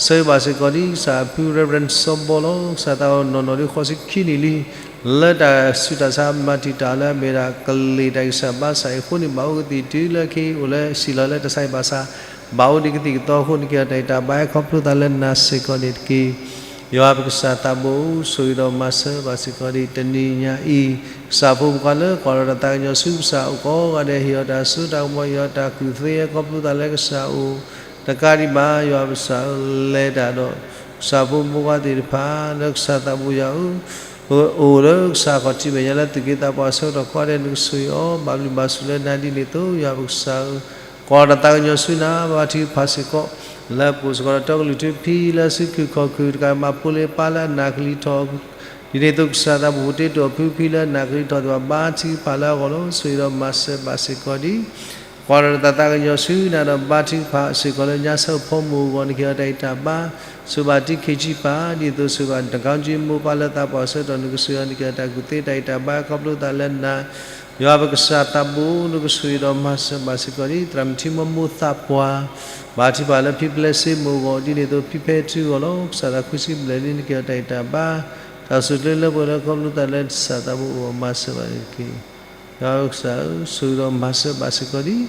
ဆိၣ်ဂ့ၤဘၣ်စ့ၢ်ကီးဒ် ကစၢ်ဖု Reverend စီၤဘီလီၤ. ကစၢ်သးအိၣ်နီၢ်နီၢ်ဒ်ဃိးဆံခံနံၣ်လံ လၢတၢ်ဆူးတၢ်ဆါမၤတံာ်တာ်လၢအမ့ၢ်ဒၣ်ကလံၤတၢ်ဂံၢ်စၢ်ဘါစၢ်အံၤအဃိန့ၣ် ဘၣ်အိၣ်ကသံၣ်တုၤလၢခဲအံၤအိၣ်လၢဟံၣ်လီၤလၢတၢ်ဆါဟံၣ်ဘၣ်ဆၣ် ဘၣ်အိၣ်ဒံးကသံၣ်ကသီအဃိန့ၣ် ကဟ့ၣ်အီၤတၢ်ဂံၢ်တၢ်ဘါ ခီဖျိသးလၢနၤစ့ၢ်ကီးန့ၣ်တက့ၢ်. ယွၤပကစၢ်သးဘိ ဆိၣ်ဂ့ၤဒီးမၤစၢၤဘၣ်စ့ၢ်ကီးဒ်တနံၤညါအံၤ ကစၢ်ဖိမုၣ်ဖိခွါလၢကွၢ်လီၤတၢ်သးကညီၤဆူကစၢ်အိၣ်ကိးဂၤဒဲး ဟ့ၣ်အီၤတၢ်စိတၢ်ကမီၤ ဟ့ၣ်အီၤတၢ်ကူၣ်သ့ ခီဖျိသးလၢကစၢ်အိၣ် တကးဒံးဘၣ် ယွၤပကစၢ်ဧၢ လဲၤတၢ်ဒီး ကစၢ်ဖိမုၣ်ဖိခွါသ့ၣ်တဖၣ် လၢကစၢ်သးဘိယွၤဧၢ အိၣ်လၢကစၢ်ခီၣ်ထံးမဲာ်ညါလၢ သူၣ်က့သးပှၢ်ဆၢကတီၢ်ကိးဂၤဒဲး နကဆိၣ်ဂ့ၤအီၤ ဘၣ်ဘျုးဘၣ်ဆိၣ်လၢနၤဒ်န့ၣ်အသိး ယွၤပကစၢ်ဧၢ ကွၢ်တၢ်သးကညီၤဆူနၤ ဘါထုကဖၣ်စ့ၢ်ကီး လၢပအိၣ်စ့ၢ်ကီးဒီးတီကလုၢ်ထူဖံလၢစုခုၣ်ခီၣ်ခုၣ် တကးမၤဖိလ့ပၢ်လၢအနၢ်ကလံၤထီၣ် ဒ်န့ၣ်အသိးကစၢ်သးဘိ ပူၤတ့တိာ်ဖုဖံလၢအနၢ်ကလံၤထီၣ်သ့ၣ်တဖၣ် ဘါထုကဖၣ်လၢအဂီၢ်လီၤ. ဆိၣ်ဂ့ၤဒီးမၤစၢၤဘၣ်စ့ၢ်ကီးဒ် ကွၢ်ထီၣ်တၢ်သးကညီၤဆူနၤဒီး ဘါထုကဖၣ်စ့ၢ်ကီးလၢညါဆၢဖိမုၢ်အဂီၢ် နကဟ့ၣ်အီၤတၢ်ဂံၢ်တၢ်ဘါ, ဆိၣ်ဘၣ်တံခံဆံပၤ ဒ်သိးဆိၣ်ဂ့ၤ တကီကံမိၢ်ပၢ်လၢသးပှၢ်ဆၢကတီၢ် နကဆိၣ်ဂ့ၤအီၤ နကဟ့ၣ်အီၤတၢ်ကူၣ်သ့တၢ်ဂံၢ်တၢ်ဘါ ခီဖျိသးလၢနၤ, ယွၤပကစၢ်သးဘိ နကဆိၣ်ဂ့ၤဒီးမၤစၢၤဘၣ်စ့ၢ်ကီးဒံး သရၣ်မုၣ်ထံမိၢ်မိၢ်သးပှၢ်, ဘါထုကဖၣ်လၢဖံပျဲစ့မိၢ်အဂီၢ် ဒ်န့ၣ်အသိးဖံဖဲထူအဂီၢ်လီၤ. ကစၢ်သးခုဆံဘျဲၣ်လံ နကဟ့ၣ်အီၤတၢ်ဂံၢ်တၢ်ဘါ, တၢ်အိၣ်ဆူၣ်အိၣ်ချ့လၢပှဲၤလၢခီဖျိသးလၢကစၢ်သးဘိအဂီၢ် မၤစၢၤဘၣ်န့ၣ်တက့ၢ်. ယွၤကစၢ်ဧၢ, ဆိၣ်ဂ့ၤဒီးမၤစၢၤဘၣ်စ့ၢ်ကီးဒံး,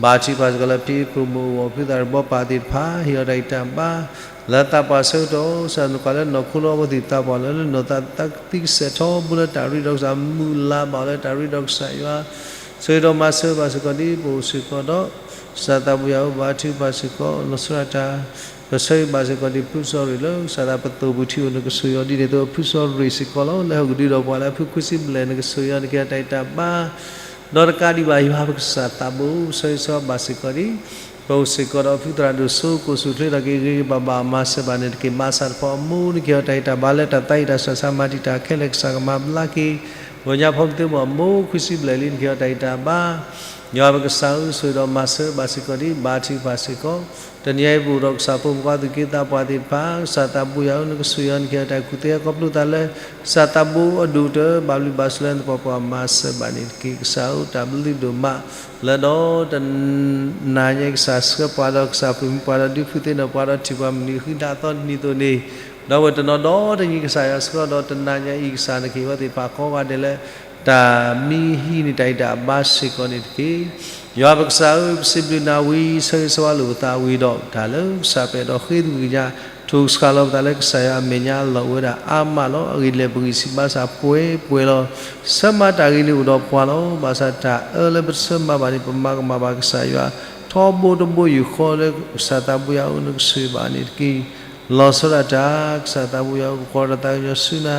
ဘါထုကဖၣ်စ့ၢ်ကီးလၢဖံအဖိမုၣ်အဂီၢ် ဖုသးတဘီပၢ်သ့ၣ်တဖၣ် ဟ့ၣ်အီၤတၢ်ဂံၢ်တၢ်ဘါ, လၢသးပှၢ်ဆၢကတီၢ် ကစၢ်နကွၢ်လၢနီၢ်ခိလီၤ အဝဲသ့ၣ်သးပှၢ်လီၤ လၢနီၢ်သးသးသံကစဲးထီဘိလၢတၢ်ရ့ဒီးကစၢ် မုၢ်လၢ်ဘၣ်အီၤလၢတၢ်ရ့ဒီးကစၢ်ယွၤ, ဆိၣ်ဂ့ၤဒီးမၤစၢၤဘၣ်စ့ၢ်ကီးဒံး ပအိၣ်စ့ၢ်ကီးဒီး ကစၢ်သးဘိယွၤဧၢ ဘါထုကဖၣ်စ့ၢ်ကီး လီၤဆီဒၣ်တၢ် ပဆၢဂ့ၤဘၣ်စ့ၢ်ကီးဒံး ဖုစီၤရ့ၣ်လၢကစၢ်သးပသိၣ်ပူၤထံအိၣ် နကဆိၣ်ဂ့ၤအီၤဒ်န့ၣ်အသိး ဖုစီၤရ့ၣ်စ့ၢ်ကီးလီၤ လၢဟီၣ်ကဒုဒီးပှၤလၢအဖုခွံဆံဘျဲၣ် နကဆိၣ်ဂ့ၤအီၤ နကဟ့ၣ်အီၤတၢ်ဂံၢ်တၢ်ဘါ, ဒီးတကးဒံးဘၣ် ယွၤပကစၢ်သးဘိ ဆိၣ်ဂ့ၤဆိၣ်ဂ့ၤဘၣ်စ့ၢ်ကီးဒံး, ပအိၣ်စ့ၢ်ကီးဒီးဖုသရၣ်ဒိၣ်စိ ကအိၣ်ဆူၣ်အိၣ်ချ့ထီၣ်က့ၤ ဂ့ၤဂ့ၤဘၣ်ဘၣ် မၤစၢၤဘၣ်န့ၣ်တက့ၢ်. ဘၣ်ဆၣ်တဖၣ်အမိၢ် နကဟ့ၣ်အီၤတၢ်ဂံၢ်တၢ်ဘါလၢတၢ်သးအံၤ တၢ်ဆူးတၢ်ဆါ မၤတံာ်တာ်ခဲလၢာ် ကစၢ်ကမၤဘျါက့ၤ ပှၤကညီဖိကသ့မိၢ်အမိၢ် ခွံဆံဘျဲၣ်လံ နကဟ့ၣ်အီၤတၢ်ဂံၢ်တၢ်ဘါ, ယွၤပကစၢ်ဧၢ ဆိၣ်ဂ့ၤဒီးမၤစၢၤဘၣ်စ့ၢ်ကီးဒံး ဘါထုကဖၣ်စ့ၢ်ကီး, တနံၤအံၤပအိၣ်ဒီးကစၢ်ဖိမုၣ်ခွါ သူၣ်က့သးပှၢ်သ့ၣ်တဖၣ် ကစၢ်သးဘိယွၤဧၢ နကဆိၣ်ဂ့ၤအီၤ နကဟ့ၣ်အီၤတၢ်ကူၣ်သ့ ခီဖျိသးလၢ ကစၢ်သးဘိအဒိၣ်ကတၢၢ် ဘၣ်ဘျုးဘၣ်ဆိၣ်လၢနသပှၢ်ပှၢ် မၤစၢၤဘၣ်န့ၣ်တက့ၢ်. ကစၢ်ဧၢ တၢ်ဘျုးဒိၣ်မး လၢဒီးတနၤညါအံၤ ကစၢ်ဆှၢပှၤဒီးကစၢ်ပၢၤမုၢ်ပှၤဒီး ဒုးဖုးသ့ၣ်နီၣ်ပှၤဒီးထံၣ်ပှၤမုၢ်နံၤဃုနၣ်အသီတနံၤအသိးန့ၣ်, ဒီးဝဲတနီၤဒီတနံၤ ကစၢ်ယွၤဆှၢဒီးတနၤညါအံၤ ကစၢ်နကဟ့ၣ်ဝဲသ့ၣ်တဖၣ်ကိးဂၤဒဲးလၢ တၢ်မံဟံးန့ၢ်တၢ်ဂံၢ်တၢ်ဘါစ့ၢ်ကီးန့ၣ်တက့ၢ်. ယွၤပကစၢ်ဧၢ ပစံးဘျုးနၤဝံၤ ဆၢဂ့ၤဆၢဝါလိာ်ပသးဝံၤဒီး တၢ်လၢကစၢ်ပအဲၣ်ဒိးဃ့သကွံၢ်ကညး ထိၣ်ဆှၣ်လီၤပသးလၢကစၢ်ယွၤအမဲာ်ညါအလီၢ် အိၣ်ဝဲဒၣ်အါမးလီၤ. အဂ့ၢ်ဒ်လဲၣ် ပဂံၢ်စၢ်ဘါစၢ်ပှဲၤပှဲၤလီၤ. ဆၢမၤတၢ်ဂ့ၤန့ၣ်အိၣ်ဒီးပှၤလီၤ. ဘၣ်ဆၣ်တၢ်အၢလၢပတဆၢမၤဘၣ်န့ၣ် ပမၤကမၣ်ဘၣ်ကစၢ်ယွၤ ထီဘိတဘိယူၢ်ဃီလၢ ကစၢ်သးဘိယွၤဧၢ နကဆိၣ်ဂ့ၤဘၣ်န့ၣ်တက့ၢ်. လီၤဆီဒၣ်တၢ် ကစၢ်သးဘိယွၤဧၢ ပကွၢ်ထီၣ်တၢ်သးကညီၤဆူနၤ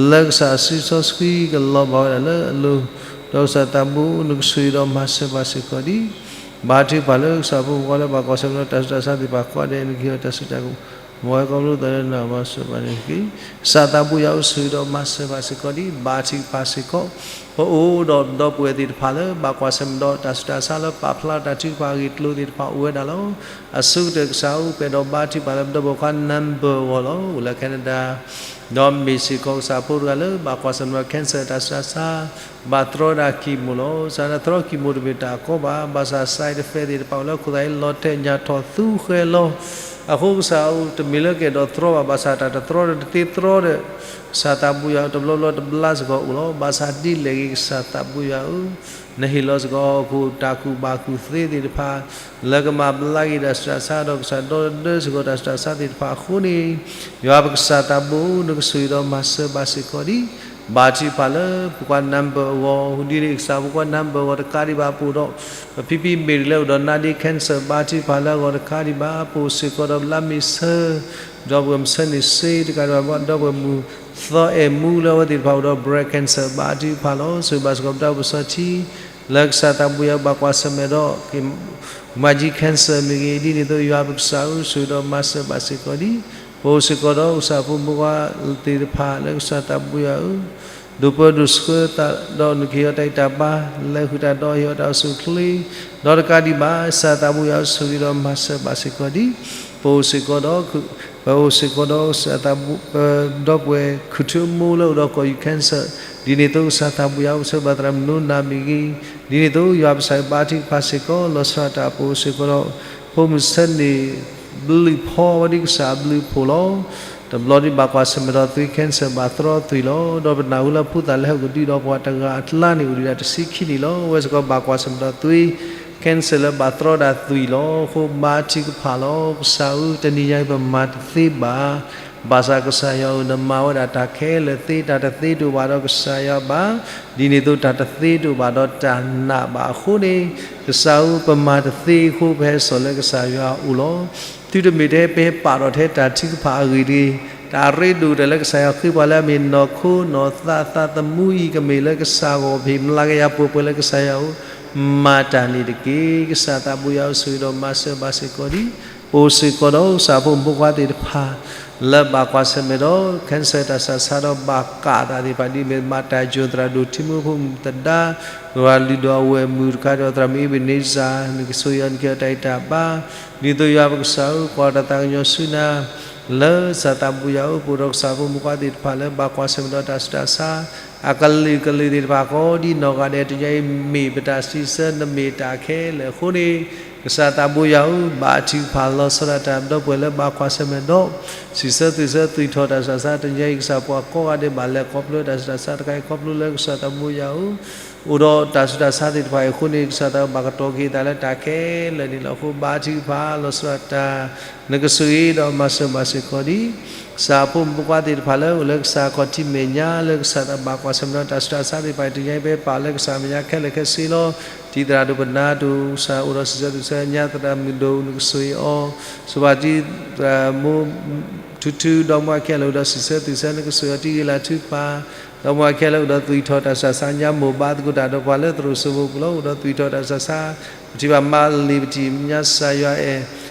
လၢကစၢ်အစုစီဆှံကလီၤဘၣ်ဝဲဒၣ်လၢအလိၤ, ဒီးကစၢ်သးဘိ နကဆိၣ်ဂ့ၤဒီးမၤစၢၤဘၣ်စ့ၢ်ကီးဒံး ဘါထုကဖၣ်လၢကစၢ်ဖိမုၣ်ဖိလၢဘၣ်ကွၢ်ဆၢၣ်မဲာ်ဒီးတၢ်ဆူးတၢ်ဆါသ့ၣ်တဖၣ်ကိးဂၤဒဲး နကဟ့ၣ်အီၤတၢ်စုတၢ်ကဝဲၤ ခီဖျိသးလၢနၤ မၤစၢၤဘၣ်န့ၣ်တက့ၢ်. ကစၢ်သးဘိယွၤဧၢ ဆိၣ်ဂ့ၤဒီးမၤစၢၤဘၣ်စ့ၢ်ကီးဒံး ဘါထုကဖၣ်စ့ၢ်ကီး ပအိၣ်ဒီးဒီပုၢ်ဝဲၢ်သ့ၣ်တဖၣ်လၢ ဘၣ်ကွၢ်ဆၢၣ်မဲာ်ဒီးတၢ်ဆူးတၢ်ဆါလၢပာ်ဖျါတၢ်ထုကဖၣ်အဂ့ၢ်အကျိၤသ့ၣ်တဖၣ်အိၣ်ဝဲဒၣ်လီၤ. အဆိကတၢၢ်ကစၢ်ဧၢ ပအဲၣ်ဒိးဘါထုကဖၣ်လၢပဒီပုၢ်ဝဲၢ်ခွါ number အဂီၢ်လီၤ. အိၣ်လၢ Canada ဒီးမ့ၢ်စ့ၢ်ကီးကစၢ်ဖိတဂၤလၢ ဘၣ်ကွၢ်ဆၢၣ်မဲာ်ဒီး cancer တၢ်ဆူးတၢ်ဆါ ဘၣ်သရီဒၣ် chemo လီၤ. ကစၢ်န့ၣ်သရီ chemo တမ့ၢ်တၢ်ကီဘၣ်, ဘၣ်ဆၣ် side effect သ့ၣ်တဖၣ်အိၣ်လၢခိၣ်သးအံၤ လီၤတဲာ်ညါထီၣ်သူဃဲၤလီၤ. အဃိကစၢ်ဧၢ တမ့ၢ်လၢကအဲၣ်ဒိးသရီဘၣ်, ဘၣ်ဆၣ်တၢ်တသရီဒီးတသ့သရီဒီး ကစၢ်သးဘိယွၤဧၢ တဘျီဘျီတဘျါစ့ၢ်ကီးအိၣ်လီၤ. ဘၣ်ဆၣ်ဒ်လဲၣ်ဂ့ၤ ကစၢ်သးဘိယွၤဧၢ နဟ့ၣ်လီၤစ့ၢ်ကီးဟီၣ်ခိၣ်တၢ်ကူၣ်ဘၣ်ကူၣ်သ့သ့ၣ်တဖၣ် လၢကမၤဘျါက့ၤတၢ်ဆူးတၢ်ဆါဒီး ကစၢ်ဒီသဒၢစ့ၢ်ကီးတၢ်ဆူးတၢ်ဆါသ့ၣ်တဖၣ်အဃိန့ၣ်, ယွၤပကစၢ်သးဘိ နကဆိၣ်ဂ့ၤဒီးမၤစၢၤဘၣ်စ့ၢ်ကီးဒံး ဘါထုကဖၣ်လၢပကွၢ် number အဂီၢ်, ဒ်န့ၣ်ကစၢ်ပကွၢ် number အဂီၢ်တကးဒံးဘၣ် ပအိၣ်ဒီး ပဖံဖံမ့ၢ်တလၢအိၣ်ဒီး နာ်ဒ့ cancer ဘါထုကဖၣ်လၢအဂီၢ်တကးဒံးဘၣ်, ပအိၣ်စ့ၢ်ကီးဒီးလါမ့ၤဆၢ ဒီပုၢ်ဝဲၢ်မုၣ်ဆၢန့ၣ်စ့တကးဒံးဘၣ်, ဒီပုၢ်ဝဲၢ်မုၣ်သီအဲၣ်မူလၢအဝဲသ့ၣ်တဖၣ်အိၣ်ဒီး breast cancer ဘါထုကဖၣ်လီၤ. ဆိၣ်ဂ့ၤဘၣ်စ့ၢ်ကီးပတၢ်အိၣ်ဖှိၣ်စီထံ လၢကစၢ်သးဘိယွၤဘၣ်ကွၢ်ဆၢၣ်မဲာ်ဒီး မၤကၠံ cancer မ့ၢ်ဂ့ၤ, ဒ်န့ၣ်အသိးယွၤပကစၢ်ဧၢ ဆိၣ်ဂ့ၤဒီးမၤစၢၤဘၣ်စ့ၢ်ကီးဒံး ပအိၣ်စ့ၢ်ကီးဒီးကစၢ်ဖိမုၣ်ဖိခွါသ့ၣ်တဖၣ်လၢကစၢ်သးဘိယွၤဧၢ ဒိၣ်ပၢဒိၣ်ဆှၢသးဒီးနကဟ့ၣ်အီၤတၢ်ဂံၢ်တၢ်ဘါ လဲၤဃုာ်တၢ်ဒီးဟ့ၣ်အီၤတၢ်အိၣ်ဆူၣ်အိၣ်ချ့ ဒီးတကးဒံးဘၣ် ကစၢ်သးဘိယွၤဧၢ ဆိၣ်ဂ့ၤဒီးမၤစၢၤဘၣ်စ့ၢ်ကီးဒံး ပအိၣ်စ့ၢ်ကီးဒီး ပအိၣ်စ့ၢ်ကီးဒီးကစၢ်သးဘိ ပဒီပုၢ်ဝဲၢ်ခုၣ်ထၢမိၢ်လၢအိၣ်ဒီးကီၢ်ယူၢ် cancer ဒ်န့ၣ်အသိးကစၢ်သးဘိယွၤဧၢ ပဆၢဘၣ်သရၣ်မုၣ်နိနၤမ့ၢ်ဂ့ၤ, ဒ်န့ၣ်အသိးယွၤပကစၢ်ဘါထုကဖၣ်စ့ၢ်ကီး လီၤဆီဒၣ်တၢ်ပအိၣ်စ့ၢ်ကီးဒီး ဖိမုၣ်ဆၢန့ၣ် ဘျုးဖီဝဲဒၣ်ကစၢ်အဘျုးအဖှိၣ်လီၤ. တဘျီဒ်ဘၣ်ကွၢ်ဆၢၣ်မဲာ်ဒီးသွံၣ် cancer ဘၣ်သရီသွံၣ်လီၤ. ဒီးပနၢ်ဟူလၢဖိသၣ်လၢဟီၣ်ခိၣ်ဒုဒီးပှၤတဂၤအကျါန့ၣ် အိၣ်ဒံးဒၣ်တဆံခံနံၣ်လီၤ. အဝဲစ့ၢ်ကီးဘၣ်ကွၢ်ဆၢၣ်မဲာ်ဒီးသွံၣ် cancer လၢဘၣ်သရီဒၣ်သွံၣ်လီၤ. အဃိဘါထုကဖၣ်လီၤ. ကစၢ်ဧၢ တနံၤညါအံၤ ပမၤတသ့ဘၣ် ဘၣ်ဆၣ်ကစၢ်ယွၤဧၢ နမၤဝဲဒၣ်တၢ်ခဲလၢာ်သ့, တၢ်တသ့တအိၣ်ဘၣ်ဒီးကစၢ်ယွၤဘၣ်, ဒ်န့ၣ်အသိးတၢ်တသ့တအိၣ်ဘၣ်ဒီးတၢ်နာ်ဘၣ်အဃိန့ၣ်, ကစၢ်ဧၢ ပမၤတသ့အဃိ ပဟဲစိာ်လၢကစၢ်ယွၤအအိၣ်လီၤ. သုတမ့ၢ်ထဲပဟဲပာ်ထီၣ်ထဲတၢ်ထုကဖၣ်အဂ့ၢ်တဂ့ၤ, တၢ်ရ့ဒိၣ်တၢ်လၢကစၢ်ယွၤဃ့ပှၤလၢအမ့ၢ်နီၢ်ခိနီၢ်သးသးသမူအံၤ ကမ့ၢ်လၢကစၢ်ဂီၢ် ပဟ့ၣ်မျးကယၤပှဲၤပှဲၤလၢကစၢ်ယွၤအအိၣ်, မၤတၢ်န့ၣ်တက့ၢ်. ကစၢ်သးဘိယွၤဧၢ ဆိၣ်ဂ့ၤဒီးမၤစၢၤဘၣ်စ့ၢ်ကီးဒံး ပအိၣ်စ့ၢ်ကီးဒီးကစၢ်ဖိမုၣ်ဖိခွါသ့ၣ်တဖၣ် လၢဘၣ်ကွၢ်ဆၢၣ်မဲာ်ဒီး cancer တၢ်ဆူးတၢ်ဆါဒီးဘၣ်ကးအသးသ့ၣ်တဖၣ် ဒ်မ့ၢ်မၤတၢ်ယိၤသရၣ်ဒိၣ်ထံမူဖိမုၣ်သဒါ ဒီးလုၢ်ဒိၣ်အဝဲၢ်မုၣ်တခါဒီး သရၣ်မုၣ်အ့ဘ့ၣ်န့စၢၣ် နကဆိၣ်ဂ့ၤအီၤ နကဟ့ၣ်အီၤတၢ်အဲၣ်တၢ်ဘါ ဒ်သိးယွၤပကစၢ်ဧၢ ကွၢ်တၢ်သးကညီၤဆူနၤ လၢကစၢ်သးဘိယွၤအအိၣ် ပအိၣ်ဒီးကစၢ်ဖိမုၣ်ခွါသ့ၣ်တဖၣ်လၢဘၣ်ကွၢ်ဆၢၣ်မဲာ်ဒီးတၢ်ဆူးတၢ်ဆါ အကလုာ်ကလုာ်သ့ၣ်တဖၣ် ကိးဒ်နီၢ်ဂၤဒဲး တနံၤအံၤမ့ၢ်ပတၢ်စံးဆၢ နမ့ၢ်တၢ်ခဲလၢာ်အဃိန့ၣ် ကစၢ်သးဘိယွၤဧၢ ဘါထုကဖၣ်လီၤဆီဒၣ်တၢ် ဒီပုၢ်ဝဲၢ်လၢဘၣ်ကွၢ်ဆၢၣ်မဲာ်ဒီး စံးဆၢသုးဆၢသုးထီၣ်တၢ်ဆူးတၢ်ဆါ တနံၤအံၤ ကစၢ်ပှၤကိးဂၤဒဲးဘၣ်လဲၤခီဖျိတၢ်ဆူးတၢ်ဆါတခါအံၤ ခီဖျိလၢကစၢ်သးဘိယွၤဧၢ အိၣ်ဒီးတၢ်ဆူးတၢ်ဆါသ့ၣ်တဖၣ်အံၤအဃိန့ၣ် ကစၢ်သးဘိယွၤဘၣ်ကတီၤက့ၤသးလၢတၢ်ခဲလၢာ်န့ၣ်လီၤ. အဃိဘါထုကဖၣ်လီၤဆီဒၣ်တၢ် နကဆိၣ်ဂ့ၤဒီးမၤစၢၤဘၣ်စ့ၢ်ကီးဒံး ကစၢ်ဖိမုၣ်ဖိခွါသ့ၣ်တဖၣ်လၢအိၣ်လၢကစၢ်ခီၣ်ထံးမဲာ်ညါ လၢကစၢ်သးဘၣ်ကွၢ်ဆၢၣ်မဲာ်ဒီးတၢ်ဆူးတၢ်ဆါသ့ၣ်တဖၣ်အံၤ တနံၤအံၤပပာ်လၢကစၢ်မဲာ်ညါခဲလၢာ်ခဲဆ့လီၤ. တံၤသရၣ်ဒိၣ်ပနၢ်ဒိၣ် ကစၢ်အိၣ်ဒီးစံးဆၢသုးဆၢညါ သရၣ်မုၣ်ဒိၣ် နကဆိၣ်ဂ့ၤအီၤ ဆိၣ်ဘၣ်တံၤသရၣ်မိၢ် ထူထူ ဒီမါဝၤခဲလၢာ်အိၣ်ဒီးစံးဆၢသုးဆၢ နကဆိၣ်ဂ့ၤအီၤတံၤဂ့ၤလၤထုကဖၣ် ဒီမါဝၤခဲလၢာ်အိၣ်ဒီးသွံၣ်ထီၣ်တၢ်ဆူးတၢ်ဆါ ညါမိၢ်ဘါသကိးတၢ်ဒီးပှၤလၢသရိာ်စိမိပူၤလီၤ အိၣ်ဒီးသွံၣ်ထီၣ်တၢ်ဆူးတၢ်ဆါ ပထံၣ်ဘၣ်မၤလံာ်ပထံၣ်ညါ ကစၢ်ယွၤအဲၣ်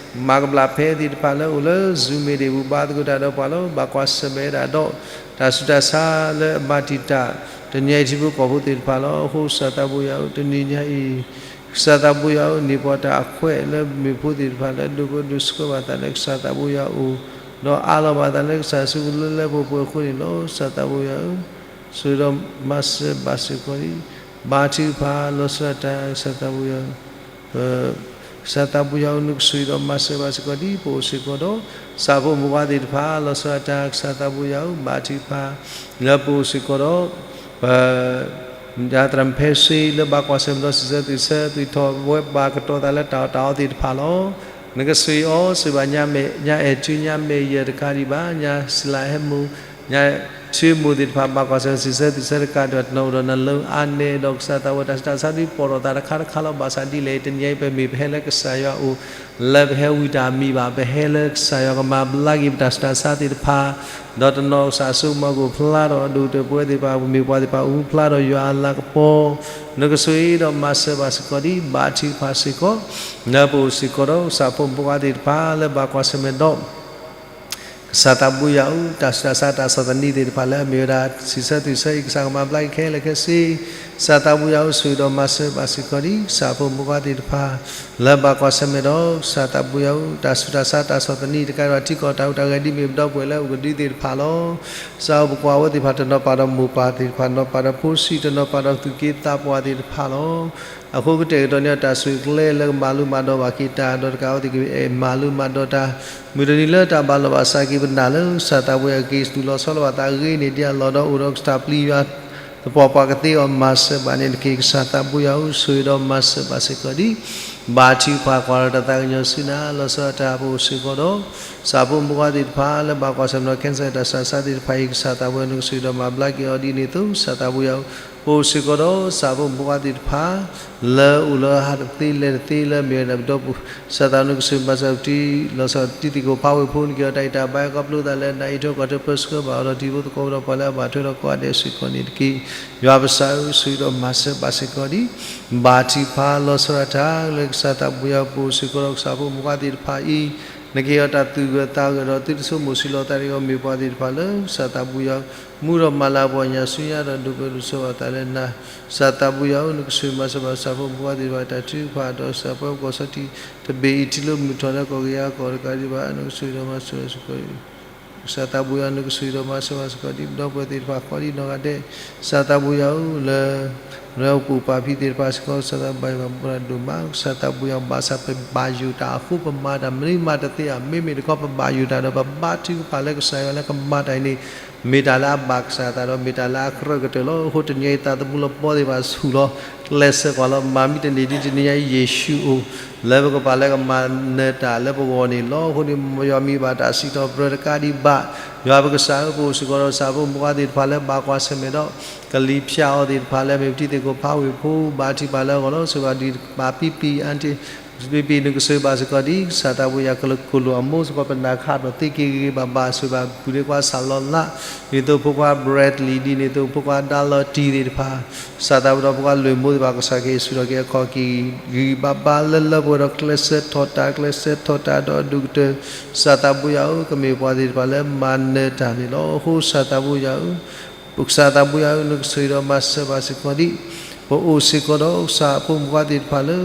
မၤကဘျၣ်ဖဲသ့ၣ်တဖၣ်လၢအိၣ်လၢ Zoom မ့ၢ်ဒၣ်ပူၤ ဘါသကိးတၢ်ဒီးပှၤလီၤ ဘၣ်ကွၢ်ဆၢၣ်မဲာ်ဒၣ်ဒီး တၢ်ဆူးတၢ်ဆါလၢအမၤတံာ်တာ် တနံၤအံၤထံဖိကီၢ်ဖိသ့ၣ်တဖၣ်လီၤ. အဃိကစၢ်သးဘိယွၤဧၢ တနံၤညါအံၤ ကစၢ်သးဘိယွၤဧၢ န့ၢ်ပှၤတၢ်အခွဲးလၢမ့ၢ်ဖိသ့ၣ်တဖၣ်လၢဒိၣ်ကဒိၣ်ဆှၢဘၣ်သးလၢကစၢ်သးဘိယွၤအအိၣ် ဒီးအးလီၤဘၣ်သးလၢကစၢ်စုပူၤလၢလၢပှဲၤပှဲၤအဃိန့ၣ်လီၤ. ကစၢ်သးဘိယွၤဧၢ ဆိၣ်ဂ့ၤဒီးမၤစၢၤဘၣ်စ့ၢ်ကီးဒံး ဘါထုကဖၣ်လီၤဆီဒၣ်တၢ် ကစၢ်သးဘိယွၤ ကစၢ်သးဘိယွၤဧၢ နကဆိၣ်ဂ့ၤဒီးမၤစၢၤဘၣ်စ့ၢ်ကီးဒံး ပအိၣ်စ့ၢ်ကီးဒီး ကစၢ်ဖိမုၣ်ဖိခွါသ့ၣ်တဖၣ် လီၤဆီဒၣ်တၢ် ကစၢ်သးဘိယွၤဧၢ ဘါထုကဖၣ် လၢပအိၣ်စ့ၢ်ကီးဒီး ပ ယၤသရၣ်မုၣ်ဖဲစ့လၢဘၣ်ကွၢ်ဆၢၣ်မဲာ်ဒီးစံးဆၢသုးဆၢ သွံၣ်ထီၣ်ဝဲဘၣ်ကတီၤသးလၢတၢ်အီၣ်တၢ်အီသ့ၣ်တဖၣ်လီၤ. နကဆိၣ်ဂ့ၤအီၤ စံးဘၣ်ညါအဲၣ်ထူညါမ့ၢ်ယဲၢ်တခါဒံးဘၣ် ညါစံလၤဟဲမူ ညါထူမူသ့ၣ်တဖၣ် ဘၣ်ကွၢ်ဆၢၣ်မဲာ်စံးဆၢသုးဆၢတကးဒံးဘၣ် တနီၤအိၣ်ဒီးနလၢအါနဲဒီးကစၢ်သးဝဲတၢ်ဆူးတၢ်ဆါဒ်ပီၣ်ထီၣ်သးတခါတခါလီၤ. ဘၣ်ဆၣ်ဒ်လဲၣ် တနံၤအံၤ ပမ့ၢ်ပဟဲလၢကစၢ်ယွၤအအိၣ် လၢပဟဲဝံတၢ်မံၤဘၣ် ပဟဲလၢကစၢ်ယွၤကမၤဘျါက့ၤပတၢ်ဆူးတၢ်ဆါသ့ၣ်တဖၣ် ဒီးတနီၤကစၢ်အစိကမီၤကအိၣ်ဖျါထီၣ် အဒိၣ်တၢၢ်ပဝဲသ့ၣ်တဖၣ် ပမ့ၢ်ပှၤသ့ၣ်တဖၣ်အိၣ်ဖျါထီၣ်ယွၤအလၤကပီၤ နကဆိၣ်ဂ့ၤဒီးမၤစၢၤဘၣ်စ့ၢ်ကီးဒံး ဘါထုကဖၣ်စ့ၢ်ကီး လၢပအိၣ်စ့ၢ်ကီးဒီး ကစၢ်ဖိမုၣ်ဖိခွါသ့ၣ်တဖၣ်လၢဘၣ်ကွၢ်ဆၢၣ်မဲာ်ဒီး ကစၢ်သးဘိယွၤဧၢ တၢ်ဆူးတၢ်ဆါတၢ်ဆီၣ်သနံးသ့ၣ်တဖၣ်လၢအမ့ၢ်ဝဲဒၣ် စံးဆၢသုးဆၢအံၤ ကစၢ်ကမၤဘျါက့ၤခဲလၢာ်ခဲဆ့ ကစၢ်သးဘိယွၤဧၢ ဆိၣ်ဂ့ၤဒီးမၤစၢၤဘၣ်စ့ၢ်ကီးဒံး ကစၢ်ဖိမုၣ်ဖိခွါသ့ၣ်တဖၣ် လၢဘၣ်ကွၢ်ဆၢၣ်မဲာ်ဒီး ကစၢ်သးဘိယွၤဧၢ တၢ်ဆူးတၢ်ဆါတၢ်ဆီၣ်သနံးတကးဒံးဘၣ် ထံကီၢ်တၢ်ဟူးတၢ်ဂဲၤဒ်မ့ၢ်ပဒီပုၢ်ဝဲၢ်လၢအအိၣ်ကဒုသ့ၣ်တဖၣ်လီၤ. ကစၢ်ဧၢ ပကွၢ်ဝဲသ့ၣ်တဖၣ် တနီၤပာ်ဒီးမိၢ်ပၢ်သ့ၣ်တဖၣ် တနီၤပာ်ဒီးဖိဆံး တနီၤပာ်ဒီးသူၣ်က့သးပှၢ်သ့ၣ်တဖၣ်လီၤ. အဃိကတဲာ်ကတီၤန့ၢ်တၢ်ဆိၣ်ဂ့ၤကျဲလၢကမၤလိမၤဒိးဘၣ်က့ၤတၢ် ဒီးတကးဝဲသ့ၣ်ကအဲၣ်မၤလိမၤဒိးတၢ် မုၢ်တနံၤလၢတၢ်ဘၣ်လီၤဘၣ်စးက့ၤပနၢ်လၢ ကစၢ်သးဘိယွၤက့ၤသူၣ်လီၤဆီလီၤဘၣ်သးအဂ့ၢ်န့ၣ် ဒ်အလီၢ်ဒီးအိၣ်ဒီးကစၢ်ပျံၤယွၤ သပှၢ်ပှၢ်ကသ့အီၤမၤစၢၤဘၣ်န့ၣ်တက့ၢ်. ကစၢ်သးဘိယွၤဧၢ ဆိၣ်ဂ့ၤဒီးမၤစၢၤဘၣ်စ့ၢ်ကီးဒံး ဘါထုကဖၣ်ကွၢ်ဒီးတၢ်သးကညီၤဆူနၤ လီၤဆီဒၣ်တၢ်ပအိၣ်စ့ၢ်ကီးဒီး ကစၢ်ဖိမုၣ်ဖိခွါသ့ၣ်တဖၣ်လၢဘၣ်ကွၢ်ဆၢၣ်မဲာ်ဒီး cancer တၢ်ဆူးတၢ်ဆါသ့ၣ်တဖၣ်အံၤ ကစၢ်သးဘိယွၤ နကဆိၣ်ဂ့ၤဒီးမၤဘျါက့ၤအီၤဒ်န့ၣ်အသိး ကစၢ်သးဘိယွၤ ပအိၣ်စ့ၢ်ကီးဒီး ကစၢ်ဖိမုၣ်ဖိခွါသ့ၣ်တဖၣ် လၢအိၣ်လၢဟးတသ့လဲၤတသ့လၢမ့ၢ်ဝဲဒၣ်ပဒီပုၢ် ကစၢ်သးဘိယွၤ နကဆိၣ်ဂ့ၤမၤစၢၤပတံၤ လီၤဆီဒၣ်တၢ်တံၤသကိးဖးဝ့ၢ်ဖိ နက့ၤအီၤတၢ်အံၤတၢ်ဘါခီဖျိသးလၢနအံးထွဲကွၢ်ထွဲပၢဆှၢဘၣ်အီၤဒီး တံၤဖိသကိးဒီးပှၤလၢအဘၣ်ထွဲဒီးကိးဂၤဒဲးစ့ၢ်ကီးန့ၣ်တက့ၢ်. ယွၤပကစၢ်ဧၢ ဆိၣ်ဂ့ၤဒီးမၤစၢၤဘၣ်စ့ၢ်ကီးဒံး ဘါထုကဖၣ်လီၤဆီဒၣ်တၢ်လၢကစၢ်သးဘိယွၤ ပအိၣ်စ့ၢ်ကီးဒီးကစၢ်ဖိမုၣ်ဖိခွါသ့ၣ်တဖၣ်အံၤ နက့ၤအီၤတၢ်သူၣ်ဂၢၢ်သးဂၢၢ်ဒီးသုတဆိကမိၣ်ဆံးလီၤသးဒီးအီၤ မ့ၢ်ပှၤသ့ၣ်တဖၣ်လၢကစၢ်သးဘိယွၤ မူဒီးမၤလၤကပီၤညၣ်ဆူညါဒီးဒိၣ်ပှဲၤဒိၣ်ဆိဘၣ်သးလၢနၤ ကစၢ်သးဘိယွၤဧၢ နကဆိၣ်ဂ့ၤမၤစၢၤဘၣ်ကစၢ်ဖိမုၣ်ဖိခွါသ့ၣ်တဖၣ်တၢ်ထုကဖၣ်ဒီးကစၢ်ပှၤပကီၢ်စီထံ တဘ့ၣ်အံၤထံၣ်လိာ်မုၢ်ထီၣ်လၢကီၢ်ကယၤကီၢ်တကးဒံးဘၣ် နကဆိၣ်ဂ့ၤဒီးမၤစၢၤဘၣ်စ့ၢ်ကီး ကစၢ်သးဘိယွၤ နကဆိၣ်ဂ့ၤဒီးမၤစၢၤဘၣ်စ့ၢ်ကီးဒံး ပဒီပုၢ်ဝဲၢ်သ့ၣ်တဖၣ် ကိးဒံးနီၢ်ဂၤဒဲး ကစၢ်သးဘိယွၤဧၢ လၢ လၢပပၢ်ဖံသ့ၣ်တဖၣ်စ့ၢ်ကီး ကစၢ်သးဘိယွၤ ဘၣ်ယွၤဘၣ်ဒိၣ်မး ကစၢ်သးဘိယွၤ ဘၣ်ဆၣ်ပဘၣ်ယိၣ်တၢ်အဃိ ပမၤတၢ်မနုၤမးတသ့ဧါ မ့မ့ၢ်တခီပဘၣ်ယိၣ်တၢ်ဒီး ပဘါထုကဖၣ်လၢကစၢ်ယွၤလၢကမၤတၢ်အံၤန့ၣ် မ့ၢ်တၢ်လၢအဘၣ်ကစၢ်သးဒီး မ့ၢ်တၢ်လၢအကြၢးကတၢၢ်လီၤ. အဃိတနံၤအံၤ သးသမူလီၤပီသ့ၣ်တဖၣ်ဆူၣ်လီၤ ကျဲးစၢးကွၢ်လီၤ မၤမံတန့ၢ်ဒ်တနံၤညါအံၤ ယ့ၣ်ၡူးအိၣ် လၢပကပာ်လၢကမၤနၢၤတၢ်လၢပဂီၢ်န့ၣ်လီၤ. အဃိန့ၣ် ယွၤမံဘၣ်တၢ်စံးထီၣ်ပတြၢၤတကးဒံးဘၣ် ယွၤပကစၢ်ဧၢ ပအိၣ်စ့ၢ်ကီးဒီးကစၢ်ဖိမုၣ်ဖိခွါသ့ၣ်တဖၣ်လၢဘၣ်ကွၢ်ဆၢၣ်မဲာ်ဒီး ကလံၤဖၠးအီၤသ့ၣ်တဖၣ်လၢမ့ၢ်ပတံၤသကိးဖးဝ့ၢ်ဖိ ဘါထုကဖၣ်လၢအဂီၢ်လီၤ. စ့ၢ်ကီးဒ်ပၢ်ဖံဖံအါတံၢ် မ့ၢ်ပနကဆိၣ်ဂ့ၤဘၣ်စ့ၢ်ကီးဒ် ကစၢ်သးပူၤယၤ ကလၢၤကိၣ်လိာ်အမိၢ်စ့ၢ်ကီး ပနၢ်ခးဒီးသ့က့ၤဂ့ၤဂ့ၤဘၣ်ဘၣ် ဆိၣ်ဘၣ်ပူၤဒ့ကွၢ်စၢ်လီၤလး ဒ်သိးဖိခွါ Bradley ဒ်န့ၣ်သိးဖိခွါဒၣ်လီၤတံၢ်သ့ၣ်တဖၣ် ကစၢ်သးပူၤဒီးဖိခွါလွံၢ်မိၢ်သ့ၣ်တဖၣ် ကစၢ်က့ၤဆူၣ်ထီၣ်က့ၤအခီၣ်က့ၤဂ့ၤဂ့ၤဘၣ်ဘၣ်လၢလၢပှဲၤပှဲၤဒီး ကျဲးစၢးထီၣ်တၢ် ကျဲးစၢးထီၣ်တၢ်ဒီးအဒိၣ်ကတၢၢ် ကစၢ်သးပူၤယၤဧၢ ကမ့ၢ်ပှၤသ့ၣ်တဖၣ်လၢမၤနၢၤတၢ်န့ၣ်လီၤ. အဃိကစၢ်သးပူၤယၤဧၢ ကစၢ်သးပူၤယၤဧၢ နကဆိၣ်ဂ့ၤဒီးမၤစၢၤဘၣ်စ့ၢ်ကီးဒ် ပအိၣ်စ့ၢ်ကီးဒီးကစၢ်အဖိမုၣ်ခွါသ့ၣ်တဖၣ်လၢ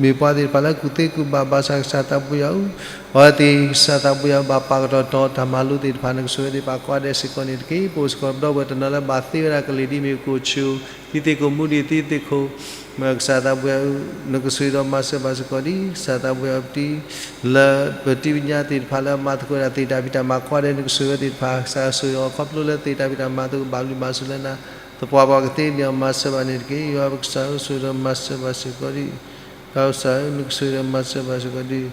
မ့ၢ်ပှၤသ့ၣ်တဖၣ်လၢကူၣ်သ့ကူၣ်ဘၣ်ဘၣ်ဆၣ် ကစၢ်သးပူၤယၤဧၢ အဝဲသ့ၣ်ကစၢ်သးပူၤယၤဧၢ ဘၣ်ပာ်ကတီၢ်ထီၣ်တၢ်မၤလိသ့ၣ်တဖၣ် နကဆိၣ်ဂ့ၤသ့ၣ်တဖၣ်ကိးဂၤဒဲးစ့ၢ်ကီးန့ၣ်တက့ၢ်. ပအိၣ်စ့ၢ်ကီးဒီးပဒီပုၢ်ဝဲၢ်တနီၤလၢဘၣ်သ့ဝဲဒၣ်ကလံၤဒ်မ့ၢ်ကိၣ်ဆိ သံသ့ၣ်ကိၣ်မူဒံးသံသ့ၣ်ခိၣ် ကစၢ်သးပူၤယၤဧၢ နကဆိၣ်ဂ့ၤဒီးမၤစၢၤဘၣ်စ့ၢ်ကီးဒ် ကစၢ်သးပူၤယၤဧၢ ပတံၤ လၢပတံၤပညါသ့ၣ်တဖၣ်လၢအမၤသကိးဝဲဒၣ်သ့ၣ်တၢ်ဖံးတၢ်မၤကိးဂၤဒဲး နကဆိၣ်ဂ့ၤအီၤသ့ၣ်တဖၣ် ကစၢ်ဆိၣ်ဂ့ၤအီၤခီဖျိလၢသ့ၣ်တၢ်ဖံးတၢ်မၤအသိးကဘၣ်ဘျုးဘၣ်ဆိၣ်လၢနၤ သပှၢ်ပှၢ်ကသ့န့ၢ်အီၤမၤစၢၤဘၣ်န့ၣ်တက့ၢ်. ယွၤပကစၢ်ဧၢ ဆိၣ်ဂ့ၤဒီးမၤစၢၤဘၣ်စ့ၢ်ကီးဒ် ယွၤပကစၢ်ဧၢ နကဆိၣ်ဂ့ၤဒီးမၤစၢၤဘၣ်စ့ၢ်ကီးဒ်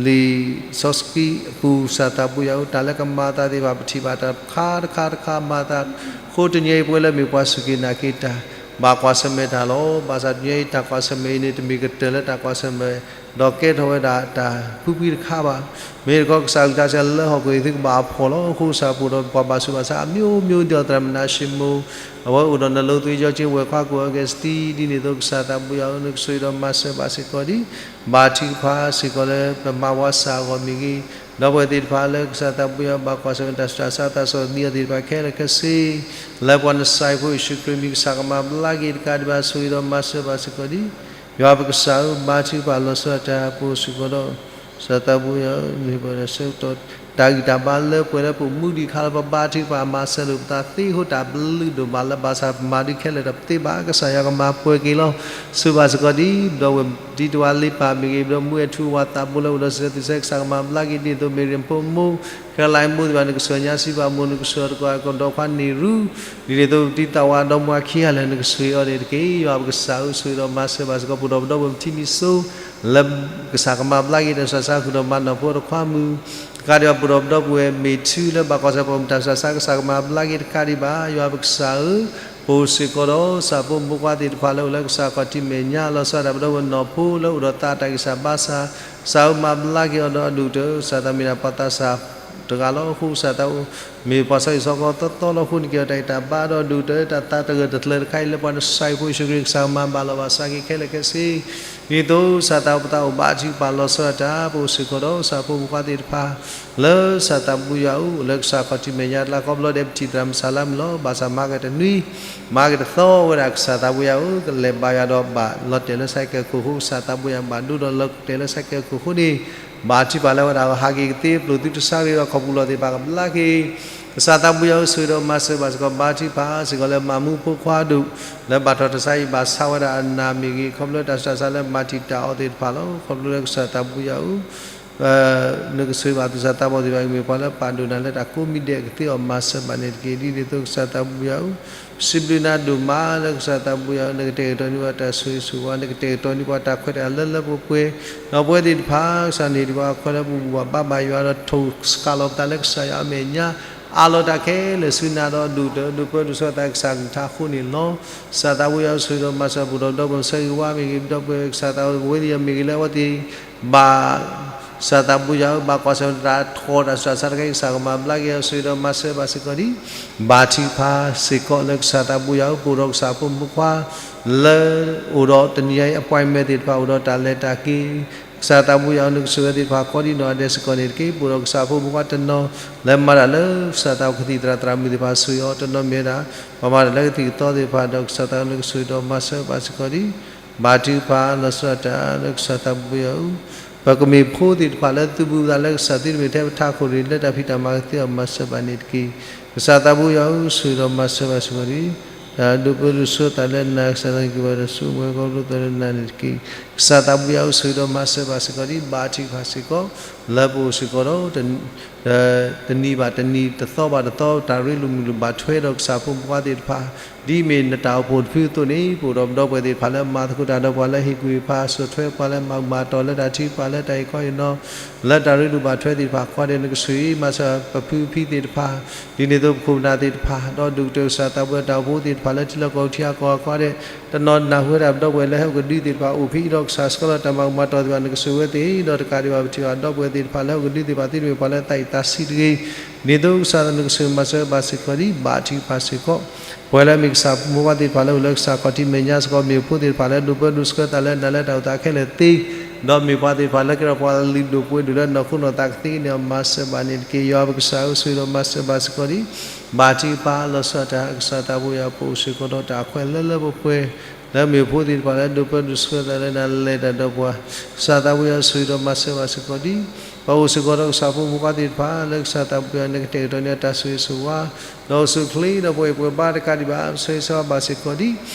လံာ်စီဆှံအပူၤ ကစၢ်သးပူၤယၤဧၢ တၢ်လၢကမၤအသးသ့ၣ်တဖၣ် ပထံၣ်ဘၣ်တၢ်တခါတခါတခါမၤအသး အဃိတနံၤအံၤပဝဲလၢမ့ၢ်ပှၤစူၢ်က့ၤနာ်က့ၤတၢ် ဘၣ်ကွၢ်ဆၢၣ်မဲာ်တၢ်လီၤ. ဘၣ်ဆၣ်တနံၤအံၤတၢ်ကွၢ်ဆၢၣ်မဲာ်အံၤန့ၣ် တမ့ၢ်ကတၢၢ်လၢတၢ်ကွၢ်ဆၢၣ်မဲာ် ဒီးကဲထီၣ်ဝဲဒၣ်တၢ်ဖှံဖှံတခါဘၣ်. မ့ၢ်တခီကစၢ်အကလုၢ်ကထါဆၢလၢဟီၣ်ခိၣ်အံၤ သုကဘၣ်အဖှီၣ်လီၤ. အဃိကစၢ်ပအိၣ်ဒီးပှၤဘၣ်ဆူးဘၣ်ဆါအမျိုးမျိုး ဒ်သိးသရၣ်မုၣ်နၤၡမူ အဝဲအိၣ်ဒီးနီၢ်လိသုယီက့ဝဲၢ်ခွါကိၣ်အဂဲၤစတံ ဒ်န့ၣ်အသိး ကစၢ်သးပူၤယၤဧၢ နကဆိၣ်ဂ့ၤဒီးမၤစၢၤဘၣ်စ့ၢ်ကီးဒ် ဘါထုကဖၣ်စ့ၢ်ကီးလၢပမၤဝဲစၢ်အဂီၢ်မ့ၢ်ဂ့ၤ, ဒီပုၢ်ဝဲၢ်သ့ၣ်တဖၣ်လၢကစၢ်သးပူၤယၤ ဘၣ်ကွၢ်ဆၢၣ်မဲာ်တၢ်ဆူးတၢ်ဆါ သးစီဆှံသ့ၣ်တဖၣ်ခဲလၢာ်ခဲဆ့ လၢပှၤနစၢ်ဖိယ့ၣ်ၡူးခရံာ်မံၤ ကစၢ်ကမၤဘျါက့ၤတကးဒံးဘၣ် ဆိၣ်ဂ့ၤဒီးမၤစၢၤဘၣ်စ့ၢ်ကီးဒ် ယွၤပကစၢ်ဧၢ ဘါထုကဖၣ်လီၤဆီဒၣ်တၢ် ပအိၣ်စ့ၢ်ကီးဒီး ကစၢ်သးပူၤယၤဧၢ မ့ၢ်ပှၤဒီးဆၢကတီၢ် တၢ်ဂံၢ်တၢ်ဘါလၢပှဲၤလၢပအိၣ်မူဒံးအခါလၢ ပဘါထုကဖၣ်မၤစၢၤလိာ်ပသးသ့အဃိ တၢ်ဘျုးဒိၣ်မးလၢ ဘၣ်ဆၣ်ပမၤဒုးခဲလၢာ်ဒီးပသ့ဘၣ် ကစၢ်ယွၤကမၤပှဲၤက့ၤလီၤ. ဆိၣ်ဂ့ၤဘၣ်စ့ၢ်ကီးဒ် ပဒီပုၢ်ဝဲၢ်တံၤတဝၤလ့ပၢ်မ့ၢ်ဂ့ၤ ပဒီပုၢ်ဝဲၢ်ထူဝၤသးဘိလၢအိၣ်ဒီးစံးဆၢ ကစၢ်ကမၤဘျါက့ၤ ဒ်သိး မ့ၢ်ရ့ၣ်ဖိမိၢ် ခဲလၢာ်မိၢ်သ့ၣ်တဖၣ် နကဆိၣ်အီၤညါစံးဘၣ်မိၢ် နကဆိၣ်အီၤသကိး ကဒီးခွါန့ၢ်ရူ ဒ်န့ၣ်အသိး ပတံၤသးဝးဒီမါခံဂၤလၢာ် နကဆိၣ်ဂ့ၤအီၤန့ၣ်တက့ၢ်. ယွၤပကစၢ်ဧၢ ဆိၣ်ဂ့ၤဒီးမၤစၢၤဘၣ်စ့ၢ်ကီး ပဒီပုၢ်ဝဲၢ်ပထံမံၤစိ လၢကစၢ်ကမၤဘျါက့ၤတၢ်ဆူးတၢ်ဆါ ဃုာ်ဒီးမၤနီၢ်ဖိတခွါမုၣ် တကးဒံးဘၣ် ပဒီပုၢ်ဝဲၢ်မ့ၢ်ထူလၢဘၣ်ကွၢ်ဆၢၣ်မဲာ်တၢ်ဆူးတၢ်ဆါ ကစၢ်ကမၤဘျါက့ၤတကးဒံးဘၣ် ယွၤပကစၢ်ဧၢ ပအိၣ်စ့ၢ်ကီးဒီး ကစၢ်ဖိမုၣ်ဖိခွါသ့ၣ်တဖၣ်လၢအိၣ်လၢကစၢ်ခီၣ်ထံးမဲာ်ညါ လီၤဆီဒၣ်တၢ်ပဒီပုၢ်ဝဲၢ်နီၢ်ဖိလၢအိၣ်ဒီးသးတၢ်ဂံၢ်စၢ်ဘါစၢ် ကစၢ်ဧၢ မၤဘျါက့ၤအီၤဒီးအဒိၣ်ကတၢၢ် ကစၢ်သးမ့ၢ်ဒၣ်ပှၤသးစၢ်တဂၤလီၤ. အဃိကစၢ်သး မ့ၢ်ပှၤစီဆှံစီကီသီသီလီၤ. အဃိန့ၣ်က့ၤအီၤတၢ်ဂံၢ်တၢ်ဘါဒီးအဒိၣ်ကတၢၢ် တၢ်သးတဂၢၢ်တကျၢၤတခါအံၤ လၢပှၤနစၢ်ဖိယ့ၣ်ၡူးခရံာ် ကစၢ်မၤဘၣ်လီၤဘၣ်စးက့ၤခဲလၢာ်ခဲဆ့ ဒ်သိးကစၢ်သးပသးအိၣ်ဘါထုကဖၣ်လီၤဆီဒၣ်တၢ် ပအိၣ်စ့ၢ်ကီးဒီး ကစၢ်ဖိမုၣ်ဖိခွါသ့ၣ်တဖၣ် လၢကစၢ်သးပူၤယၤဧၢ လၢကစၢ်ခီၣ်ထံးမဲာ်ညါတလါ ခီဖျိဒဲးပထံၣ်သရၣ်မုၣ်စၢ်လါမုၣ်လီၤ. ဘၣ်ဆၣ်မၤကတနွံ မၤကတသီဝဲဒၣ် ကစၢ်သးပူၤယၤဧၢ ကလဲၤဘါယွၤဒီးဘၣ်လီၤတဲာ်လၢဆဲးကဲခိၣ်ဃိ ကစၢ်သးပူၤယၤ ဘၣ်ဒိဒီးလီၤတဲာ်လၢဆဲးကဲခိၣ်ဃိန့ၣ် ဘါထုကဖၣ်လၢဝဲဒၣ် ဟးက့ၤကသ့ ပျိာ်သုတဆါရ့ဒီး ခီပူၤလီၤသ့ၣ်တဖၣ်ကဘျါက့ၤ ကစၢ်သးပူၤယၤဧၢ ဆိၣ်ဂ့ၤဒီးမၤစၢၤဘၣ်စ့ၢ်ကီး ဘါထုကဖၣ်စ့ၢ်ကီးလၢမၤမူဖိခွါဒိၣ် လၢဘၣ်ထီၣ်တၢ်ဆါအံၤ ဘၣ်ဆါဝဲဒၣ်အနၢ်မ့ၢ်ဂ့ၤ ခီဖျိတၢ်ဆူးတၢ်ဆါလၢမၤတံာ်တာ်အီၤသ့ၣ်တဖၣ်လီၤ. ခီဖျိလၢကစၢ်သးပူၤယၤဧၢ နကဆိၣ်ဂ့ၤဘၣ်သူၣ်စၢ်သးဘီၣ်သ့ၣ်တဖၣ် မ့ၢ်ပှၤလၢပာ်ဒိၣ်နၤလၢတၢ်ကိးမံၤဒဲး ကသ့အီၤမၤစၢၤဘၣ်န့ၣ်တက့ၢ်. ဒ်န့ၣ်အသိး ကစၢ်သးပူၤယၤဧၢ ပစံးဘျုးနၤဒိၣ်မးလၢကစၢ်သးပူၤယၤဧၢ နကတဲာ်ကတီၤန့ၢ်ပှၤတၢ်ဆိၣ်ဂ့ၤဆိၣ်ဝါ နကတဲာ်ကတီၤန့ၢ်ပှၤတၢ်ခွဲးတၢ်ယာ်လၢလၢပှဲၤပှဲၤ ဒီးပဝဲသ့ၣ်တဖၣ် ကစၢ်န့ၣ်ဒံးပှၤအခွဲးလၢပဘူၣ်ဘၣ်ဘါဘၣ်ယွၤဒီးထိၣ်စကၤလီၤပသးလၢကစၢ်ယွၤအမဲာ်ညါ အးလီၤတၢ်ခဲလၢာ်ဆူနၤဒီးဒိၣ်ကတၢၢ် ဒိၣ်ပၢဒိၣ်စီၤသးကစၢ်ကလုၢ်ကထါအဃိန့ၣ်လီၤ. ကစၢ်သးပူၤယၤဧၢ ဆိၣ်ဂ့ၤဒီးမၤစၢၤပူၤဒီး ဒီပုၢ်ဝဲၢ်မုၢ်ဆၢဂ့ၤဝါမ့ၢ်ဂ့ၤ ဒီပုၢ်ဝဲၢ်ကစၢ်သးဝဲကဝဲသ့ၣ်ယၤမ့ၢ်ဂ့ၤလၢအဝဲသ့ၣ် ဘၣ် ကစၢ်သးပူၤယၤဧၢ ဘၣ်ကွၢ်ဆၢၣ်မဲာ်တၢ်ထီၣ်တၢ်ဆူးတၢ်ဆါတခါအံၤ ကစၢ်ကမၤဘျါက့ၤအီၤ ဆိၣ်ဂ့ၤဒီးမၤစၢၤဘၣ်စ့ၢ်ကီးဒ် ဘါထုကဖၣ်စ့ၢ်ကီးလၢကစၢ်သးပူၤယၤဧၢ ပအိၣ်ဒီးကစၢ်ဖိမုၣ်ဖိခွါ လၢအိၣ်ဒီးတနံၤအံၤ appointment သ့ၣ်တဖၣ် အိၣ်ဒီးတၢ်လဲၤတၢ်က့ၤ ကစၢ်သးပူၤယၤဧၢ နကဆိၣ်ဂ့ၤသ့ၣ်တဖၣ် ကိးဒံးနီၢ်ဂၤဒဲးစ့ၢ်ကီးန့ၣ်တက့ၢ်. ပအိၣ်ဒီးကစၢ်ဖိမုၣ်ဖိခွါတနီၤ လၢမၤတၢ်လၢကစၢ်သးကသံၣ်သရၣ်သရၣ်မုၣ်သ့ၣ်တဖၣ် ဆိၣ်ဂ့ၤအီၤတနီၤမ့ၢ်ဝဲဒၣ် ပှၤမၤတၢ်လၢကသံၣ်ကသီသ့ၣ်တဖၣ်ဒီး ကစၢ်သးနကဆိၣ်ဂ့ၤဒီးမၤစၢၤဘၣ်စ့ၢ်ကီးဒ် ဘါထုကဖၣ်လီၤဆီဒၣ်တၢ်လၢကစၢ်သးပူၤယၤဧၢ ပကမ့ၢ်ဖိသ့ၣ်တဖၣ်လၢသုဘူးသးလၢကစၢ်သ့ တမ့ၢ်ထဲပထးခိၣ်ရ့ၣ် လၢတၢ်ဖံးတၢ်မၤကသ့အီၤမၤစၢၤဘၣ်န့ၣ်တက့ၢ်. ကစၢ်သးပူၤယၤဧၢ ဆိၣ်ဂ့ၤဒီးမၤစၢၤဘၣ်စ့ၢ်ကီးဒ် တၢ်ဒိးပၢဒိးဆှၢသးလၢနၤ ကစၢ်သးက့ၤဝဲဒီးဆူမဲကီၢ်ပဒိၣ်သီလၢနၤန့ၣ်တက့ၢ်. ကစၢ်သးပူၤယၤဧၢ ဆိၣ်ဂ့ၤဒီးမၤစၢၤဘၣ်စ့ၢ်ကီးဒ် ဘါထုကဖၣ်စ့ၢ်ကီး လၢပအိၣ်စ့ၢ်ကီးဒီး တနံၤဘၣ်တနံၤ တသီဘၣ်တသီ တၢ်ရ့လိာ်မုာ်လိာ်ဘၣ်ထွဲဒီးကစၢ်ဖိမုၣ်ဖိခွါသ့ၣ်တဖၣ်, ဒ်အမ့ၢ်နတၢ်အိၣ်ဖှိၣ်တဖုအသိးန့ၣ် ပအိၣ်ဒီးပဒီပုၢ်ဝဲၢ်သ့ၣ်တဖၣ်လၢမၤသကိးတၢ်ဒီးပှၤလၢဟ့ၣ်ကူၣ်ဟ့ၣ်ဖး စိာ်ထွဲပှၤလၢမၤကမၣ်တီၢ်လၢတၢ်ထံၣ်ပှၤလၢတၢ်ဟ့ၣ်ခီဟ့ၣ်နီၤ လၢတၢ်ရ့လိာ်ဘၣ်ထွဲသ့ၣ်တဖၣ် ဃီဒဲးနကစၢ်ယွၤမၤစၢၤပဖုဖံသ့ၣ်တဖၣ်, ဒ်န့ၣ်အသိးပခိၣ်ပနၢ်သ့ၣ်တဖၣ် ဒီးဒိၣ်ကတၢၢ်ကစၢ်သးပှၢ်တၢ်အိၣ်ဖှိၣ်သ့ၣ်တဖၣ်လၢထံလီၢ်ကီၢ်ထံအကီၢ်ဃီဒဲး တနီၤနၢ်ဟူဝဲဒၣ်ပဒီပုၢ်ဝဲၢ်လၢဟဲအိၣ်ကဒုသ့ၣ်တဖၣ်အိၣ်ဖဲအံၤဒီးကစၢ်ဆှၢလီၤတၢ်မၤကမၣ်တီၢ်သ့ၣ်တဖၣ် နကစၢ်ဝဲသ့ၣ်ဒီးတကးဒံးဘၣ်ပထံၣ်ဘၣ်ဒီပုၢ်ဝဲၢ်သ့ၣ်တဖၣ်လၢဟဲအိၣ်ကဒုသ့ၣ်တဖၣ် သ့ၣ်တဖၣ်ပှၤလၢသးအံၤသးဆံးတဂ့ၤ, ဒ်န့ၣ်အသိးကစၢ်နကစၢ်မၤစၢၤဘၣ်စ့ၢ်ကီးဒ် ဘၣ်ထံကဖၣ်စ့ၢ်ကီး ပဝဲလၢအမ့ၢ်ကစၢ်ဖိမုၣ်ဖိခွါသ့ၣ်တဖၣ်လၢအိၣ်လၢကစၢ်ခီၣ်ထံးမဲာ်ညါစ့ၢ်ကီး မ့ၢ်ဖိသ့ၣ်တဖၣ်လၢဒိၣ်ပၢဒိၣ်ဆှၢသးလၢနၤလၢတၢ်အိၣ်သးခဲလၢာ်သ့, ဒီးမ့ၢ်ပှၤသ့ၣ်တဖၣ်လၢကဲထီၣ်ပှၤလုၢ်ဒိၣ်ပှ့ၤဒိၣ်လၢနီၢ်ခိနီၢ်သးကသ့န့ၣ် မၤစၢၤဘၣ်န့ၣ်တက့ၢ်. ယွၤပကစၢ်ဧၢ ဆိၣ်ဂ့ၤဒီးမၤစၢၤဘၣ်စ့ၢ်ကီးဒ် ဘၣ်ထံကဖၣ်လီၤဆီဒၣ်တၢ် ကစၢ်သးပူၤယွၤ ပအိၣ်စ့ၢ်ကီးဒီးတၢ်အခွဲးလၢလၢပှဲၤပှဲၤ လၢမ့ၢ်ဖိသ့ၣ်တဖၣ်လၢဒိၣ်ပၢဒိၣ်ဆှၢသးလၢနၤလဲၤတၢ်ဒီးပှၤ ကစၢ်သးပူၤယွၤ ဆိၣ်ဂ့ၤဒီးမၤစၢၤဘၣ်စ့ၢ်ကီးဒ် ပှၤအိၣ်စ့ၢ်ကီးဒီးကစၢ်ဖိမုၣ်ဖိခွါသ့ၣ်တဖၣ် လၢကစၢ်သးပူၤယွၤ နကတဲာ်ကတီၤန့ၢ်တၢ်ဆိၣ်ဂ့ၤဆိၣ်ဝါ ဒီးအိၣ်ဆူၣ်အိၣ်ချ့ဒီးပှၤအဲၣ်ပှၤဘါတကးဒံးဘၣ် ဆိၣ်ဂ့ၤဆိၣ်ဝါဘၣ်စ့ၢ်ကီးဒ်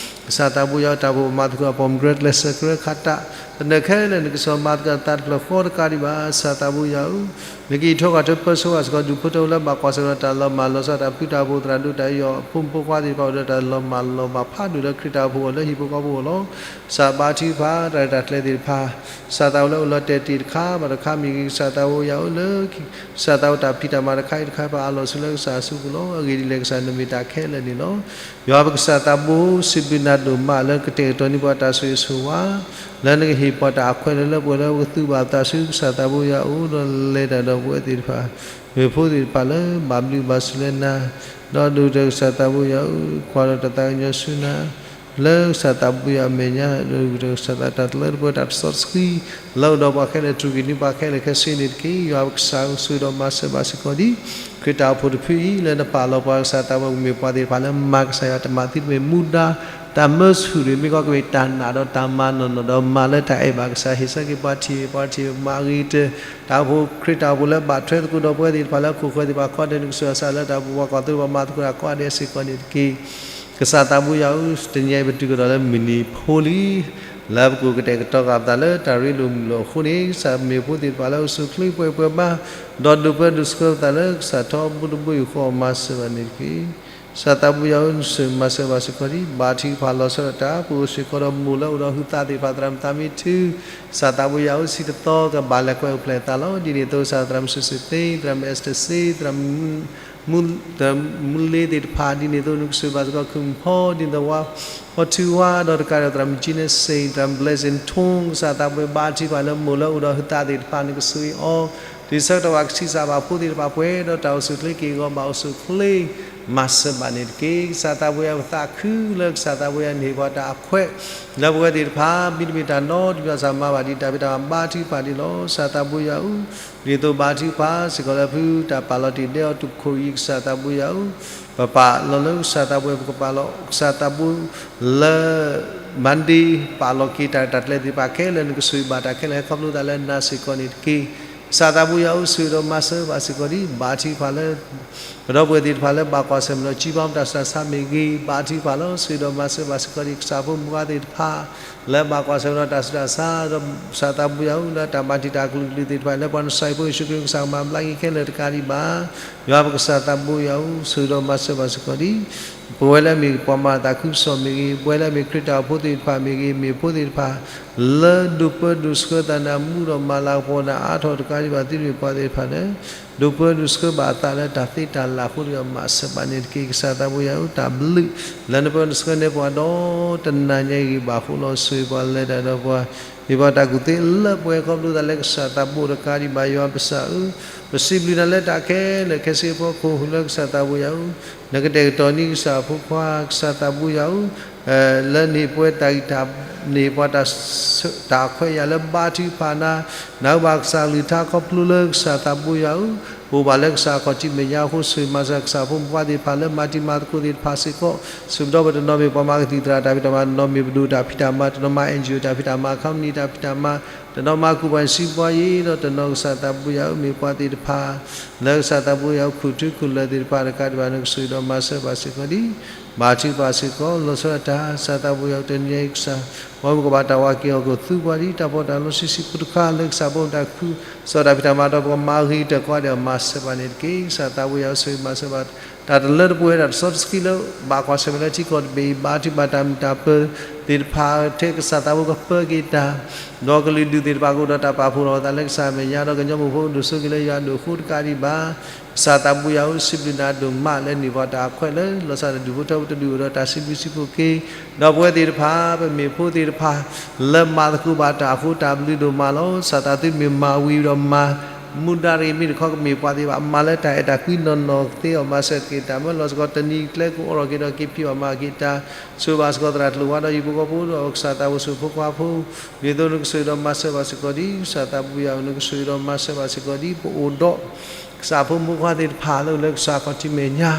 ကစၢ်သးပူၤယွၤ တၢ်အိၣ်ဖှိၣ်မၤသကိးအပှၤမုၢ်ကရၢ ကျဲးစၢးကြၢးခးတၢ် သနၢၣ်ခဲလၢာ် နကစၢ်မၤသကိးတၢ်တဖျၢၣ်ဃီတကးဒံးဘၣ် ကစၢ်သးပူၤယွၤဧၢ, နကအံးထွဲကွၢ်ထွဲပၢဆှၢဘၣ်စ့ၢ်ကီး ဒူၣ်ဖိထၢဖိလၢဘၣ်ကွၢ်ဆၢၣ်မဲာ်ဒီးတၢ်လီၤမၢ်လီၤဆီ တၢ်ဖုတၢ်ဖှိၣ်သရၣ်ဒိၣ်တၢ်ယီၢ် ဖိမုၣ်ဖိခွါသ့ၣ်တဖၣ်အိၣ်ဒီးတၢ်လီၤမၢ်လီၤဘၣ်ဖးဒိၣ်လၢခရံာ်တၢ်အိၣ်ဖှိၣ်အဂီၢ် လၢဟံၣ်ဖိဃီဖိအဂီၢ်လီၤ. ကစၢ်ဘါထုကဖၣ် တၢ်ရဲၣ်တၢ်ကျဲၤသ့ၣ်တဖၣ် ကစၢ်သးပူၤလၢအိၣ်လီၤတဲာ်တ့ၢ်တခါဘၣ်တခါမ့ၢ်ဂ့ၤ ကစၢ်သးပူၤယွၤဧၢ လၢ ကစၢ်သးပူၤတၢ်ဖံးတၢ်မၤတခါအံၤတခါအံၤ ပအးလီၤဆူလၢကစၢ်အစုပူၤလီၤ. အဂ့ၢ်ဒ်လဲၣ် ကစၢ်နမ့ၢ်တၢ်ခဲလၢာ်န့ၣ်လီၤ. ယွၤပကစၢ်သးဘိ စံးဘျုးနၤဒိၣ်မးလၢကတဲာ်ကတီၤန့ၢ်ပှၤတၢ်ဆိၣ်ဂ့ၤဆိၣ်ဝါ လၢနကဟ့ၣ်ပှၤတၢ်အခွဲးလၢလၢပှဲၤပှဲၤလၢပကသူၣ်ဘၣ်သးဆူကစၢ်သးဘိယွၤအအိၣ် ဒီးလဲၤတၢ်ဒီးပဝဲသ့ၣ်တဖၣ် မ့ၢ်ဖိသ့ၣ်တဖၣ်လၢဘၣ်ဘျုးဘၣ်ဆိၣ်လၢနၤ ဒီးဒိၣ်ကတၢၢ်ကစၢ်သးဘိယွၤဧၢ ကွၢ်ဒီးတၢ်သးကညီၤဆူနၤ လၢကစၢ်သးဘိယွၤအမဲာ်ညါ ဒီးဒိၣ်ကတၢၢ်ကစၢ်သးတၢ်တလၢတပှဲၤတၢ်တစီတဆှံ လၢအိၣ်ဒီးပှၤခဲလၢာ် တြူာ်က့ၤန့ၢ်ပှၤခဲလၢာ်ခဲဆ့န့ၣ်တက့ၢ်. ယွၤပကစၢ်ဧၢ ဆိၣ်ဂ့ၤဒီးမၤစၢၤဘၣ်စ့ၢ်ကီးဒ် ခရံာ်တၢ်အိၣ်ဖှိၣ်တဖုအံၤ လၢနပာ်လီၤပှၤကစၢ်သးဘိ ကမ့ၢ်ပှၤသ့ၣ်တဖၣ်လၢမၤကစၢ်ယွၤတၢ်မၤသံတမ့ၢ်မူဒါ တၢ်မၢဆူၣ်တမ့ၢ် မ့ၢ်ကီၢ်ကမ့ၢ်တၢ်နာ်ဒီးတၢ်မၤနီၢ်နီၢ် ဒီးမၤလၢတၢ်အဲၣ်ဘၣ်ကစၢ် ဟ့ၣ်ဆၢက့ၤပှၤထံၣ်ပှၤထံၣ်မၤဂ့ၤတၢၢ် တၢ်အိၣ်ဖှိၣ်ခရံာ်တၢ်အိၣ်ဖှိၣ်လၢဘၣ်ထွဲသကိးဒီးပဝဲသ့ၣ်တဖၣ်လၢခိၣ်ဃၢၤသ့ၣ်တဖၣ် ခီဒဲးနကစၢ်ယွၤ ကစၢ်လၢတၢ်အိၣ်ဖှိၣ်ပှၤကွၢ်သိပှၤမၤသကိးတၢ်ကိးဂၤဒဲးစ့ၢ်ကီးန့ၣ်တက့ၢ်. ကစၢ်သးဘိယွၤဧၢ တနံၤအံၤပတုၤကဒီးလၢမုၢ်နံၤဖိလံ လၢပကအိၣ်ကတဲာ်ကတီၤဃာ်ပသးလၢတၢ်ရ့လိာ်မုာ်လိာ်အဃိန့ၣ် ကစၢ်မ့ၢ်ဖိသ့ၣ်တဖၣ်လၢအိၣ်ဆူၣ်အိၣ်ချ့ပှဲၤပှဲၤဘါ ဒီးဒိၣ်ပၢဒိၣ်ဆှၢပသးလၢကစၢ်ထီဘိတဘိယူၢ်ဃီ မၤစၢၤဘၣ်န့ၣ်တက့ၢ်. ကစၢ်သးဘိယွၤဧၢ နဆိၣ်ဂ့ၤမၤစၢၤဘၣ်စ့ၢ်ကီးဒ် ဘၣ်ထံကဖၣ်လီၤဆီဒၣ်တၢ် ပအိၣ်စ့ၢ်ကီးဒီးမိၢ်လၢအိၣ်ဒီးဟုသးသ့ၣ်တဖၣ် သရၣ်မုၣ်သးမံထု ကစၢ်သးဘိယွၤဧၢ ဆံးတသီကဘၣ်လဲၤကွဲအိၣ်ဖျဲၣ်အသးလီၤ. ဒ်န့ၣ်အသိးကစၢ်သရၣ်မုၣ်စူၢ်စ့သ့ သရၣ်မုၣ်အဲစတၢၢ်စ့ သရၣ်မုၣ် သရၣ်မုၣ်လ့သ့ၣ်တဖၣ် ဒ်န့ၣ်အသိးနကဆိၣ်ဂ့ၤဘၣ်စ့ၢ်ကီး ခုၣ်မုၣ်ဖီ ဒ်န့ၣ်အသိးဝါ ဖီထူဝါ ဒီးတကးဒီးသရၣ်မုၣ်ကၠံန့ၣ်စ့ၣ် သရၣ်မုၣ်ဘျဲးစ့ၣ်ထိ ကစၢ်သးဘိယွၤ ဘါထံကဖၣ်လၢမိၢ်လၢအိၣ်ဒီးဟုသးသ့ၣ်တဖၣ် နကဆိၣ်ဂ့ၤအီၤ တုၤဆၢကတီၢ်ဘၣ်ကဆံးစၢ်ဘၣ်ဖိသ့ၣ်တဖၣ်ပှဲၤဒီးတၢ်အိၣ်ဆူၣ်အိၣ်ချ့က့ၢ်ဂီၤ ဘၣ်အိၣ်ဆူၣ်အိၣ်ချ့ မၤစၢၤဘၣ်န့ၣ်တက့ၢ်. ကစၢ်သးဘိယွၤ ပသးခုလၢကစၢ်သးဘိယွၤ နဟ့ၣ်ပှၤတၢ်အခွဲး လၢပဝဲသ့ၣ်တဖၣ် မ့တမ့ၢ်တၢ်နီတမံၤဘၣ် ကစၢ်မၤဘၣ်ဒံးတၢ်ဖံးတၢ်မၤ ဘါထံကဖၣ်ဒံးလီၤ. ကစၢ်သးဘိယွၤဧၢ ဒ်သိးဘါထုကဖၣ်စ့ၢ်ကီးလၢဖုတၢ်ပာ်လီၤတ့ၢ်ဒဲးအီၤ တုၤခိၣ်အံၤ ကစၢ်သးဘိယွၤဧၢ, ပပာ်လီၤလၢကစၢ်သးဘိ ပကပာ်လီၤကစၢ်သးဘိလၢ Monday ပာ်လီၤက့ၤတၢ်ရဲၣ်တၢ်ကျဲၤသ့ၣ်တဖၣ်ခဲလၢာ် နကဆိၣ်ဂ့ၤဘၣ်တၢ်ခဲလၢာ် ဟဲခီဖျိသးလၢနၤစ့ၢ်ကီးန့ၣ်တက့ၢ်. ကစၢ်သးဘိယွၤဧၢ ဆိၣ်ဂ့ၤဒီးမၤစၢၤဘၣ်စ့ၢ်ကီးဒ် ဘါထုကဖၣ်လၢ ပဒီပုၢ်ဝဲၢ်သ့ၣ်တဖၣ်လၢဘၣ်ကွၢ်ဆၢၣ်မဲာ်ဒီး ကၠံဘါမူတၢ်ဆူးတၢ်ဆါမ့ၢ်ဂ့ၤ ဘါထုကဖၣ်လီၤ. ဆိၣ်ဂ့ၤဒီးမၤစၢၤဘၣ်စ့ၢ်ကီးဒ် ကစၢ်ဖိမုၣ်ဖိခွါသ့ၣ်တဖၣ် လၢဘၣ်ကွၢ်ဆၢၣ်မဲာ်ဒီးတၢ်ဆူးတၢ်ဆါ ဒီးကစၢ်သးဘိယွၤဧၢ လၢတၢ်မၤတံာ်တာ်ကလုာ်ကလုာ်သ့ၣ်တဖၣ် လၢပှၤနစၢ်အံၤဖိယ့ၣ်ၡူးခရံာ် ကစၢ်ကမၤဘျါက့ၤခဲလၢာ်တကးဒံးဘၣ် ယွၤပကစၢ်သးဘိယွၤဧၢ ဆိၣ်ဂ့ၤဒီးမၤစၢၤဘၣ်စ့ၢ်ကီးဒ် ပဝဲလၢအမ့ၢ်ပှၤမၤတၢ်သးခုကစီၣ်မ့ၢ်ဂ့ၤ, ပဝဲလၢအမ့ၢ်ခရံာ်တၢ်အိၣ်ဖှိၣ်သ့ၣ်တဖၣ်မ့ၢ်ဂ့ၤ, မ့ၢ်ဖိသ့ၣ်တဖၣ် လၢဒိၣ်ပၢဒိၣ်ဆှၢသးနၤ မူဒီးမၤလၤကပီၤနၤအါထီၣ်တကးဒံးဘၣ် သုတမ့ၢ်ပှၤသ့ၣ်တဖၣ်လၢ ဒိၣ်ပၢဒိၣ်ဆှၢဘၣ်အသးလၢတၢ်သ့တၢ်လၢ်အဃိတဂ့ၤ မၤစၢၤဘၣ်န့ၣ်တက့ၢ်. ကစၢ်သးဘိယွၤဧၢ တၢ်ဘျုးလၢနပၢနဆှၢန့ၢ်ပှၤဒီးတနၤညါအံၤဂ့ၤဘၣ်အဃိလီၤ. ဆိၣ်ဂ့ၤပှၤလဲၤတၢ်ဒီးပှၤ မ့ၢ်ပှၤတၢ်ကူၣ်သ့လၢပှဲၤခီဖျိသးလၢကစၢ်သးဘိတကးဒံးဘၣ် ယွၤပကစၢ်ဧၢ, ပစံးဘျုးနၤလၢတၢ်ခဲလၢာ်ခဲဆ့အဖီခိၣ် လၢကစၢ်သးဘိယွၤဧၢ, နကတဲာ်ကတီၤန့ၢ်ကစၢ်ဖိခွါ ကစၢ်သးဘိယွၤဧၢ လၢနဟ့ၣ်ပှၤတၢ်ဂံၢ်တၢ် နဟ့ၣ်ပှၤတၢ် တၢ်ခွဲးယာ်လၢဘါထုကဖၣ်နၤ, နၢ်ဟူဘၣ်ကစၢ်ကလုၢ်ကထါခီဖျိလၢကစၢ်သးဘိယွၤဧၢ, ပအိၣ်ဘၣ်လၢကစၢ်အခီၣ်ထံးမဲာ်ညါအဃိ ဆိၣ်ဂ့ၤမၤစၢၤကစၢ်ဖိမုၣ်ဖိခွါသ့ၣ်တဖၣ်လၢမၤတံၤမၤသကိးသ့ၣ်တဖၣ်စ့ၢ်ကီး, ဆၢကတီၢ်ပတနီၤမ့ၢ်ပှၤမၤကသံၣ်သရၣ်တၢ်ဖံးတၢ်မၤ, တနီၤမ့ၢ်ပဒိၣ်တၢ်ဖံးတၢ်မၤ, တနီၤမၤ NGO တၢ်ဖံးတၢ်မၤ, company တၢ်ဖံးတၢ်မၤ, တနီၤမၤကူၣ်ပှၤစံးပှၤယ့ၤ ဒီးတနီၤကစၢ်သးဘိယွၤဧၢ မ့ၢ်ပှၤသ့ၣ်တဖၣ် လၢကစၢ်သးဘိယွၤ ခူၣ်ထူခူၣ်လၢာ်သ့ၣ်တဖၣ်တကးဒံးဘၣ် နကဆိၣ်ဂ့ၤဒီးမၤစၢၤဘၣ်စ့ၢ်ကီးဒ် ဘါထုကဖၣ်စ့ၢ်ကီး လီၤဆီဒၣ်တၢ် ကစၢ်သးဘိယွၤဧၢ တနံၤညါအံၤကစၢ် ပှၤမုၢ်ကဘၣ်တၢ်ဝၤက့ၤအီၤကသူပှၤဒ်တၢ်ပီးတၢ်လီဆံးဆံးဖိတခါလၢကစၢ်ဖိမတၤခု စီၤတၢ်ဖံးတၢ်မၤဒီးပကမၤဂ့ၤတၢ်ကီဒဲးအီၤမၤစၢၤဘၣ်န့ၣ်တက့ၢ်. ကစၢ်သးဝံၣ်ယွၤအိၣ်ဆိးမၤစၢၤဘၣ် တၢ်တလၢတပှဲၤတၢ်တစီတဆှံလၢ ဘၣ်ကွၢ်ဆၢၣ်မဲာ်လၢထံကီၢ်တဘ့ၣ်အံၤ ဘါထုကဖၣ်တၢ်မုာ်တၢ်ပၢၤသ့ၣ်တဖၣ်ထဲကစၢ်သးဝံၣ်ကပၢက့ၤတၢ် ဒီးကလုာ်ဒူၣ်သ့ၣ်တဖၣ်ကအိၣ်ဒီးတၢ်ပာ်ဖှိၣ်လီၤအသးလၢကစၢ်မဲာ်ညါ ဒီးကညီမိၢ်ဖိဒိၣ်စိက့ၤလၢယွၤဒိၣ်အဃိတကးဒံးဘၣ် ကစၢ်သးဘိယွၤဧၢ စံးဘျုးနၤဒိၣ်မးလၢန့ၢ်ပှၤတၢ်ခွဲးလၢ လီၤစၢ်တဒူၣ်ဖိထၢဖိတဒူၣ်အိၣ်ဒီးတၢ်စံးဘျုးစံးဖှိၣ်က့ၤ ဒီးပဝဲသ့ၣ်တဖၣ် ပမ့ၢ်ဖိသ့ၣ်တဖၣ် လၢမၤသကိးဘၣ်တၢ်အဃိ တၢ်ဘျုးဒိၣ်မးလီၤ. ကစၢ်သးသုမ့ၢ်မၤဝံၤဒီးမၤ မူဒါတဂ့ၤ မ့ၢ်တခီကမ့ၢ်ပှၤသ့ၣ်တဖၣ် မၤလၢတၢ်အဲၣ်တၢ်ကွံနီၢ်နီၢ်သ့အီၤ မၤစၢၤက့ၤတၢ်မၢလီၤစ့ၢ်ကီး တနံၤကျဲကအိးထီၣ်က့ၤဒီးက့ၤဖံးဘၣ်မၤက့ၤတၢ် ဆိၣ်ဂ့ၤဘၣ်စ့ၢ်ကီးသရၣ်ကျိၤဝါဒီးဟံၣ်ဖိဃီဖိဒီးကစၢ်သးဝံၣ်ဆူၣ်ဖိခွါဖိ ဒ်သိးနကဆိၣ်ဂ့ၤဒီးမၤစၢၤဘၣ်စ့ၢ်ကီးဒ် ကစၢ်သးဘိယွၤဧၢ နကဆိၣ်ဂ့ၤဒီးမၤစၢၤဘၣ်စ့ၢ်ကီးဒ် ပအိၣ်ဒီး ကစၢ်ဖိမုၣ်ဖိခွါသ့ၣ်တဖၣ်လၢအိၣ်လၢကစၢ်ခီၣ်ထံးမဲာ်ညါ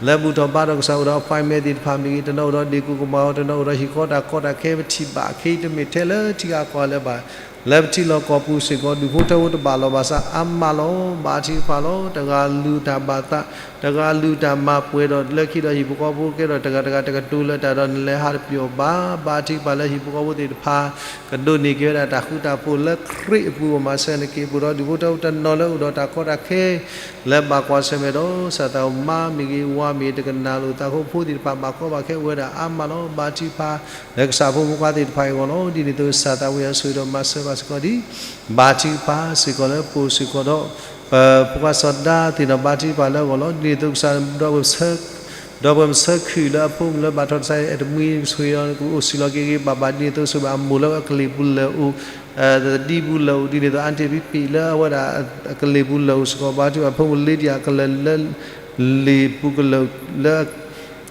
လၢဘူၣ်ထီၣ်ဘါထီၣ်ကစၢ်အိၣ်ဒီး appointment သ့ၣ်တဖၣ်မ့ၢ်ဂ့ၤ တနီၤအိၣ်ဒီးဒ့ၣ်ကိၢ်ကမၣ်အီၤ တနီၤအိၣ်ဒီးဟံၣ်ဃီတၢ်ကီတၢ်ခဲ ပထံၣ်ဘၣ်ခဲအံၤတမ့ၢ်ထဲလၢထံဂၤကီၢ်ဂၤလၢၤဘၣ် လၢပထံလီၢ်ကီၢ်ပူၤစ့ၢ်ကီး ဒူၣ်ဖိထၢဖိတဘၣ်လီၤဘၣ်ဆၣ်အါမးလီၤ. ဘါထုကဖၣ်လီၤ တဂၤလုၢ်တၢ်ဘၣ်သး တဂၤလုၢ်တၢ်မၤပှဲၤဒီးလၢခံဒီးဟံၣ်ဖိဃီဖိကဲထီၣ်တဂၤတဂၤတကတိၤလၢတၢ်ဒီးနလဲၤဟးတပျီၤဘၣ် ဘါထုကဖၣ်လၢဟံၣ်ဖိဃီဖိသ့ၣ်တဖၣ် ကဒိးန့ၢ်က့ၤဝဲဒၣ်တၢ်ဃူတၢ်ဖိးလၢခရံာ်အပူၤ ပမၤစၢၤနက့ၤပူၤဒီးဒူၣ်ဖိထၢဖိတနီၤလၢအိၣ်ဒီးတၢ်ကီတၢ်ခဲ လၢဘၣ်ကွၢ်ဆၢၣ်မဲာ်ဒီး ကစၢ်သးဝံၣ်မါမ့ၢ်ဂ့ၤ ဝၤမ့ၢ်တကနၣ်လိာ်သးအဃိ ဖိသ့ၣ်တဖၣ်ဘၣ်ကီဘၣ်ခဲအိၣ်ဝဲဒၣ်အါမးလီၤ. ဘါထုကဖၣ် လၢကစၢ်ဖိမုၣ်ဖိခွါသ့ၣ်တဖၣ်အံၤအဂီၢ်လီၤ. ဒ်န့ၣ်အသိးကစၢ်သးဝံၣ်ယွၤဆိၣ်ဂ့ၤဒီးမၤစၢၤဘၣ်စ့ၢ်ကီးဒ် ဘါထုကဖၣ်စ့ၢ်ကီးလၢပအိၣ်စ့ၢ်ကီးဒီး ပဖိခွါစီၤဒၤသ့ၣ်နီၣ် ဘါထုကဖၣ်လၢအဂီၢ်လီၤ. ဒ်န့ၣ်အသိးကစၢ်ဒီပုၢ်ဝဲၢ် ဒီပုၢ်ဝဲၢ်မုၣ်ဆၢခုၣ်လၢအဖိမုၣ်လၢဘၣ်ထီၣ်တၢ်ဆါအံၤ အဲၣ်တမှံ နကဆိၣ်ဂ့ၤဒီးကအိၣ်စံၣ်လီၤက့ၤဂ့ၤဘၣ်ဘၣ် ဒ်န့ၣ်အသိးဆိၣ်ဂ့ၤဘၣ်အမိၢ်လၢအကလ့ၢ်ပူၤလၢာ်အိၣ် သဒံပူၤလၢာ်အိၣ် ဒ်န့ၣ်အသိး အါတ့ၢ်ဖံဖံးလၢအဝဲဒၣ်အကလ့ၢ်ပူၤလၢာ်အိၣ်စ့ၢ်ကီး ဘါထုကဖၣ်ဖိမုၣ်လ့ဒံယၤကလၢာ်လၢ လ့ၢ်ပူၤကလၢာ် လၢ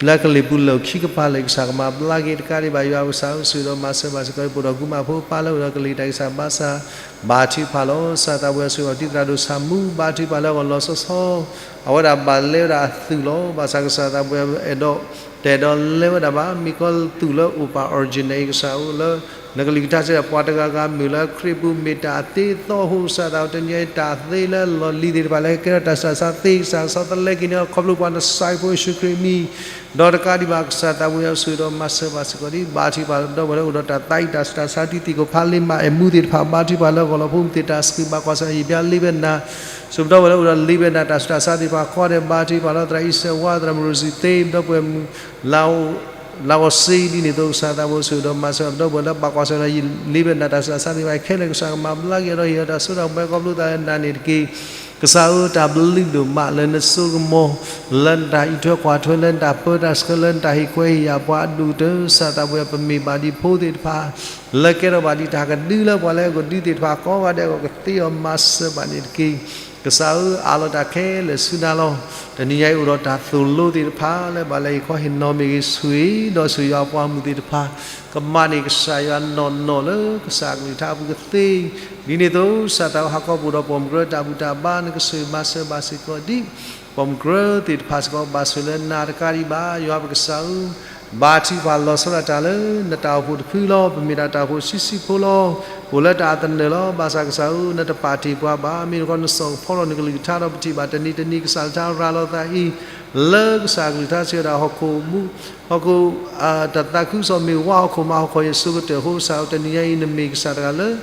အကလ့ၢ်ပူၤလၢာ်အိၣ်ခံကပၤလၢာ် ကစၢ်ကမၤဘျါက့ၤတကးဒံးဘၣ် ယွၤပကစၢ်ဧၢဆိၣ်ဂ့ၤဒီးမၤစၢၤဘၣ်စ့ၢ်ကီး ပအိၣ်ဒီးကူမးဖိပၢ်လၢအိၣ်ဒီးကလံၤတၢ်ဂံၢ်စၢ်ဘါစၢ် ဘါထုကဖၣ်လီၤ. ကစၢ်သးဝံၣ်ယွၤဆိၣ်ဂ့ၤဒီးတံၤသရၣ်ဒိၣ်ဆၣ်မူ ဘါထုကဖၣ်လၢအဂီၢ်လီၤဆီဆီ အဝဲဒၣ်ဘၣ်လဲဝဲဒၣ်အသုးလီၤ. ဘၣ်ဆၣ်ကစၢ်သးဝံၣ်ယွၤအဲၣ်ဒိး တအဲၣ်ဒိးလဲဝဲဒၣ်ဘၣ် မ့ၢ်ကီးသုးလၢအိၣ်ပာ် original အံၤ ကစၢ်ဧၢလၢ နကလုၢ်ကထါစ့ၢ်ကီး ပှၤတဂၤဂၤမ့ၢ်လၢခရံာ်ပူၤမ့ၢ်တၢ်အသ့အသီအဃိ ကစၢ်သးဝံၣ်တနံၤအံၤ တၢ်သ့လၢလီၢ်လံၤသ့ၣ်တဖၣ်လၢကဲထီၣ်တၢ်စူၢ်တၢ်သးသ့ ကစၢ်ကဆီတလဲက့ၤန့ၢ်အီၤ ခီဖျိပှၤနစၢ်ဖိယ့ၣ်ၡူးခရံာ်အမံၤ ဒီးတကးဒံးဘၣ် ကစၢ်သးဝံၣ်ယွၤဆိၣ်ဂ့ၤဒီးမၤစၢၤဘၣ်စ့ၢ်ကီးဒ် ဘါထုကဖၣ်လၢ ပဒီပုၢ်ဝဲၢ်လၢအိၣ်ဒီးတၢ်သးအံၣ်တၢ်စူၢ်တၢ်သးဆါ ဒ်သံၣ်ကိၣ်ဖးလ့မး အဲၣ်မူသ့ၣ်တဖၣ် ဘါထုကဖၣ်လၢအဂီၢ်လီၤ ဖိမုၣ်သ့ၣ်တၢ်ဆှုၣ်ဘၣ်ကွၢ်ဆၢၣ်မဲာ်ယံာ်ဘျါလ့ဝဲနၤ ဆိပဒီပုၢ်ဝဲၢ်လၢအိၣ်ဒီးလ့ဝဲနၤတၢ်စူၢ်တၢ်သးသ့ၣ်တဖၣ် ခီဒဲးဘါထုကဖၣ်လၢသရၣ်အံၣ်စၢးဝါ သရၣ်မုၣ်ရိၣ်စံၣ်သ့ ပဒီပုၢ်ဝဲၢ်မုၣ် လၤဂီၤစ့ ဒ်န့ၣ်အသိး ကစၢ်သးဝံၣ်ယွၤဆိၣ်ဂ့ၤဒီးမၤစၢၤ ပဒီပုၢ်ဝဲၢ်လၢဘၣ်ကွၢ်ဆၢၣ်မဲာ်ယံာ်လ့ဝဲနၤတၢ်စူၢ်တၢ်သးသ့ၣ်တဖၣ်ခဲလၢာ် ကစၢ်ကမၤဘျါက့ၤဒီးဟ့ၣ်အီၤတၢ်စိတၢ်ကမီၤ ခီဖျိသးလၢနၤန့ၣ်တက့ၢ်. ကစၢ်ဧၢ တၢ်ဘျုးဒိၣ်မးလၢနစိကမီၤ လၢနတၢ်အံးထွဲကွၢ်ထွဲ လၢနတၢ်ပၢတၢ်ဆှၢ လၢနတၢ်ဟ့ၣ်ခွဲးဟ့ၣ်ယာ်ပှၤအဒိၣ်ကတၢၢ် ကစၢ်သးဝံၣ်ယွၤပမ့ၢ်ဘၣ်ဒ်ဖိသ့ၣ်တဖၣ် လၢကဲထီၣ်ဘၣ်ဒ်တၢ်ကဒုလၢပှၤလၢအကဒုသ့ၣ်တဖၣ် ကိးဂၤဒဲးအဂီၢ် ကသ့အီၤမၤစၢၤဘၣ်န့ၣ်တက့ၢ်. ကစၢ်ဧၢ အးလီၤတၢ်ခဲလၢာ်ဆူနၤလီၤ. တနံၤညါအံၤအိၣ်ဒီးတၢ်သိၣ်လိသ့ၣ်တဖၣ် လၢဘၣ်လဲၤဟ့ၣ်ခီဟ့ၣ်နီၤမ့ၢ်ဂ့ၤ ဆိၣ်ဂ့ၤဒီးဆိၣ်ဂ့ၤယွၤအပှၤမုၣ်သ့ၣ်တဖၣ် ကမၤန့ၢ်ကစၢ်ယွၤနီၢ်နီၢ်လၢကစၢ်အကလုၢ်ကထါအပူၤကသ့ ဒ်န့ၣ်အသိး ကစၢ်သးဝံၣ်ဟးခီပအိၣ်ဒီးပိာ်မုၣ်ကရၢတၢ်ဘူၣ်တၢ်ဘါ နကဆိၣ်ဂ့ၤမၤစၢၤဘၣ်စ့ၢ်ကီးဒ် ပိာ်မုၣ်ကရၢသ့ၣ်တဖၣ်စ့ၢ်ကီး ဘၣ်ဆိၣ်လၢနၤတကးဒံးဘၣ် ယွၤပကစၢ်ဧၢ ဘါထုကဖၣ်လီၤဆီဒၣ်တၢ်လၢနတၢ်အိၣ်ဖှိၣ်တဖုလီၤ. ပမ့ၢ်ဒၣ်တၢ်အိၣ်ဖှိၣ်ဆံးဆံးဖိလီၤ. ပအိၣ်လၢတၢ်အသနၢၣ်လီၤ. ဘၣ်ဆၣ်ကစၢ်ဧၢ နတပာ်တ့ၢ်ပှၤဘၣ်. မ့ၢ်နကီးနစိာ်ကဖီလီၤနကလုၢ်ကထါဒီး ပထံၣ်ဘၣ်တနံၤတနံၤ ကစၢ်ကလုၢ်ကထါရၤလီၤသးအံၤ လၢကစၢ်ကလုၢ်ကထါစံးဝဲဒၣ် ဟီၣ်ခိၣ်မူ ဟီၣ်ခိၣ် တၢ်သးခုကစီၣ်မ့ၢ်ဝါ ဟီၣ်ခိၣ်မးဟီၣ်ခိၣ်ယစိၤကတၢၢ်အဃိ ကစၢ်ဧၢ တနံၤညါအံၤ နမ့ၢ်ကစၢ်တဂၤလၢ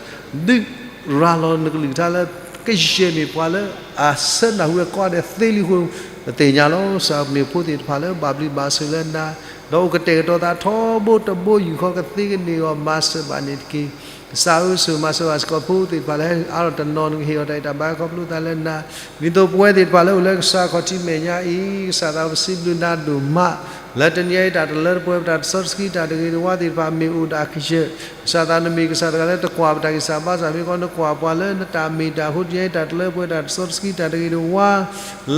ဒုးရၤလီၤနကလုၢ်ကထါလၢ ကယဲၢ်မ့ၢ်ပှၤလၢအဆၢနၢ်ဟူဝဲကိးဂၤဒဲးသ့လံအဃိ ပသ့ၣ်ညါလီၤ. ကစၢ်ဧၢ ပမ့ၢ်ဖိသ့ၣ်တဖၣ်လၢဘၣ်ဘျုးဘၣ်ဆိၣ်လၢနၤ ဒီးအိၣ်ကတဲာ်ကတီၤသးထီဘိတဘိယူၢ်ဃီ ကသ့ကန့ၢ်အဂီၢ် မၤစၢၤဘၣ်န့ၣ်တက့ၢ်. ကစၢ်ဧၢ ဆိၣ်ဂ့ၤမၤစၢၤဘၣ်စ့ၢ်ကီးဖိသ့ၣ်တဖၣ်လၢ အါထီၣ်တနီၤ နကဟ့ၣ်အီၤတၢ်အံးတၢ်ဘါခီဖျိသးလၢနၤ ဒ်သိးပဝဲသ့ၣ်တဖၣ်လၢအိၣ်လၢကစၢ်ခီၣ်ထံးမဲာ်ညါအံၤ ကစၢ်သးဝံၣ် ပစံးဘျုးနၤဒိၣ်မး လၢတနံၤအံၤ တၢ်တလၢတပှဲၤ ပတၢ်တစီတဆှံ တၢ်တဂ့ၤတဝါသ့ၣ်တဖၣ် မ့ၢ်အိၣ်ဒၣ်ကယဲၢ် ကစၢ်သး နမ့ၢ်ကစၢ်တဂၤလၢတကွၢ်ပတၢ်ဂံၢ်စၢ်ဘါစၢ် မ့ၢ်ကီးနကွၢ်ပှၤလၢနတၢ်မ့ၢ်တၢ်အဃိ တနံၤအံၤ တၢ်တလၢတပှဲၤ တၢ်တစီတဆှံ တၢ်တဂ့ၤတဝါ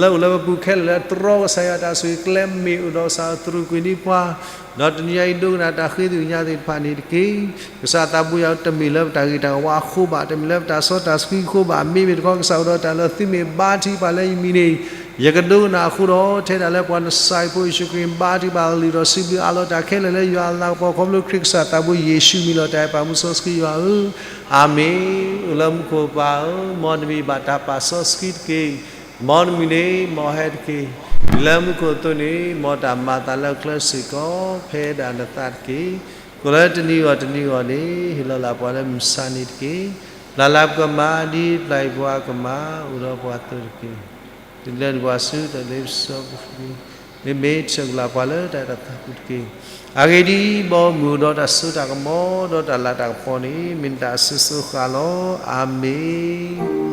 လၢအိၣ်လၢပပူၤခဲလၢာ်လၢတြီကစၢ်ယွၤတၢ်ဆိၣ်ဂ့ၤကျဲမ့ၢ်အိၣ်ဒီးကစၢ်သရူးကွံာ်န့ၢ်ပှၤ ဒီးတနံၤအံၤ ဒိကနၣ်တၢ်ဃ့သ့ၣ်ညါသ့ၣ်တဖၣ်န့ၣ်တက့ၢ်. ကစၢ်သးဘိယွၤဧၢ တမ့ၢ်လၢပတၢ်ဂ့ၤတၢ်ဝါအဃိဘၣ်, တမ့ၢ်လၢပတၢ်စီတၢ်ဆှံအဃိဘၣ်, မ့မ့ၢ်တခီ ကစၢ်အိၣ်ဒီးတၢ်လၢသုမ့ၢ်ဘါထုကဖၣ်လၢယမံၤန့ၣ် ယကဒိကနၣ်အဃိဒီး ထဲဒၣ်လၢပှၤနစၢ်ဖိယ့ၣ်ၡူးခရံာ်ဘါထုကဖၣ်အကလုၢ်ဒီး စံးဘျုးအးလီၤတၢ်ခဲလၢာ်လၢယွၤအလၤကပီၤ ခီဖျိခရံာ်ကစၢ်သးဘိယ့ၣ်ၡူးအမံၤလီၤ. တၢ်အဲၣ်ပၢ်မူစီဆှံယွၤဧၢ, အၤမ့ၣ်. အိၣ်လၢမူခိၣ်ပၢ်ဧၢ, မ်နမံၤဘၣ်တၢ်ပာ်စီဆှံတက့ၢ်. မ်နမုၢ်န့ၣ်မ်ဟဲတက့ၢ်. ဒ်လၢမူခိၣ်အသိးန့ၣ် မ်တၢ်မၤအသးလၢကျဲစ့ၢ်ကီး ဖဲဒၣ်နသးတက့ၢ်. ကိးလၢတနံၤဂီၢ်တနံၤဂီၢ်န့ၣ် ဟ့ၣ်လီၤလၢပှၤလၢမုၢ်ဆါနံၤတက့ၢ်. ပျၢ်လၢပကမၤဒ်ပျၢ်အံၤပှၤကမၤအိၣ်ဒီးပှၤအသိးတက့ၢ်. တုၤလၢနပှၤဆူတၢ်လ့ပစီပူၤတက့ၢ်. မ့မ့ၢ်ဆၢကလၢပှၤလၢတၢ်အဲၣ်တၢ်သးပူၤတက့ၢ်. အဂ့ၢ်ဒ်အံၤ, ဘီမုၢ်အိၣ်ဒီးတၢ်စိတၢ်ကမီၤ ဒီးတၢ်လၤတၢ်ကပီၤန့ၣ် မ့ၢ်နတၢ်အစိၤစိၤဃၣ်လီၤ. အၤမ့ၣ်.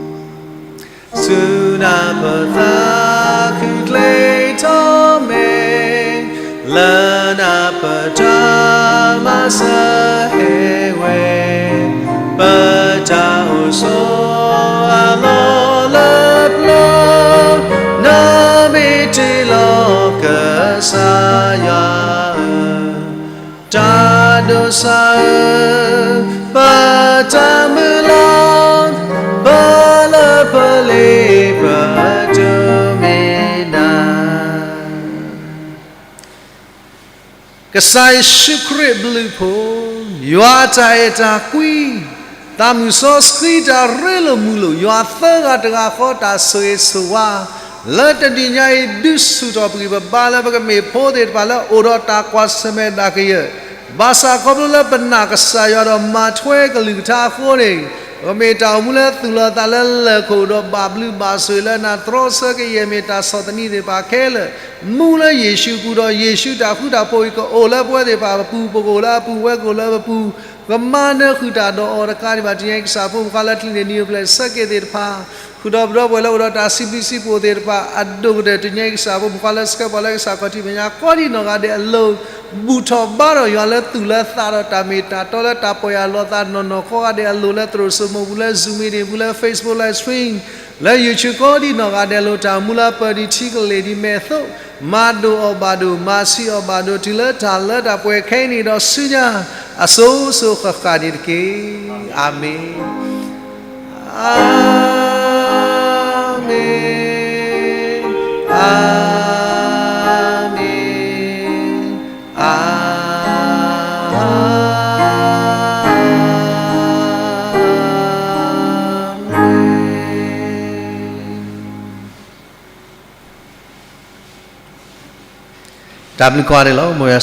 ဆူနၢ်ပၢၢ်သးခုကျဲထီၣ်မဲာ်, လၢနၢ်ပၢၢ်တၢ်မၤစၢၤဟဲဝဲ, ပတၢ်အိၣ်ဆိးအလီၢ်လၢပျၢၤ, နမ့ၢ်တ့ၢ်လီၤကစၢ်ယွၤဧၢ, တၢ်ဒိးစၢ်ဧၢ, ပတၢ်မုၢ်လၢ်, ပလၢပလ့ပတုၤမ့ၢ်နၤ. ကစၢ်ယ့ၣ်ၡူးခရံာ်အဘျုးအဖှိၣ်, ယွၤအတၢ်အဲၣ်တၢ်ကွံ, သးမုၢ်စီဆှံတၢ်ရ့လိာ်မုာ်လိာ်, ယွၤသၢဂၤတဂၤဃီတၢ်ဆိၣ်ဂ့ၤဆိၣ်ဝါ, လၢတနံၤညါအံၤ ဒုးဆူၣ်ထီၣ်ပဂံၢ်ပဘါလၢပကမ့ၢ်ဖိသ့ၣ်တဖၣ်လၢအိၣ်ဒီးတၢ်ကွၢ်ဆၢၣ်မဲာ်ဒၣ်ကယၢၢ်, ဘၣ်ဆၣ်ခီဖျိလၢပနာ်ကစၢ်ယွၤဒီးမၤထွဲကလုၢ်ကထါအဃိန့ၣ်, ပကမ့ၢ်တၢ်အိၣ်မူလၢသူၣ်လီၤသးလၢလၢၢ်ခိၣ်ဒီးဘၣ်ဘျုးဘၣ်ဆိၣ်ဂ့ၤလၢနၤ တြီဆၢကယဲၢ်မ့ၢ်တၢ်ဆီၣ်သနံးသ့ၣ်တဖၣ်ခဲလၢာ် မူလၢယ့ၣ်ၡူးအပူၤဒီးယ့ၣ်ၡူးတၢ်ဃူတၢ်ဖိးအံၤ ကအိၣ်လၢပဝဲသ့ၣ်တဖၣ်အပူၤ, ပကအိၣ်လၢအပူၤ, ဝဲကအိၣ်လၢပပူၤ, ကမၤနၢၤဃုာ်တၢ်ဒီးအီၤတကးဒံးဘၣ် တနံၤညါအံၤကစၢ်ဖိမုၣ်ခွါလၢချံန့ၣ်နံၤအိၣ်ဖျဲၣ်ဆၢက့ၤသ့ၣ်တဖၣ်, ဃုာ်ဒီးပဒီပုၢ်ဝဲၢ်လၢအိၣ်ဒီးတၢ်စံးဘျုးစံးဖှိၣ်သ့ၣ်တဖၣ် အဒိၣ်ကတၢၢ် တနံၤညါအံၤကစၢ်ဖိမုၣ်ခွါလၢဆှၢပှၤလၢကဆှၢပှၤထံၣ်မဲာ်ညါ ကိးဒံးနီၢ်ဂၤဒဲးအလိၤ ဘူၣ်ထီၣ်ဘါထီၣ်ယွၤလၢသူၣ်လၢသးဒီးတၢ်မ့ၢ်တၢ်တီလၢတၢ်ပီၢ်ယၢ်လီၤသးနီၢ်နီၢ်ကိးဂၤဒဲးအလိၤလၢသရိာ်စိမိၤပူၤလၢ Zoom meeting ပူၤလၢ Facebook live stream လၢ YouTube ကိးဒံးနီၢ်ဂၤဒဲးအလိၤ တၢ်မူလၢပၢၤဒံးထံကလ့ၢ်ဒံးမဲာ်သိး မၤဒိၣ်အီၤဘၣ်ဒိၣ် မၤဆံးအီၤဘၣ်ဒိၣ် တုၤလၢတၢ်လၢတၢ်ပှဲၤခဲအံၤန့ၣ်ဒီးဆူညါ အစိၤစိၤဃၣ်ဃၣ်န့ၣ်တက့ၢ်. အၤမ့ၣ်. အၤမ့ၣ်, အၤမ့ၣ်, အၤမ့ၣ်. တၢ်ဘျုးကိးဂၤဒဲးလီၤ. မ်ယွၤ